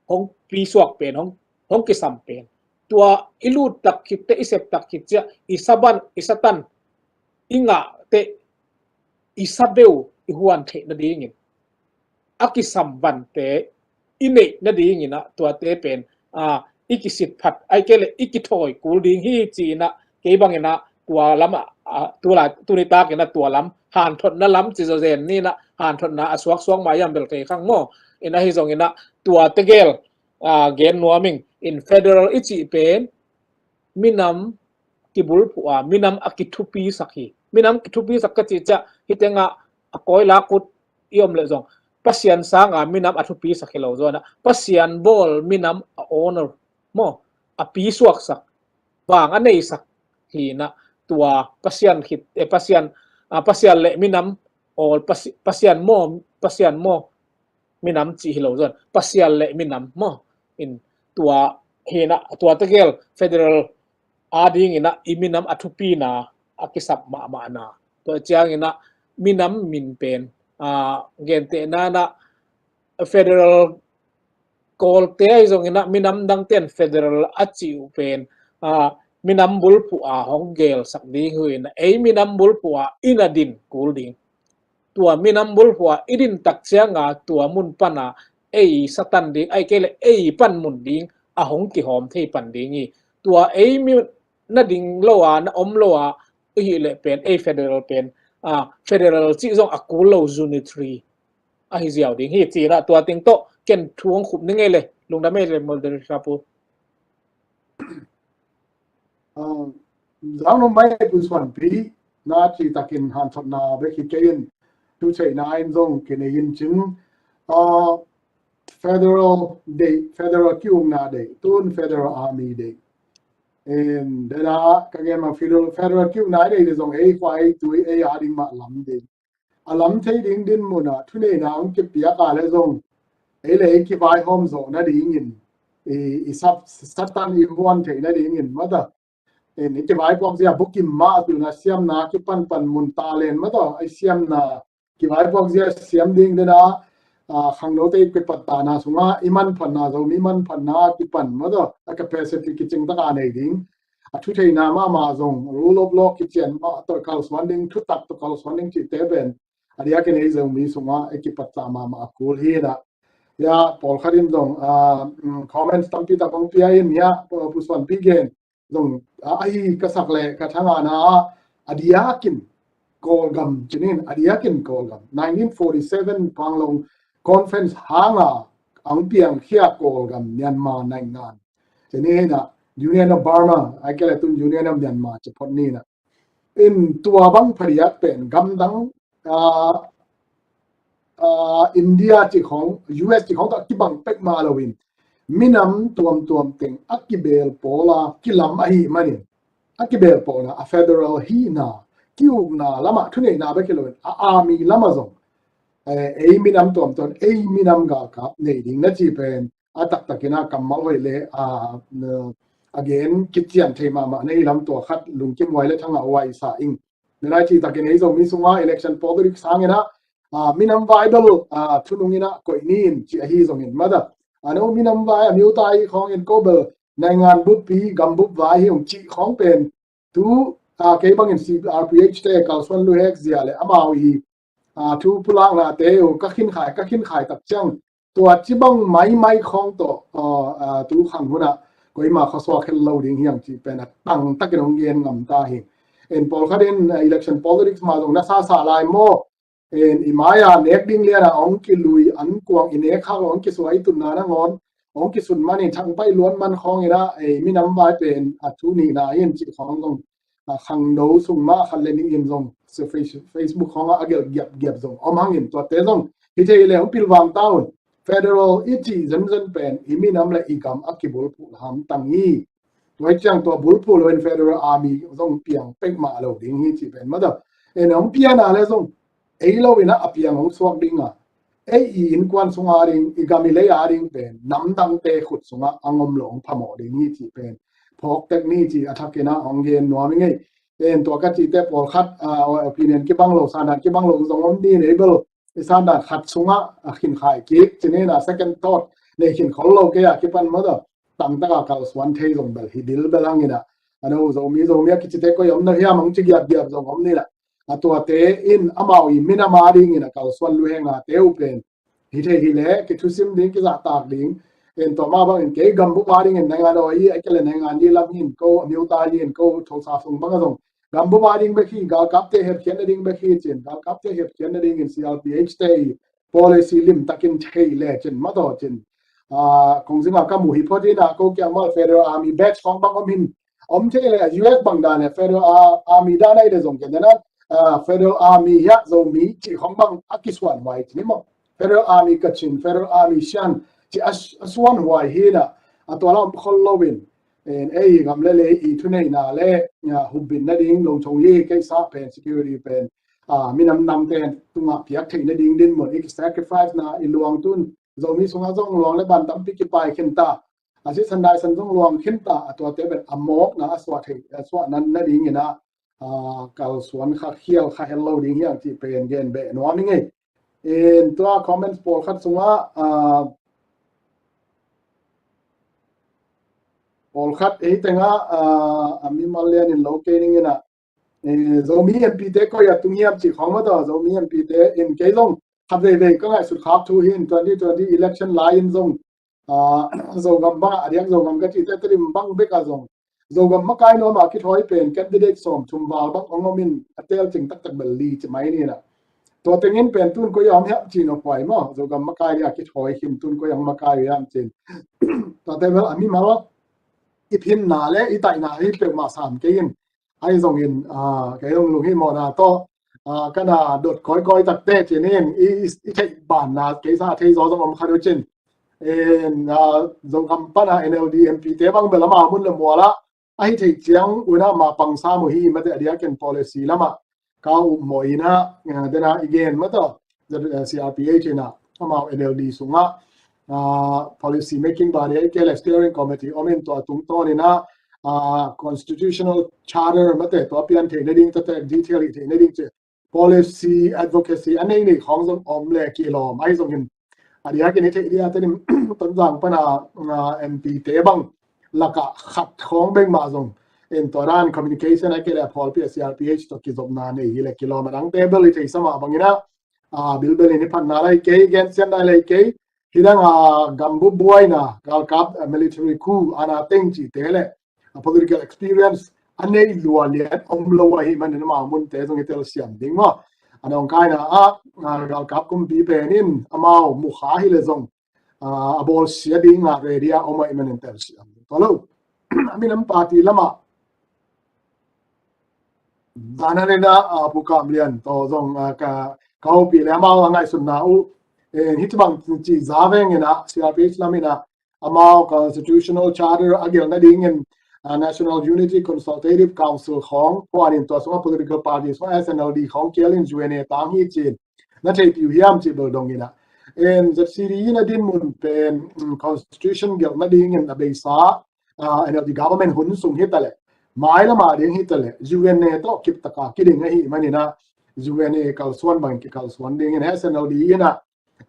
hong pisuak pen, hong, hong kisam pen. Tua i lut tak khitte, i sep tak khit ciah i saban, i Satan i ngahte i sabeu i huan theih nadingin a kisam vante i neih nadingin ah tuate pen, a, i kisit phat, ai kei le i kithawi kul ding hi ci-in ah, kei bangin ah tua lam ah, a, tu lai, tuni takin ah tua lam, hanthotna lam ci zawzen ni-in ah, hanthotna a suaksuak mah hiam bel kei khang maw. In ahi zongin ah tua tegel, a, gen nuam ing. In federal i cih pen minam kibulphuh a, minam a kithupisak hi. Minam kithupisak ka cih ciah hih tengah a kawila kut i om leh zong Pasian sanga minam a thupisak hi lo zaw-in ah, Pasian bawl minam a honor maw, a pisuaksak, vang a neisak hi-in ah, tua Pasian khit, eh, Pasian, ah, Pasian le minam awl, Pasi-, Pasian maw, Pasian maw, minam cih hi lo zaw-in, Pasian le minam maw. In tua hi-in ah, tua tegel federal adingin ah i minam a thupina a kisap mahmahna. Tua ciangin ah minam min pen, a, gentehna-in ah federal Kawlte ahi zongin ah minam dangte'n federal a cih uh pen, a, minam bulphuh a hong gelsak ding hi-in ah, ei minam bulphuh a i na din kul ding. Tua minam bulphuh a i din tak cianga tua mun pana ei Satan ding, ai kei le ei panmun ding a hong kihawm thei pan ding hi. Tua ei mi na ding lo a, na om lo a, i hih leh pen, ei federal pen, a, federal cih zong a kul lo, unitary ahi ziau ding hi ci-in ah tua teng tawh ken thu hong khup ning ei le, lungdam ei le, moderator pu. Ah, zang nong mai Pu Suanpi, na cih takin hanthotna bek hi kei in, thu theihna in zong kinei in cin, ah, federal deih, federal ki-ukna deih, tun federal army deih. Em, dena ka gen mah federal, federal ki-ukna deih zong ei khua ei tui ei a ding mah lam ding. A lam thei ding dinmun ah thuneihna hong kipiak a le zong ei le ei kivaihawm zawh nadingin, i, i sap, Satan i huan theih nadingin mata. In i kivaipuak zia bukim mah tuna siamna kipanpan mun ta len mata, i siamna kivaipuak zia siam ding dena, a, khangnote i kipattahna sungah i manphatna, Zomi manphatna kipan mata, a capacity kicing taka nei ding. A thutheihna mahmah zong, rule of law kician mah tawh kalsuan ding, thutak tawh kalsuan ding cihte pen a diakin ei Zomi sungah i kipattah mahmah a kul hi-in ah. Ya, pawlkhat in zong, ah, mm, comments tampi tak hong pia in, ya, Pu Suanpi gen zong, ah, ahi ka sak le ka thangahna ah, a diakin Kawlgam cinin, a diakin Kawlgam. Nineteen forty-seven Panglong Conference hanga ang piangkhia Kawlgam, Myanmar naingan cinin ah, Union of Burma, ai kei le tun Union of Myanmar ci phot ni-in ah. In tua bang phadiak pen gamdang, ah, ah, India cih khawng, U S cih khawng tawh a kibang pek mah loin, minam tuamtuam teng a kibel pawl a kilam ahih manin, a kibel pawlna, a federal hihna, ki-ukna lamah thuneihna bek hi loin, a army lamah zong, eh, ei minam tuamtuam, ei minam galkap nei ding na cih pen a taktakin a kammal hoih le, a, a gen kician thei mahmah na hi lam, tua khat lungkim huai le thangah huai sa ing. Nilai cih takin ei Zomi sungah election politics hangin ah, a, minam vai bel, a, thunung in ah koih ni in cih ahi zongin mata, a no minam vai a miuta hi khawngin ko bel naingan buppi, gam bup vai hi ung cih khawng pen tu, a, kei bangin C R P H te kalsuan luhek zia le amau i, a, thu pulaknate uh ka khinkhai, ka khinkhai tak ciang tua cibang maimai khawng tawh, a, a, tu khang hunah koima khuasuak het lo ding hi ang cih pen a tangtakin hong gen ngam ta hi. En pawlkhat in, a, election politics mah zong na sasa lai maw? En i mai-a nek ding liana hong kilui an kuang i nek khak hong kisuai tunna nangawn hong kisun manin thangpai luan man khawngin ah, ei minam vai pen a thu nihna in cih khawng zong, a, khangno sung mah khat le nih in zong, so Face-, Facebook khawngah a gelh giapgiap zong om hangin tuate zong hi thei le hong pilvang ta un. Federal i cih zenzen pen i minam le i gam a kibulphuh hamtang hi. Tua hi ciang tua bulphuh loin federal army zong piang pek mah lo ding hi cih pen mata. En hong piana le zong ei lo in ah a piang hong suak ding a, ei i innkuan sunga ding, i gam i lei a ding pen namdangte khut sungah a ngom lo hong phamawh ding hi cih pen phawk tek ni cih a thakin ah hong gen nuam ing ei. En tua ka cihte pawlkhat, a, opinion kibang lo, sandan kibang lo zong om ni, nei bel i sandan khat sungah a khinkhai kik cinin ah second thought nei khin khol lo kei a kipan mata, tangtaka kalsuan thei zong bel hi bilbel hangin ah, a no Zomi, Zomi a kicite koi om na hiam hong ci giapgiap zong om ni lah. A tuate in amau i minam a dingin a kalsuan luhengate uh pen hi thei hi leh kithusim ding, kizahtak ding. En, tua mah bangin kei gambup a dingin naingan aw i, a kei le naingan i lam hin ko, a miuta hin ko, thosa sung bang a zong gambup a ding bek hi, galkapte hepkhiatna ding bek hi cin, galkapte hepkhiatna dingin C R P H te i policy limtakin thei le cin, mataw cin. Ah, kong zinga ka mu hi phot hi na, ko kiang mal Federal Army badge khong bang om hin, om thei le, U S bang dan le Federal Ar-, Army dan ai le zong ken na, ah, Federal Army hia Zomi ci khong bang a kisuan huai ci ni maw. Federal Army Kachin, Federal Army Shan ci a, a suan huai hi na, a tua la om khol lo in. En, ei gam le lei i thuneihna le, ah, hupbitna ding, longchong hi keisa pen, security pen, ah, minam namte tungah piak theihna ding dinmun, i sacrifice na, i luang tun, Zomi sungah zong luang le ban tampi kipai khin ta, a sisan daisan zong luang khin ta, a tuate pen a mawkna, a suah theih, a suah nan na dingin a, ah, kalsuan kha khial kha hel lo ding hiang cih pen gen beh nuam i ngei. En, tua comments pawlkhat sungah, ah, pawlkhat ei tengah, ah, a mimal lianin lo kei ning in a, eh, Zomi M P te koi a tung hiam cih khong mataw, Zomi M P te in kei zong khat veivei ka ngaihsut khak thu hi in twenty twenty election lai in zong, ah, Zogam bang a diak Zogam ka cih te tedim bang bek a zong Zogam makai nuam a kithawi pen candidate sawm thum val bang ong om in a tel cing taktak bel li ci mai ni na. Tua tengin pen tun koi a om hiam ci no puai maw, Zogam makai a kithawi khin tun koi a makai hiam cin. Tua te bel a mimal i phinna le i taihna hi peuhmah sam kei in. Ahi zongin, ah, kei zong lunghimawhna tawh, ah, ka na dot kawikawi takte cinin i, i, i theih banna kei sa thei zaw zong om khat uh cin. En, ah, Zogam pana N L D M P te bang bel ama mun le muala ahi thei ciang una ma pangsa mu hi mate a diakin policy lama ka upmawh ina, ah, dena i gen mataw, ah, C R P H ina amau N L D sunga, ah, policy making body ai kei le steering committee om in tua tungtawn ina, ah, constitutional charter mate tua pian theihna ding, tua te detail i theihna ding ci policy advocacy a nei nei khong zong om le kilawm ahi zongin a diakin i theih dia tenim Tonzang pana, ah, M P te bang laka khat khong beng mah zong en tua dan communication a kei le a pawlpi a C R P H tawh kizopna nei hi le kilawm a dang te bel i theisa mah bangina, ah, bilbel in i phatna lai kei, gensiatna lai kei, hidang a gambup buaina, galkap, ah, military coup, ana teng cihte le a political experience a nei lua lian om lo ahi manin amau munte zong i telsiam ding maw. A nawngkaina ah, ah, galkap kumpi penin amau mukha hi le zong, ah, a bawlsia ding a ready a om ahi manin telsiam ding. Tua lo a minam party lama zana nena, ah, Pu Kam Lian tawh zong, ah, ka, ka hopih le amau a ngaihsutna uh, eh, hih bang ci za vengin ah C R P H lam in ah amau constitutional charter a gelhna dingin, ah, National Unity Consultative Council khong puanin tua sungah political party sungah S N L D khong kialin U N A tang hi cin na theihpih uh hiam cih bel dong in ah. En, Z C D in a dinmun pen, mm, constitution gelhna dingin a beisa, ah, N L D government hun sung hi ta leh, mai lama ding hi ta leh, U N A tawh kiptaka kiding ahi manin ah U N A kalsuan bang kikalsuan dingin S N L D in ah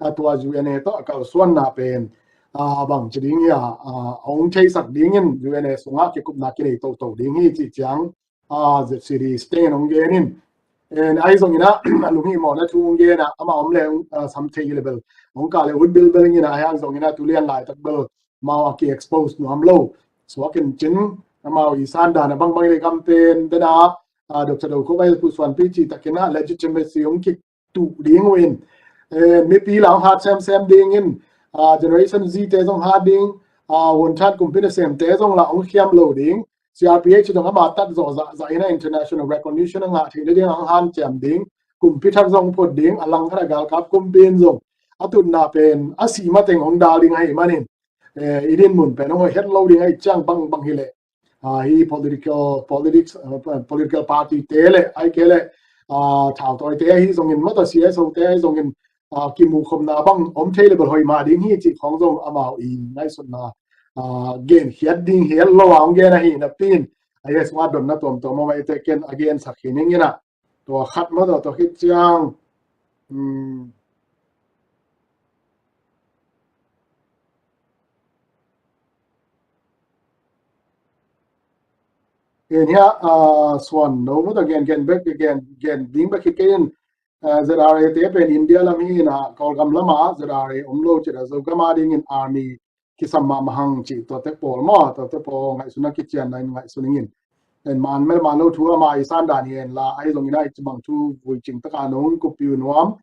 a tua U N A tawh a kalsuanna pen, ah, bang ci ding hi a, ah, a hong theisak dingin U N A sungah kikupna kinei toto ding hi cih ciang, ah, Z C D Sting in hong gen in. En, ahi zongin ah, a lunghimawhna thu hong gen ah, amah om le, ah, sam thei hi le bel hong kah le ut bilbel in ah, ahi zongin ah, tu lian laitak bel amau a ki-expose nuam lo suak in cin, amau i san dan a bangbang i le kam pen dena, ah, Doctor Do Khup a i pusuanpi cih takin ah legitimacy hong kik tuh ding uh in, eh, mipi la hong hat semsem dingin, ah, Generation Z te zong hat ding, ah, vuanthat kumpi nasemte zong la hong khiam lo ding. C R P H zong ama tat zawh zahzah in ah international recognition a ngah theihna ding hong hanciam ding. Kumpi thak zong phut ding, a langkhat a galkap kumpi in zong a tutna pen a sih mateng hong dal ding ahi manin, eh, i dinmun pen hong hoih het lo ding ahi ciang bangbang hi leh, ah, hi political, politics, ah, political party te le, ahi kei le, ah, thautawi te ahi zongin, mata C S O te ahi zongin, ah, kimuhkhopna bang om thei le bel hoih mah ding hi cih khong zong amau i ngaihsutna, ah, genkhiat ding hi lo a hong gen ahi napi in, ahi sungah dotna tuamtuam om a i te ken a gensak hi ning in ah. Tua khat mata tua khit ciang, um, En hia, ah, suan no mu ta gen gen bek gen gen ding bek hi kei in, ah, Z R A te pen India lam hi na, Kawlgam lama Z R A om lo ci ta Zogam a dingin army kisam mahmah hang ci tuate pawl maw, tuate pawl ngaihsun a kician na in ngaihsun ingin. En man mel man lo thu ama i san dan hi en la, ahi zongin a i ci bang thu vui cing taka nong kupi uh nuam.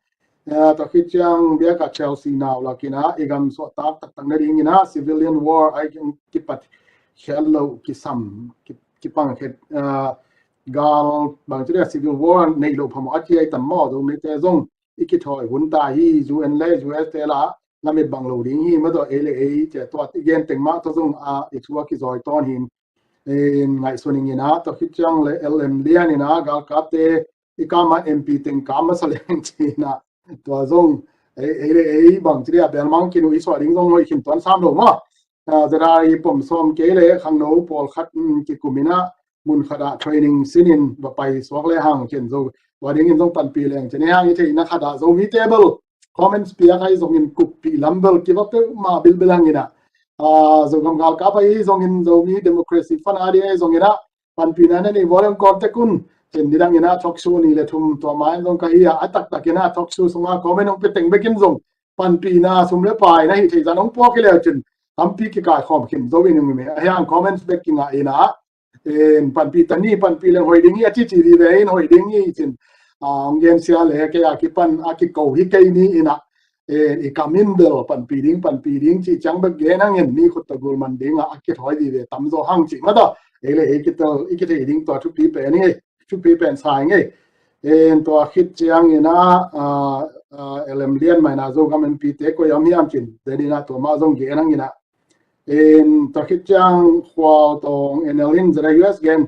Eh, tua khit ciang biak a Chelsea nau lakin a i gam suahtak taktak na dingin a civilian war ahi kipat khial lo kisam, ki, kipang khet, eh, gal bang ci dia civil war nei lo phamawh a ci ai tam maw, Zomite zong i kithawi hun ta hi, U N le U S te la lamit bang lo ding hi, maw tua ei le ei, cia tua i gen teng mah tua zong a i thu a kizawi tawn hin, in ngaihsun ingin a, tua khit ciang le L M Lian in a, galkapte i kama M P teng kam masa leng ci na, tua zong ei, ei le ei bang ci dia belmang kinu i suah ding zong hoih khin tuan sam lo maw. Ah, Z R A i pom sawm kei le khangno pawlkhat, mm, kikum in a, mun khat ah training sin in va pai suak le hang cin zo. Tua dingin zong panpi leng cin hang i theihna khat ah Zomi table comments piak ahi zongin kuppih lam bel kiva peuhmah bilbil hangin a, ah, Zogam galkap ahi zongin Zomi Democracy Fund a ding ahi zongin a panpina na nei volume kawm tek un. Cin nidangin a talk show ni le thum tua ma in zong ka hi a, a taktakin a talk show sunga comment hong pe teng bekin zong panpina sum le pai na hi thei zan hong puak hi leu cin tampi kikai khawm khin zo in ung mi a hiang comments bek kingah in a, en, panpi ta ni, panpi leng hoih ding hi a ci ci vive in hoih ding hi cin, ah, hong gen sia le kei a kipan a kiko hi kei ni in a, en, i kam in bel panpi ding, panpi ding ci ciang bek gen hangin mi khut ta gul man ding a, a kithawi vive tam zaw hang ci mata. Ei le ei kitel i kithei ding tua thupi pen hi, thupi pen sa hi ngei. En, tua khit ciang in a, ah, ah, L M Lian mai na Zogam M P te koi om hiam cin, den in a tua ma zong gen hangin a. En, tua khit ciang Khual Tawng N L in Z R A U S gen,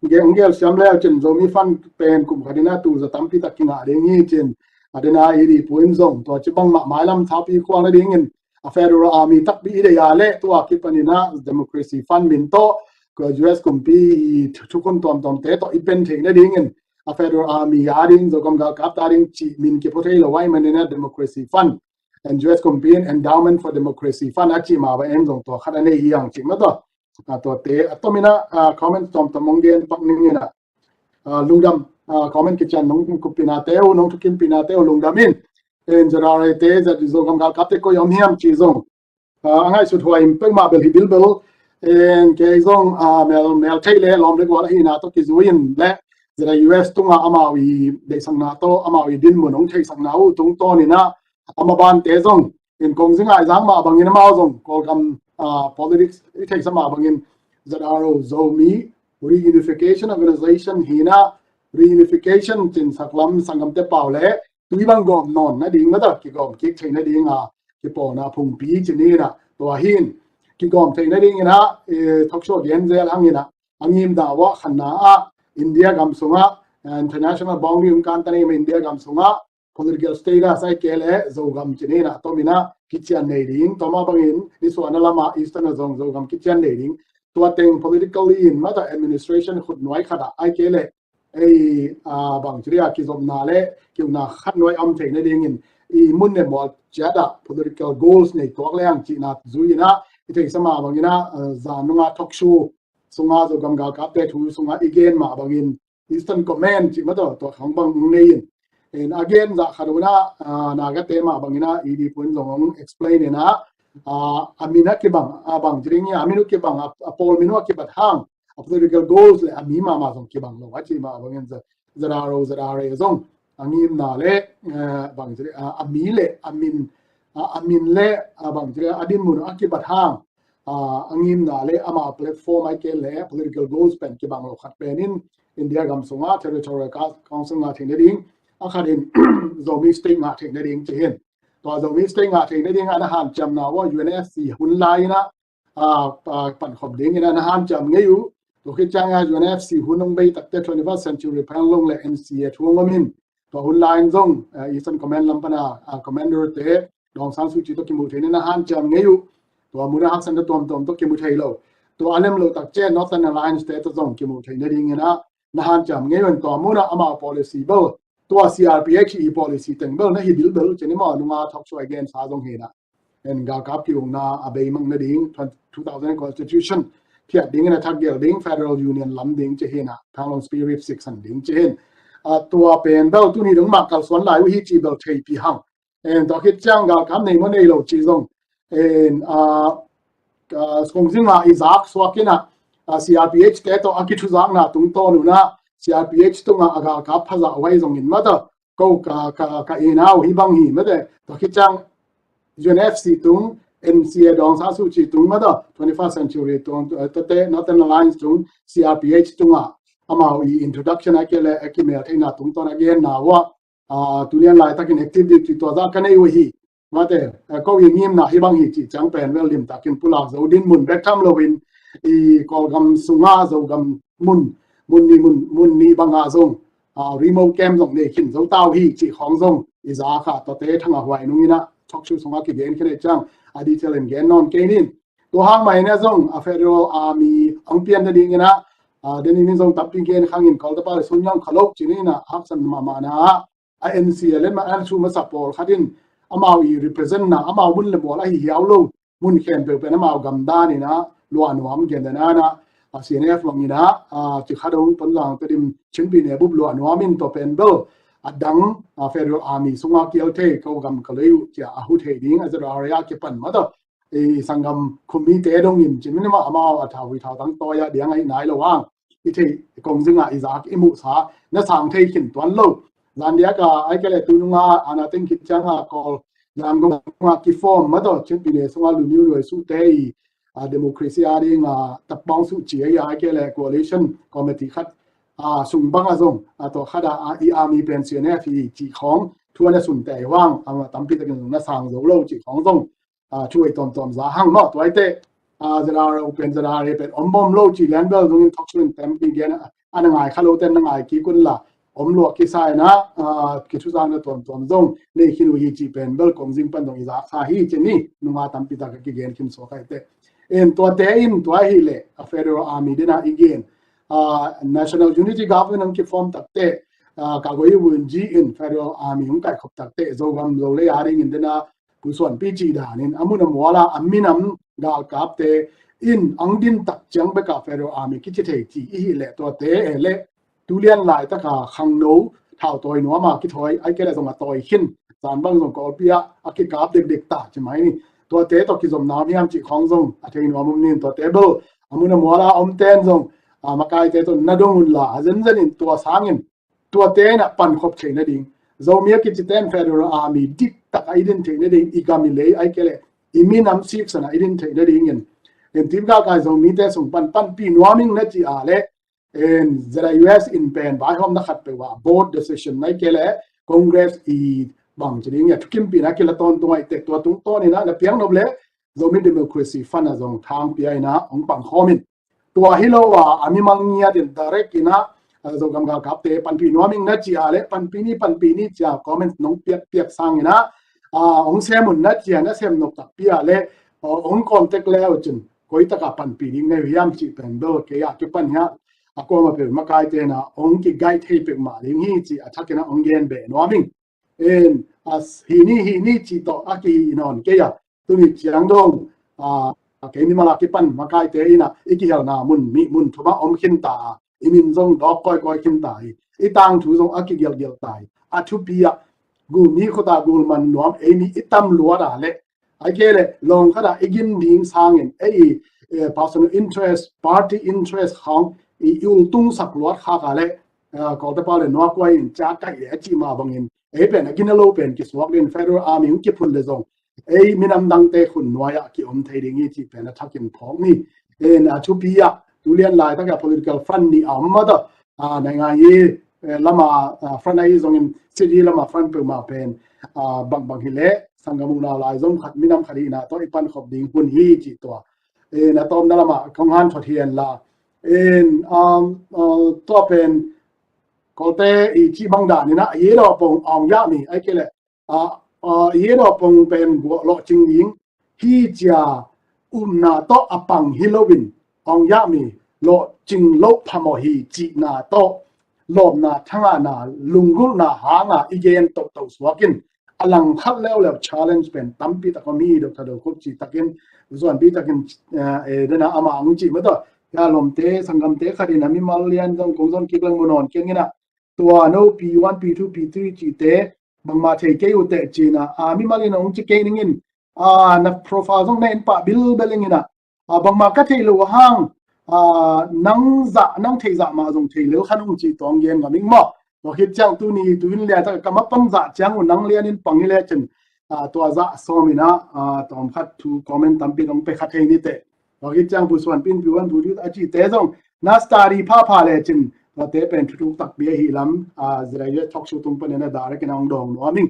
gen, gen siam leu cin Zomi Fund pen kum khat in a tu za tampi tak kingah ding hi cin. A den a i di puin zong tua ci bang mah mailam thapi khuang na dingin a federal army takpi i dei a le tua kipan in a Democracy Fund min tawh, kua U S kumpi i thu, thukhun tuamtuamte tawh i pen theih na dingin a federal army a ding Zogam galkap ta ding ci min kipua thei lo ai man in a Democracy Fund. And U S kumpi in Endowment for Democracy Fund a ci ma ba en zong tua khat a nei hi ang ci ma tua. A tuate a tom in a, ah, comment tuamtuam hong gen pak ning in a, ah, lungdam, ah, comment kician nong kuppina te uh, nong thukimpina te uh lungdam in. En Z R A te, Z Zogam galkapte koi om hiam ci zong, ah, a ngaihsut huai in peuhmah bel hi bilbel. En kei zong, ah, mel, mel thei le lawm le gual ahina tawh kizui in le Z R A U S tunga amau i deihsakna tawh amau i dinmun hong theihsakna uh tungtawn in a, a mabante zong in kong zi ngaizang mah bangin amau zong Kawlgam, ah, politics i theihsa mah bangin Z R O, Zomi Reunification Organization hi na, reunification cin saklam sanggamte pau le tui bang gawm nawn na ding mata kigawm kik thei na ding a kipawlna phungpi ci ni na, tua hin kigawm thei na ding in a, eh, talk show gen zel hang in a, a ngimna uah khanna ah India gam sungah, eh, international boundary hong kan ta nei ma India gam sungah political status ai ke le Zogam ci ni na, tom in a kician nei ding, tom a bangin nisuahna lama Eastern a zong Zogam kician nei ding, tua teng politically in mata administration khutnuai khat ah ai ke le ei, ah, bang ci dia kizopna le kiuna khat nuai om thei na dingin i mun ne mual ciat ah political goals nei tuak le ang cihna zui in a, i theihsa mah bangin a, ah, zan nunga talk show sunga Zogam galkapte thu sunga i gen mah bangin Eastern Command ci mata tua khang bang nei in. En a gen zah khat un a, ah, Nagate mah bangin a i di puin zong hong explain in a, ah, a min a kibang, a bang ci ding hi a, a min uh kibang, a, a pawl min uh a kibat hang, a political goals le a mi mahmah zong kibang lo a ci mah bangin Z R O, Z R A zong a ngimna le, eh, bang ci ding, ah, a mi le a min, ah, a min le, ah, bang ci ding, a dinmun a kibat hang, ah, a ngimna le amau platform ai ke le political goals pen kibang lo khat pen in India gam sunga territorial ca-, council ngah theih na ding, a khat in Zomi state ngah theih na ding ci hin. Tua Zomi state ngah theih na ding a na hanciamna uah U N F C hun lai in a, ah, ah, pankhop ding in a na hanciam ngei uh. Tua khit ciang a U N F C hun hong bei takte twenty-first Century Phanglong le N C A thu hong om in. Tua hun lai in zong, ah, Eastern Command lam pan a, ah, commander te Daw Aung San Suu Kyi tawh kimuh theih na na hanciam ngei uh. Tua mun a haksan te tuamtuam tawh kimu thei lo. Tua a lem lo tak ciang Northern Alliance te tawh zong kimuh theih na ding in a na hanciam ngei uh in tua mun a amau policy bel. Tua C R P H i policy teng bel na hi bilbel ci ni maw nunga talk show a gen sa zong hi na. En galkap ki-ukna a beimang na ding, twen-, two thousand constitution phiat dingin a thak gelh ding, Federal Union lam ding ci hi na, Panglong Spirit siksan ding ci hi. A, tua pen bel tuni dong mah kalsuan lai uh hi ci bel theipi hang. En, tua khit ciang galkap nei maw nei lo ci zong, en, a, a, kongzing ah i zak suak in a, a, C R P H te tawh a kithuzakna tungtawn un a, C R P H tungah a galkap phazah uh ahi zongin mah tawh, ko ka, ka, ka en uh hi bang hi mah teh, tua khit ciang U N F C tung, N C A Daw Aung San Suu Kyi tung mah tawh, twenty-first century tung, eh, tua teh Northern Alliance tung, C R P H tungah amau i introduction a kei le a kimel theihna tungtawn a genna uh ah, a, tu lian laitakin activity tua zah ka nei uh hi. Mah teh, a, ko i ngimna hi bang hi cih ciang pen bel limtakin pulak zo dinmun bek tham loin i Kawlgam sungah Zogam mun, mun nih, mun, mun nih bangah zong, a, remote camp zong nei khin zo ta uh hi cih khawng zong i zak a, tuate thangah huai nung in a, talk show sungah kigen khin ahih ciang a detail in gen nawn kei ning. Tua hang mah in a zong a Federal Army hong pian nadingin a, a, den in zong tampi gen khang in Kawltepa le Sun Yam kha lo ci-in a, haksa mahmah na a, N C A le mah a thu masa pawlkhat in amau i represent na, amau mun le mual ahi hiau lo, mun khempeuh pen amau gam dan in a luah nuam gen dan a, a, C N F bang in a, a, ci kha dong Tonzang, Tedim, Chin Pyine bup luah nuam in tua pen bel a dang, a, Federal Army sungah kial thei, ko gam ka lei uh ci a, a hu thei ding a Z R A a kipan mah tawh, i sanggam khum mite dongin ci-in mah amau a thau i thau tang tawi a diang ahi nai lo hang. I theih kongzing ah i zak i muhsa na sang thei khin tuan lo. Zan diak a, ahih kei leh tu nung a, a na teng khit ciang a Kawl Yangon ah kiform mah tawh Chin Pyine sungah Lun Yun Wai Su te i, a, democracy a ding a Tapbawng Su Ci a, ahih kei leh coalition committee khat, a, sung bang a zong, a, tua khat a, a, i army pen C N F hi cih khawng thu a na sun tei uh hang, a, tampi takin zong na sang zo lo cih khawng zong, a, thu ei tawmtawm za hang maw, tua hi teh, a, Z R A uh pen, Z R A pen om bawm lo cih lian bel zong in talk show in tampi gen a, a na ngai kha lo ten na ngai kik un la, om luah kisa in a, a, kithuzakna tawmtawm zong nei khin uh hi cih pen bel kongzing pan zong i zaksa hi ci-in nunga tampi tak a kigen khin suak hi teh. En, tuate in tua hi leh a Federal Army den a i gen, a, National Unity Government hong kiform tak teh, a, Kyaw Hing Win Ji in Federal Army hong kaihkhop tak teh Zogam Zolei a dingin den a Pu Suan Pi cih danin a mun a mual a, a minam galkapte in hong din tak ciang bek a Federal Army kici thei ci i hih leh tuate eh leh tu lian laitak a khangno thautawi nuam a kithawi, ahih kei leh zong a tawi khin, zan bang zong Kawlpi ah a kikap dekdek ta ci mai ni. Tuate tawh kizom nuam hiam cih khawng zong a thei nuam om ning. Tuate bel a mun a mual a omten zong, a, makaite tawh na dong un la, a zenzen in tua sangin tuate in a pankhop theih nading, Zomi a kicite in Federal Army diktak a i din theih nading, i gam i lei, ahih kei leh i minam siksan a i din theih nadingin, en, tip galkai Zomite sung pan panpih nuam ing na ci a leh, en, Z I U S in pen vaihawmna khat peuh ah board decision ahih kei leh Congress i bang ci ding a thukimpihna kila tawntung ahih teh tua tungtawn in a na piang nop leh Zomi Democracy Fund a zong thang pia in a hong pangkhawm in. Tua hi lo a, a mi mang ngiat in direct in a, a, Zogam galkapte panpih nuam ing na ci a leh panpih ni, panpih ni ci a comment nong piakpiak sangin a, a, hong sem un na ci a na sem nop takpi a leh, a, hong contact le uh cin koi tak a panpih ding na hi hiam cih pen bel kei a kipan hi a, a kuama peuh makaite in a hong ki-guide thei peuhmah ding hi cih a thakin a hong gen beh nuam ing. En, a, hih ni, hih ni cih tawh a kihih nawn kei a, tuni ciang dong, a, kei mimal a kipan makaite in a i kihelna mun, mi mun thum ah om khin ta a, i min zong dawk kawikawi khin ta hi, i tangthu zong a kigelhgelh ta hi. A thupi ah gul mi khut ah gul man nuam ei mi i tam luat a leh, ahih kei leh lawng khat ah i gin ding sangin ei, eh, personal interest, party interest khawng i, i ultungsak luat khak a leh, eh, Kawltepa le nuakuai in ca kaih le a cih mah bangin ei pen a gina lo pen kisuak ding, Federal Army hong kiphun le zong ei minam dangte khun nuai ah kiom thei ding hi cih pen a thakin phawk ni. En, a thupi ah tu lian laitak a political front nih a om mah tawh, a, naingngan i, eh, lam a, a, front ahi zongin city lam a front peuhmah pen, a, bangbang hi leh sanggam unau lai zong khat minam khat hihna tawh i pankhop ding hun hi cih tua. En, a tawpna lam ah kong hanthot hi en la. En, um, uh, tua pen Kawlte i cih bang dan in a, a ye daw pong awng yah mi, ahih kei leh, a, a, a ye daw pong pen guah lawhcing ding hi ci a upna tawh a pang hi loin awng yah mi, lawhcing loh phamawh hi cihna tawh lawpna thangahna lunggulhna hang a i gen tohtoh suak in, a langkhat leuleu challenge pen tampi tak om hi. Doctor Do Khup cih takin, zuanpi takin, eh, eh, den a amah hong cih mah tawh Ya lawmte, sanggamte khat in a mimal lian zong kong zon kik leng mu nawn keng in ah, tua no P one, P two, P three cihte bangmah thei kei uh teh ci-in ah, a mimal in a hong ci kei ning in, a na profile zong na en pah bilbel ing in ah, a bangmah ka theih loh hang, a nang zah, nang theih zah mah zong thei lel kha ning ci tawh hong gen ngam ing maw. Tua khit ciang tuni tu in lian tak ka ma pang zah ciang uh nang lian in pang hi lecin, a tua zah sawm in ah, a tawm khat thu comment tampi dong pe kha thei ni teh. Tua khit ciang Pu Suan Pin, Pu Wan, Pu Diu a cihte zong na study phapha lecin, tuate pen thuthuk takpi ahi lam, a, Z I U talk show tung panin a direct in a hong dawng nuam ing.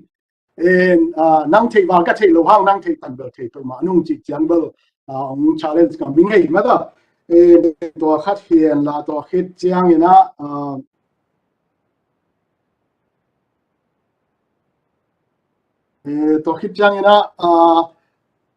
En, a, nang theih val ka theih loh hang, nang theih tan bel thei peuhmah nung cih ciang bel, a, hong challenge ngam ing ei mata. En, tua khat hi en la, tua khit ciang in ah, a, Eh, tua khit ciang in ah, ah,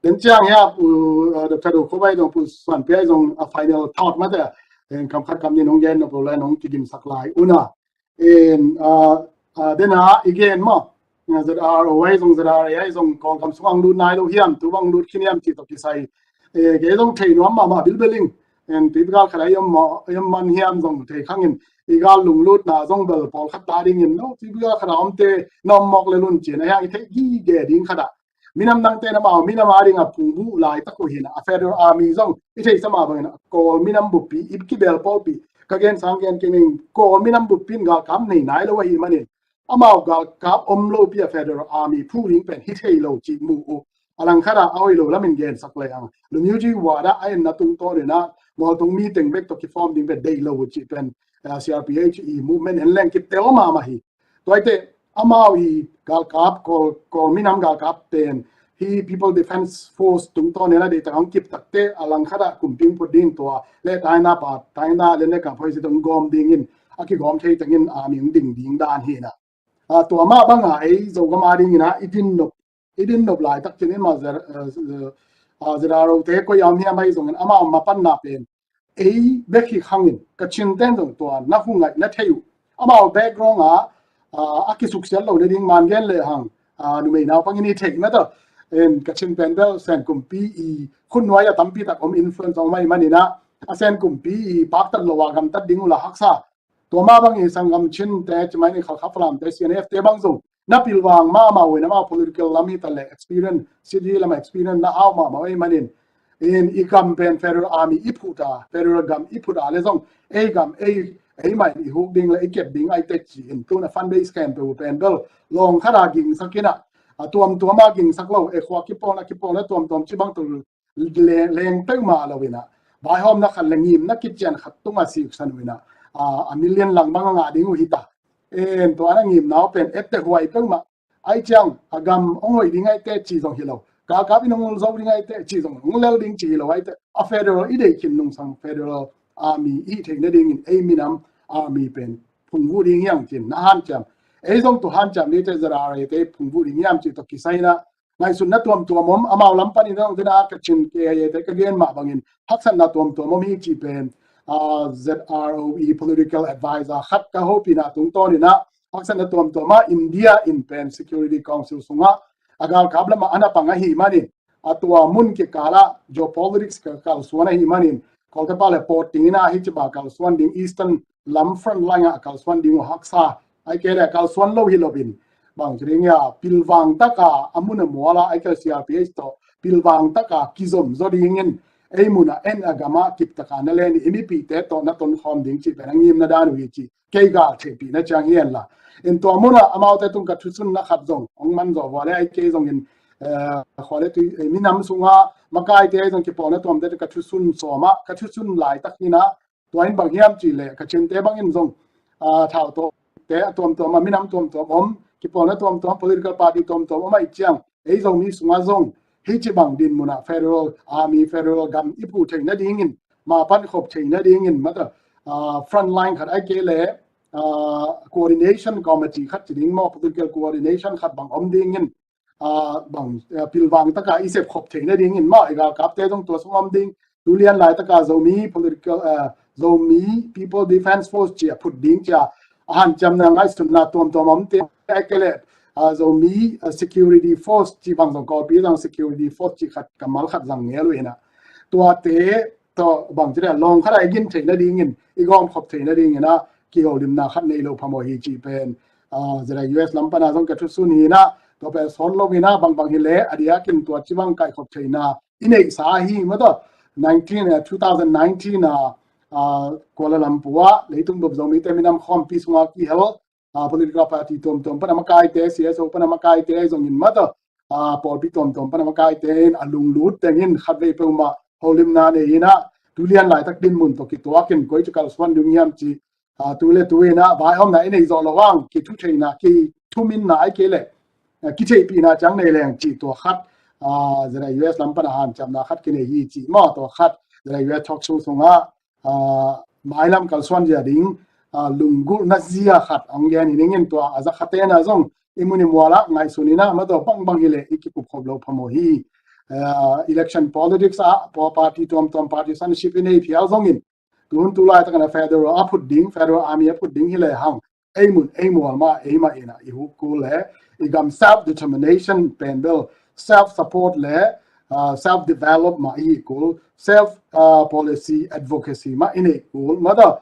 den ciang hi a, Pu, ah, Doctor Do Kho Bai zong, Pu Suan Pia zong a final thought mate, eh, kam khat kam nih nong gen nop lo lai nong kigimsak lai un a. En, ah, ah, den a i gen maw, ah, Z R O ai zong, Z R A ai zong, Kawlgam sung ang lut nai lo hiam, tu bang lut khin hiam cih tawh kisai. Eh, kei zong thei nuam mahmah bilbel ing. En, tui gal khat a i om maw, i om man hiam zong thei khang in, i gal lunglutna zong bel pawlkhat ta dingin no, tui gal khat a omte na om mawk le lun cin a hiang i theih gige ding khat ah. Minam dangte na mau, minam a ding a phungvuh laitak uh hi na, a Federal Army zong i theihsa mah bangin a Kawl minam buppi i kibel pawlpi, ka gen sang gen kei ning, Kawl minam buppi in galkap nei nai lo ahih manin, amau galkap om lopi a Federal Army phu ding pen hi thei lo cih mu uh. A langkhat ah a hoih lo lamin gensak lei ang. Lungmuji wada a enna tungtawn in ah, mualtung mi teng bek tawh kiform ding pen deih lo uh cih pen, eh, C R P H i movement en leng kiptel mahmah hi. Tuaite, amau i galkap, Kawl, Kawl minam galkap pen, hi People Defence Force tungtawn in ah deihtak ang kiptakte a langkhat ah kumpi phut ding tua, le taina pa, taina le ne ka phoi si tong gawm dingin, a kigawm thei tengin a ming ding ding dan hi na. A, tua mah banga ei Zogam a dingin ah i din nop, i din nop laitak cin in ma Z, eh, eh, ah, Z R O te koi a om hiam ahi zongin amau mapanna pen ei bek hi khangin Kachin ten zong tua na hu ngaih na thei uh. Amau background ah, ah, a kisuksiat lo na ding man gen le hang, ah, numei naupang in i theih mata. En, Kachin pen bel Sen kumpi i khutnuai a tampi tak om influence om ahi manin ah, a Sen kumpi i paktat lo a gamtat ding uh la haksa. Tua mah bang i sanggam Chin te, ci mai ni Khalkha Falam te, C N F te bang zong na pilvang mahmah uh in amau political lam hi ta le experience, city lam experience na hau mahmah uh ahi manin, in i gam pen Federal Army i phuh ta, Federal gam i phuh ta le zong ei gam ei, ei mah in i huk ding le i kep ding ai te ci in tun a fund base camp pe uh pen bel lawng khat a gingsak in ah, a tuamtuam a gingsak lo, e khua kipawl na kipawl na tuamtuam ci bang tu leng, leng peuhmah lo in ah, vaihawmna khat le ngimna kician khat tungah siksan uh in ah, a, a million lang bang a ngah ding uh hi ta. En, tua na ngimna uh pen ette huai peuhmah. Ai ciang a gam hong hoih ding ai te ci zong hi lo, galkap in hong zo ding ai te ci zong, hong lel ding ci hi lo ai te, a Federal i deih khin nungsang Federal Army i theih nadingin ei minam Army pen phungvuh ding hiang cin na hanciam. Ei zong tu hanciam ni te Z R A te phungvuh ding hiam ci tawh kisai na ngaihsutna tuamtuam om, amau lam panin zong tena Kachin K I A te ka gen mah bangin haksatna tuamtuam om hi cih pen, ah, Z R O E political advisor khat ka hopihna tungtawn in ah haksatna tuamtuam ah India in pen Security Council sungah a galkap lamah a na pang ahih manin, a tua mun kikalah geopolitics ka kalsuan ahih manin, Kawltepa le pawt ding in ah hih ciba kalsuan ding Eastern lam front line ah kalsuan ding uh haksa, ai kei le kalsuan lo hi lo in, bang ci ding ia, pilvang taka a mun a muala ai kei C R P H tawh pilvang taka kizom zaw dingin ei mun a en a gam a kip taka na len i mipihte tawh na tonkhawm ding cih pen a ngimna dan uh hi ci kei gal theihpihna ciang hi en la. In tua mun a amaute tung ka thusunna khat zong hong man zawh vua le ai kei zongin, eh, khua le tui, eh, minam sunga makaite zong kipawlna tuamte ka thusun sawm ah, ka thusun laitak in ah, tua in bang hiam cih leh Kachinte bangin zong, ah, thau tawh te a tuamtuam a minam tuamtuam om, kipawlna tuamtuam, political party tuamtuam om ahih ciang ei Zomi sungah zong hih ci bang din mun ah Federal Army, Federal gam i phuh theih nadingin, ma pan khop theih nadingin, mata, ah, front line khat ai kei le, ah, coordination committee khat ci ding maw, political coordination khat bang om dingin, ah, bang, ah, pilvang taka i sep khop theih nadingin maw, i galkapte zong tua sung om ding, tu lian laitaka Zomi political, ah, Zomi People Defence Force ci a phut ding ci a, a hanciamna ngaihsutna tuamtuam omte ai kei le, ah, Zomi, ah, Security Force ci bang zong Kawlpi zang Security Force ci khat kammal khat zang ngel uh hi na. Tuate, tawh bang ci deh, lawng khat a i gin theih nadingin, i gawm khop theih nadingin ah kiholimna khat nei lo phamawh hi cih pen, ah, zia U S lam pana zong ka thusun hi nah, tua pen sawt lo hi nah, bangbang hi leh a diakin tua ci bang kaihkhop theihna i neihsa hi mah tawh. Nineteen, ah, two thousand nineteen ah, ah, Kuala Lumpur ah Leitung Bup Zomite Minam Khawmpi sungah kihel, ah, political party tuamtuam pana makaite, C S O pana makaite zongin mah tawh, ah, pawlpi tuamtuam pana makaite in a lunglut tengin khatvei peuhmah holimna nei hi nah, tu lian laitak dinmun tawh kituakin koi ci kalsuan ding hiam ci, ah, tu le tu in ah vaihawmna i nei zawh loh hang, kithutheihna, kithuminna ai kei leh, ah, kitheihpihna ciang nei leng cih tua khat, ah, zia U S lam pana hanciamna khat kinei hi cih mah tua khat, zia U S talk show sungah, ah, mailam kalsuan zia ding, ah, lunggulhna zia khat hong gen hi ning in, tua a za khat te na zong i mun i mual ah ngaihsun hi nah, mah tawh bangbang hi leh i kikup khop lo phamawh hi. Ah, election politics ah, pa-, party tuamtuam partisanship i nei phial zongin, tuhun tu laitak in ah federal a phut ding, federal army a phut ding hi lehang, ei mun ei mual mah, ei mah in ah i huk kul leh i gam self determination pen bel self support leh, ah, self develop mah i hi kul, self, ah, policy advocacy mah i neih kul, mah tawh,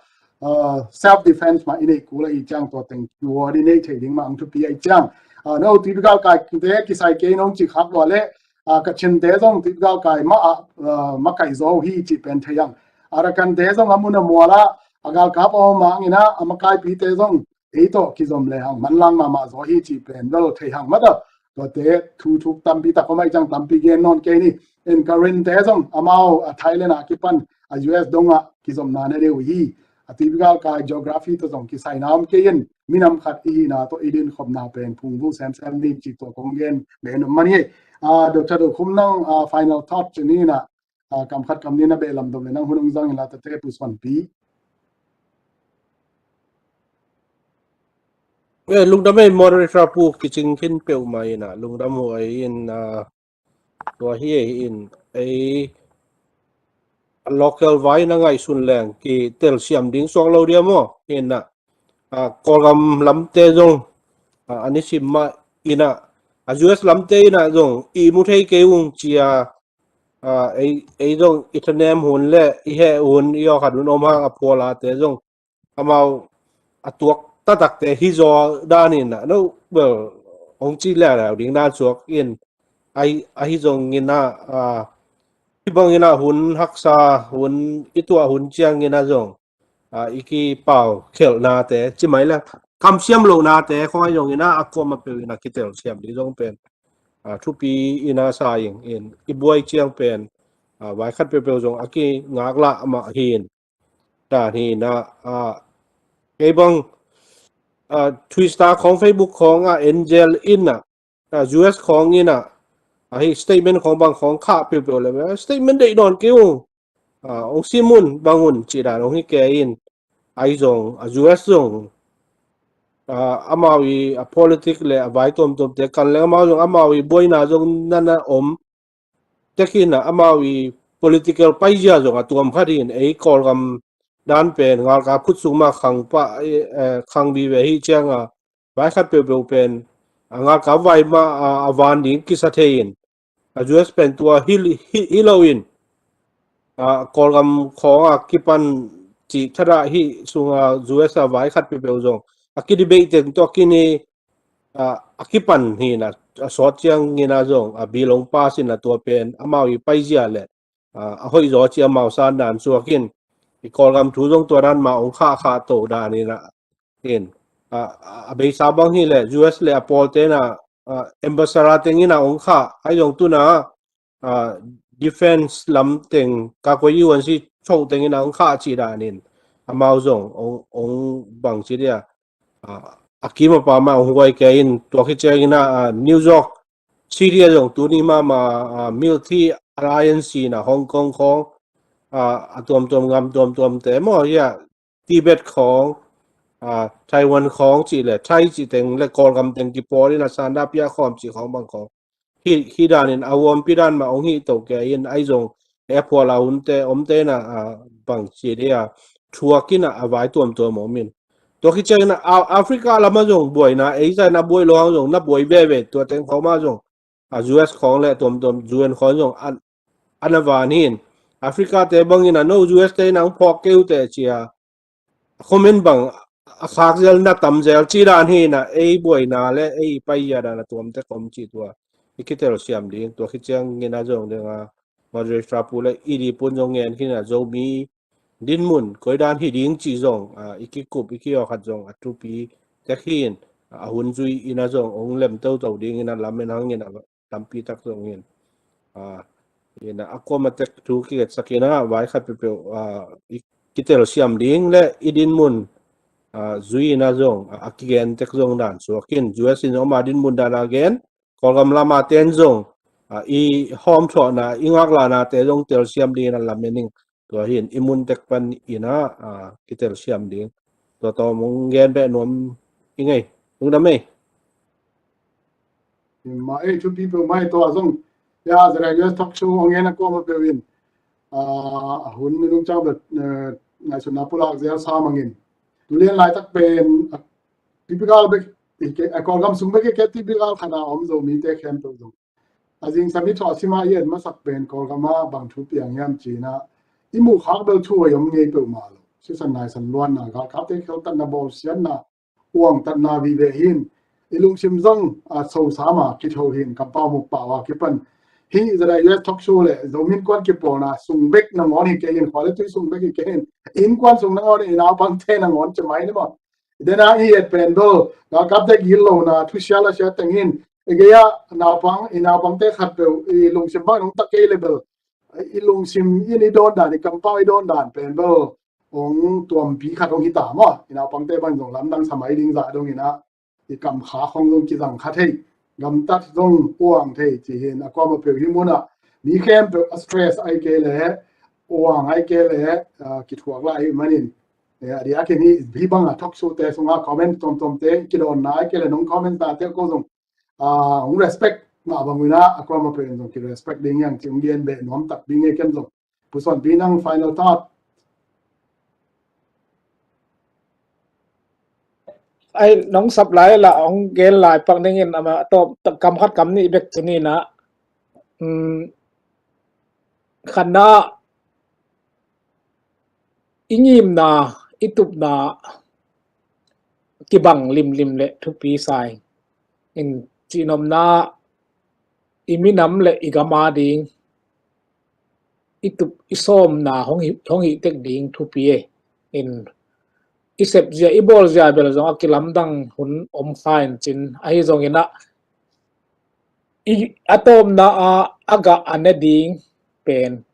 ah, self defense mah i neih kul ahih ciang tua teng tua di nei thei ding mah hong thupi ahih ciang, ah, no tuipi galkai te kisai kei nong ci khak lua leh, ah, Kachinte zong tuipi galkai mah ah, ah, makaih zaw uh hi cih pen thei hang. Arakante zong a mun a mual ah a galkap a om hangin ah a makaipite zong ei tawh kizom lehang manlang mahmah zaw hi cih pen bel thei hang mah tawh. Tuate thu thuk tampi tak om ahih ciang tampi gen nawn kei ni. In Karinte zong amau a Thailand ah kipan a U S dongah kizomna na nei uh hi. A tuipi galkai geography tawh zong kisaina om kei in, minam khat i hihna tawh i dinkhopna pen phungvuh semsem ni cih tua kong gen beh nuam mah hi. Ah, Doctor Dokhum, nang, ah, final thought ci ni nah, ah, kam khat kam nih na beh lamdom leh nang hun hong zang in la, tate pusuanpi. Eh, lungdam ei, moderator pu, kicing khin peuhmah in ah, lungdam huai in, ah, tua hi ei in, ei, a local vai na ngaihsun leng kitelsiam ding suak lo dia maw? In ah, ah, Kawlgam lamte zong, ah, a nisim mah in ah, a U S lamte in ah zong i mu thei kei ung ci a, ah, ei, ei zong i thanem hun leh i heh hun, i awkhat hun om hang a phualate zong amau a tuak taktakte hi zaw dan in ah, no, well, hong ci leuleu ding dan suak in, ahi, ahi zongin ah, ah, hih bangin ah hun haksa, hun i tuah hun ciangin ah zong, ah, i kipaukhelhnate ci mai leh kamsiam lohnate khawng ahi zongin ah a kuamah peuh in ah kitelsiam ding zong pen, ah, thupi in ah sa ing in, i buai ciang pen, ah, vai khat peuhpeuh zong a kingaklah mah hi in. Dan hi nah, ah, kei bang, ah, Twitter khawng, Facebook khawng ah Angel in ah, ah, U S khawng in ah, ah, hih statement khawng bang khawng khah peuhpeuh leh, statement deih nawn kei ung, ah, hong sim un bang un cih dan hong hi kei in, ahi zong, ah, U S zong, ah, amau i, ah, politic leh a vai tuamtuamte kan leng amau zong amau i buaina zong na na om tek in ah, amau i political paizia zong a tuam khat hi in, ei Kawlgam dan pen ngalkap khut sung mah khang pah, eh, khang vive hi ciang a, vai khat peuhpeuh pen a ngalkap vai mah a, a van ding kisa thei in, a U S pen tua hi, hi, hi lo in, a Kawlgam khawng a kipan cih thadah hi sung a U S a vai khat peuhpeuh zong a kidebate teng tawh kini, ah, a kipan hi nah, a sawt ciangin ah zong a bill hong pass in ah tua pen amau i paizia leh, ah, a hoih zaw ci amau san dan suak in, i Kawlgam thu zong tua dan mah hong khahkhah to dan in ah, in, ah, a beisa bang hi leh U S leh a pawlte in ah, ah, ambassador teng in ah hong khah, ahi zong tu nah, ah, defense lam teng, kakua U N C choh teng in ah hong khah cih dan in, amau zong hong, hong bang ci dia, ah, a kim a pam ah hong huai kei in, tua khit ciangin ah, ah, New York City ah zong tuni mahmah, ah, Military Alliance in ah Hong Kong khawng, ah, a tuamtuam gam tuamtuamte maw, hia, Tibet khawng, ah, Taiwan khawng cih leh, Thai cih teng leh Kawlgam teng kipawl in ah sanda pia khawm cih khawng bang khawng hi, hi dan in a huampi dan mah hong hi to kei in, ahi zong, eh, a phual a hunte omte in ah, ah, bang ci dia, thuak in ah a vai tuamtuam om in. Tua khit ciangin ah, ah, Africa lam ah zong buaina, ei zah in ah buai lo hang zong na buai veve, tua teng khawng mah zong, ah, U S khawng leh tuamtuam U N khawng zong an, an a van hi in, Africa te bangin a no U S te in a hong phawk kei uh teh ci a, a comment bang a khak zel na tam zel ci dan hi in a, ei buaina le ei paizia dan a tuamte om ci tua i kitelsiam ding, tua khit ciangin a zong ding a, moderator pu le i di pun zong ngen khin a, Zomi dinmun koi dan hi ding ci zong a, i kikup i kiawkhat zong a thupi tek hi in, a hun zui in a zong hong lem toto ding in a, lamen hangin a tampi tak zong in a, in a, a kuama tek thu kigetsak in a, vai khat peuhpeuh a, i kitelsiam ding le i dinmun a, zui in a zong a, a kigen tek zong dan suak in, U S in zong ama dinmun dan a gen, Kawlgam lama ten zong a, i hawmthawhna, i ngaklahna te zong telsiam ding in a, lamen ing. Tua hi in i mun tek pan in a, a, kitelsiam ding. Tua tawh hong gen beh nuam i ngei. Lungdam ei. Ma ei, thupi peuhmah hi. Tua zong, ya, Zara U S talk show hong gen a kuama peuh in, a, a hun minung ciang bel, eh, ngaihsutna pulak zel sa mangin. Tu lian laitak pen, a, typical bek, i ke, a, Kawlgam sung bek i ke typical khat a om Zomite khempeuh zong. A zingsang i thuah sim a i et masak pen Kawlgam ah bang thu piang hiam ci in a, i muh khak bel thu hoih om ngei peuhmah lo. Sisan naisan luanna, galkapte kheltatna, bawlsiatna, uangtatna vive hi in, i lungsim zong a, sosam a kitho hi in, kampau mukpau a kipan. Hih Zara U S talk show le Zomi Innkuan kipawlna sung bek nangawn hi kei in, khua le tui sung bek hi kei in, innkuan sung nangawn, i naupangte nangawn ci mai ni maw. Den a i et pen bel, galkapte gitlohna thu sial a sia teng in, i gei a naupang, i naupangte khat peuh i lungsim bang hong tak kei le bel, i lungsim in i dawn dan, i kampau i dawn dan pen bel hong tuampi khat hong hi ta maw. I naupangte bang zong lamdang sa mai ding zah dong in a, i kamkhak hong zong kizang kha thei, gamtat zong puang thei ci hi in, a kuama peuh hih mun ah mi khempeuh a stress ahih kei leh, uang ahih kei leh, a, kithuak lai ahih manin, eh, a diakin hih, hih bang a talk show te sung a comment tuamtuamte kidawnna ahih kei leh nong comment nate ko zong, a, hong respect mah bang uh in a, a kuama peuh in zong kirespect ding hi hang ci hong gen beh nuam tak ding hi. Ken zong, Pu Suanpi, nang final thought. Ai, nong sap lai la, hong gen lai pak ding in, ama, tawm, kam khat kam nih bek ci ni in a, um, khatna, i ngimna, i tupna kibang limlim le thupi sa ing. In, cihnopna, i minam le i gam a ding i tup i sawmna hong hi, hong hih tek ding thupi e. In, i sepzia, i bawlzia bel zong a kilamdang hun om kha in cin, ahi zongin a, i, a tawmna a, a gah a ne ding pen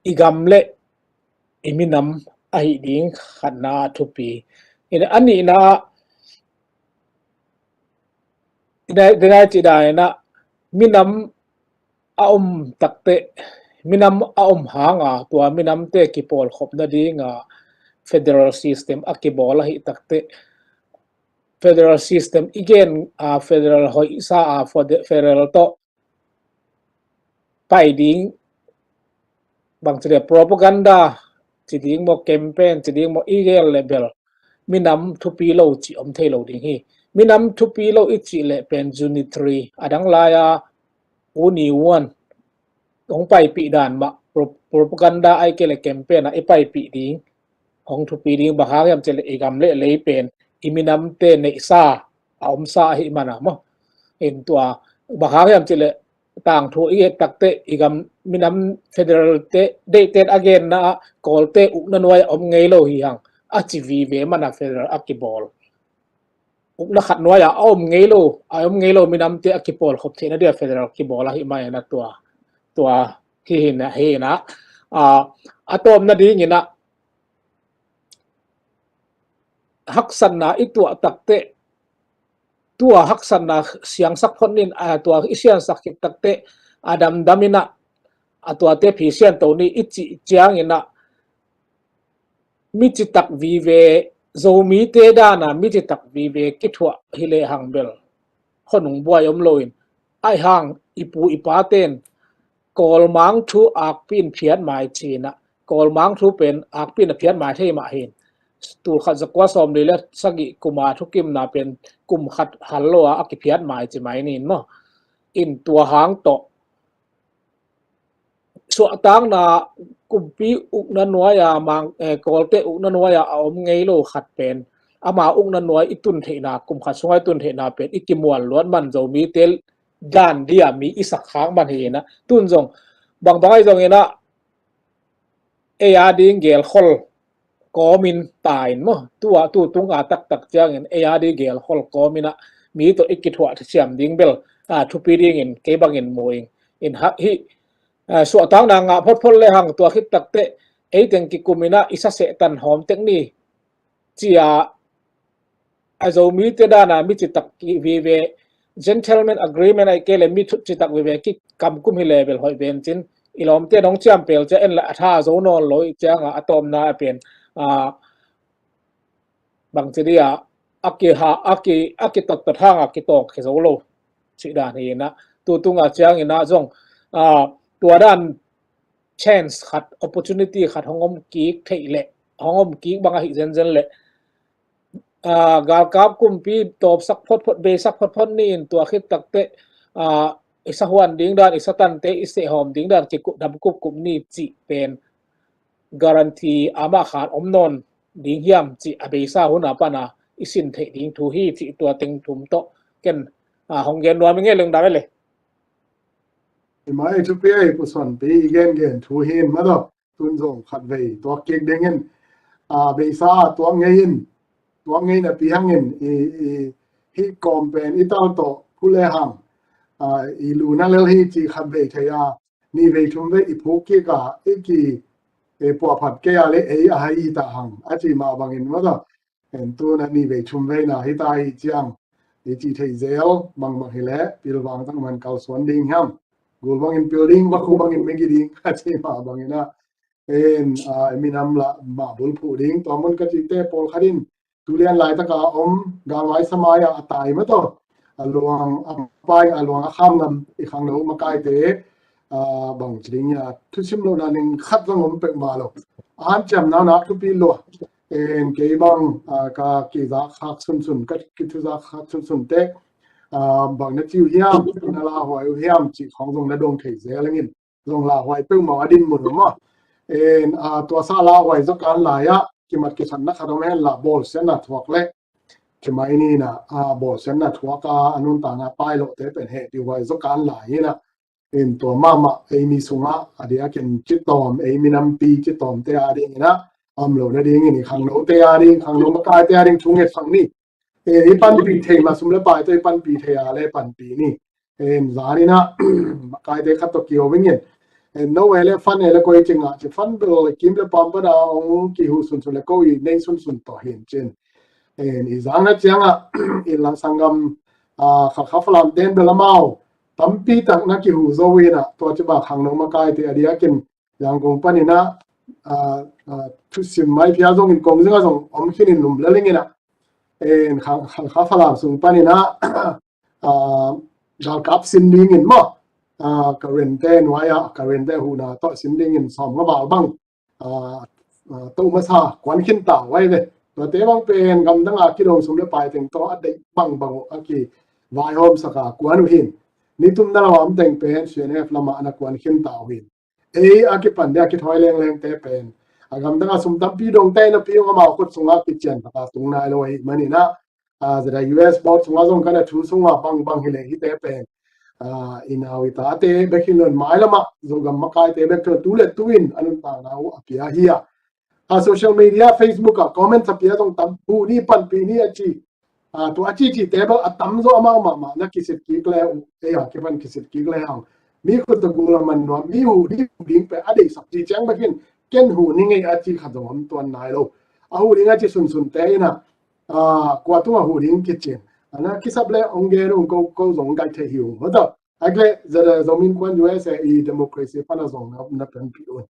i gam le i minam ahih ding khatna a thupi. In, a nihna, i nai, i nai cih dan in a, minam a om takteh, minam a om hang a, tua minamte kipawlkhop nading a federal system a kibawl ahih takteh, federal system i gen a, federal hoihsa a, fede-, federal tawh pai ding, bang ci le, propaganda ci ding maw, campaign ci ding maw, i gen le bel minam thupi lo cih om thei lo ding hi. Minam thupi lo i cih le pen unitary, a dang lai a U Ne Win hong paipih dan mah, pro-, propaganda ahih kei le campaign a i paipih ding hong thupi ding. Bang hang hiam cih le i gam le lei pen i minamte neihsa a omsa ahih man a maw. In, tua, bang hang hiam cih le tangthu i et takteh, i gam minam federal te, deihte a genna ah Kawlte ukna nuai a om ngei lo hi hang, a ci vive man a federal a kibawl. Ukna khat nuai a, a om ngei lo, a om ngei lo minamte a kipawlkhop theihna dia federal kibawl ahih man a, tua, tua hi hi in a, hi in a, a, a tawm nading in a, haksatna i tuah takteh, tua haksatna siangsak phot ni in a, tua i siangsak khit takteh, a damdam in a, a tuate phisian to ni i cih ciangin a, mi citak vive, Zomite dan a mi citak vive kithuah hi lehang bel hong buai om lo in, ahi hang i pu i paten Kawlmang thu akpi in phiat mai ci in a, Kawlmang thu pen akpi in a phiat mai thei mah hi in. Tulkhat zakua sawmli le sagih kum a thukimna pen kum khat hal lo a, a kiphiat mai ci mai ni in maw. In, tua hang tawh suahtakna kumpi ukna nuai-a mang, eh, Kawlte ukna nuai-a a om ngei lo khat pen, ama ukna nuai i tun theihna, kum khat sunga i tun theihna pen i kimual luat man Zomite dan dia mi i sak khak man hi inah, tun zong bangbang ahi zong inah ei a ding gelkhol kawmin ta in maw, tua tu tunga taktak ciangin ei a ding gelkhol kawmin ah mi tawh i kithuah siam ding bel, a, thupi dingin kei bangin mu ing. In hak hi, a, suahtakna ngah photphot le hang tua khit takteh ei teng kikum inah i sa seh tan hawm tek ni cia a Zomite dana mi citak ki vive, gentleman agreement ahi kei le mi thut citak vive ki kamkum hi level hoih ven cin, i lawmte nong ciam pel cia en la a tha zo nawn lo i cianga a tawpna a pen, a, bangci dia a kiha, a ki, a kitottot hanga kitawk hi zo lo cih dan hi inah, tu tunga ciang inah zong, a, tua dan chance khat, opportunity khat hong om kik theih leh, hong om kik bang ahi zenzen leh, a, galkap kumpi tawpsak photphot, beisak photphot ni in tua khit takteh, a, i sa huan ding dan, i sa tante i sehhawm ding dan kikup dam kupkup ni cih pen guarantee amah khan om nawn ding hiam cih a beisa huna pana i sin theih ding thu hi cih tua teng thum tawh ken, a, hong gen nuam i ngei leng dam e le. I mai thupi ei pusuanpi i gengen thu hi in mah tawh tun zong khatvei tuak kik dingin, a, beisa tuak ngei in, tuak ngei napi hangin i, i, hih kawm pen i tal tawh phu le hang, a, i luna lel hi cih khatvei thei a, nivei thumvei i phuk kik a, i ki, e, puahphat kei a le ei a hai i ta hang a cih mah bangin mah tawh. En tun a nivei thumveina hi ta hi ciang i cih thei zel bangbang hi leh pilvang tak man kalsuan ding hiam, gul bangin pil ding, vakhu bangin migi ding a cih mah bangin ah, en, a, i minam lah mah bulphuh ding. Tua mun ka cihte pawlkhat in tulian laitaka om galvai samai-a a tai mah tawh a luang a pai, a luang a kham ngam i khangno makaite, a, bangci ding a thusim lohna ning khat zong om pek mah lo. A hanciamna nak thupi lua. En kei bang, a, ka kizak khak sunsun, ka kithuzak khak sunsun teh, a, bang na ci uh hiam, na lauhuai uh hiam cih khawng zong na dong thei zel ing in, zong lauhuai peuhmah a dinmun uh maw. En, a, tua sa lauhuai zawkan lai-ah kimat kisatna khat om hen la, bawlsiatna thuak le kimai ni inah, a, bawlsiatna thuak a, a nuntakna pai lawhte pen heh tihuai zawkan lai inah, in tua mahmah ei mi sungah a diakin citawm, ei minampi citawmte a ding inah, om lo nadingin i khangnote a ding, khangno makaite a ding thunget sang ni. E, i panpih thei mah sum le pai tawh i panpih thei a le panpih ni. En zan inah makaite khat tawh kiho vingin, en no e le fan e le koi cingah ci fan bel kim le pam pana ong kihu sunsun le ko i nei sunsun tawh hin cin. En i zangna ciangah i la sanggam, a, Khalkha Falam ten bel amau tampi tak na kihu zo inah, tua ciba khangno makaite a diakin Yangon paninah, a, a, thusim maiphia zongin kong zingah zong om khinin lum lelinginah, en Kha, Kha, Khalkha Falam sung paninah, a, galkap sin dingin maw, a, ka rente nuai-ah ka rente huhna tawh sin dingin sawm nga val bang, a, a, to masa kuan khin ta vai ve. Tuate bang pen gamdanga kidong sum le pai teng tawh a deih bangbang uh a kivaihawmsaka kuan uh hin. Nitumna lamah om teng pen C N F lamah na kuan khin ta uh hin. Ei a kipan dia kithawi lenglengte pen a gamdanga sum tampi dongte napi ung amau khut sungah kician taka tung nai lo ahi maninah, a, zada U S board sungah zong kana thu sungah bangbang hileh hite pen, a, i nau i tate bek hi lon mailamah Zogam makaite bek tu le tu in a nuntakna uh a pia hi a, a, social media, Facebook ah comment a pia zong tam, hu ni, panpih ni a ci. A, tua a cici table a tamzaw amau mahmah na kisit kik le uh, ei a kipan kisit kik le hang mi khut a gul a man nuam, mi hu ding, hu ding pen a deihsak ci ciang bek hin ken hu ni ngei a ci khat zong om tuan nai lo. A hu ding a ci sunsunte inah, a, kua tungah hu ding kicin a na kisap le ong gen ung ko, ko zong gai thei hi ung. Hota, a kle, zada Zomi Innkuan U S A i democracy pana zong na, na panpih un.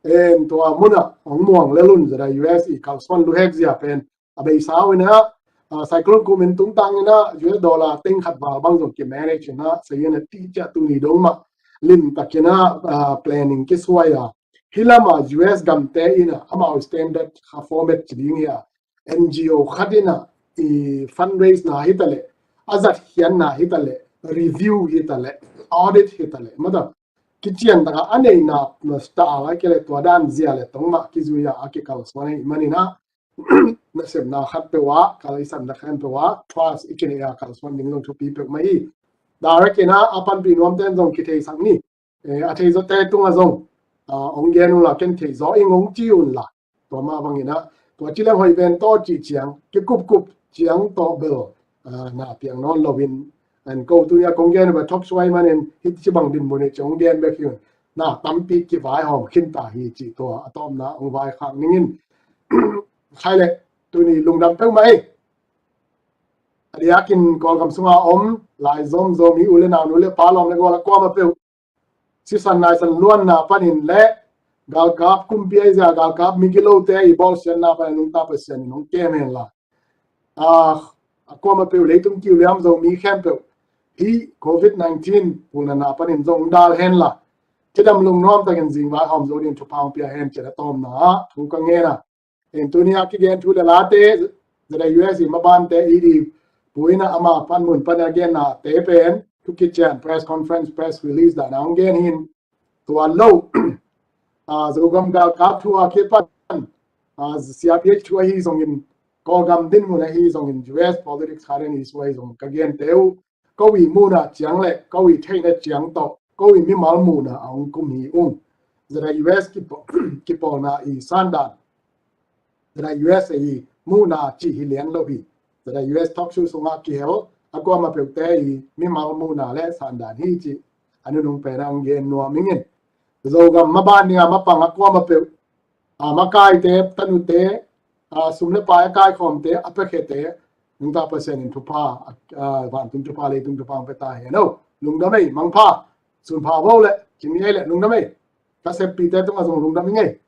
En tua munah ong muang lel un, zada U S i kalsuan luhek zia pen a beisa uh inah, a, cyclone kumin tungtang inah U S dollar teng khat val bang zong kimanage inah, sayin a tihciah tuni dong mah limtak inah, a, planning kisuai a, hih lamah U S gamte inah amau standard kha format ci ding hi a, N G O khat inah i fundraise na hitaleh, a zat khiatna hitaleh, review hitaleh, audit hitaleh, mata kician taka a neihna na style a kile tua dan zia le tong mah kizui a a kikal suan ahih manin ah, nasepna khat peuh ah, kal i sapna khat peuh ah, trust i kinei a kal suan ding zong thupi peuh mah hi. Direct in ah a panpih nuamte in zong kitheisak ni. Eh, a thei zawte tungah zong, ah, ong gen unla, ken thei zaw ing ong ci unla. Tua mah bangin ah, tua ci leng hoih ven tawh cih ciang, kikupkup ciang tawh bel, ah, na piang nawn loin, an ko tuni a kong gen uh bek thok suai manin, hih ci bang dinmun hi ci ong gen bek hi un. Na tampi kivaihawm khin ta hi ci tua, a tawpna ong vaikhak ningin. Khai le, tuni lungdam peuhmah ei. A diakin Kawlgam sunga om, lai zom zom hi u le nau, nu le pa, lawm le gual a kuamah peuh. Sisan naisan luanna panin le, galkap kumpi ahi zia, galkap migilote i bawlsiatna panin nungta Pasian in hong kem henla. A, a kuamah peuh leitung kiu liam Zomi khempeuh. Hih covid nineteen pulnatna panin zong dal henla. Cidam lungnuam takin zingvai hawm zo ding thupha hong pia hen ci-in a tawpna ah, thu ka ngen a. Tuni a kigen thu le late, Z I U S i mabante i di puina ama panmun pan a gennate pen, thu kician press conference, press release dan a hong gen hi in, tua lo, ah, Zogam galkap thu a kipan, ah, C R P H thu ahi zongin, Kawlgam dinmun ahi zongin, U S politics current issue ahi zongin, ka gente uh, ko i muhna ciang le, ko i theihna ciang tawh, ko i mimal muhna a hong kum hi ung. Z I U S kipaw-, kipawlna i sandan, Z I U S i muhna cih hi lian lo hi. Z I U S talk show sungah kihel, a kuamah peuhte i mimal muhna le sandan hi cih a nunung pen a hong gen nuam ing in. Zogam maban dinga mapang a kuamah peuh, a makaite, tanute, a sum le pai a kaikhawmte, a piakhiate, nungta Pasian in thupha, a, a vantung thupha, leitung thupha hong pia ta hen o. Lungdam ei, mangpha, sunpha vo le, cimi ei le, lungdam ei. Ka seppihte tungah zong lungdam ing ei.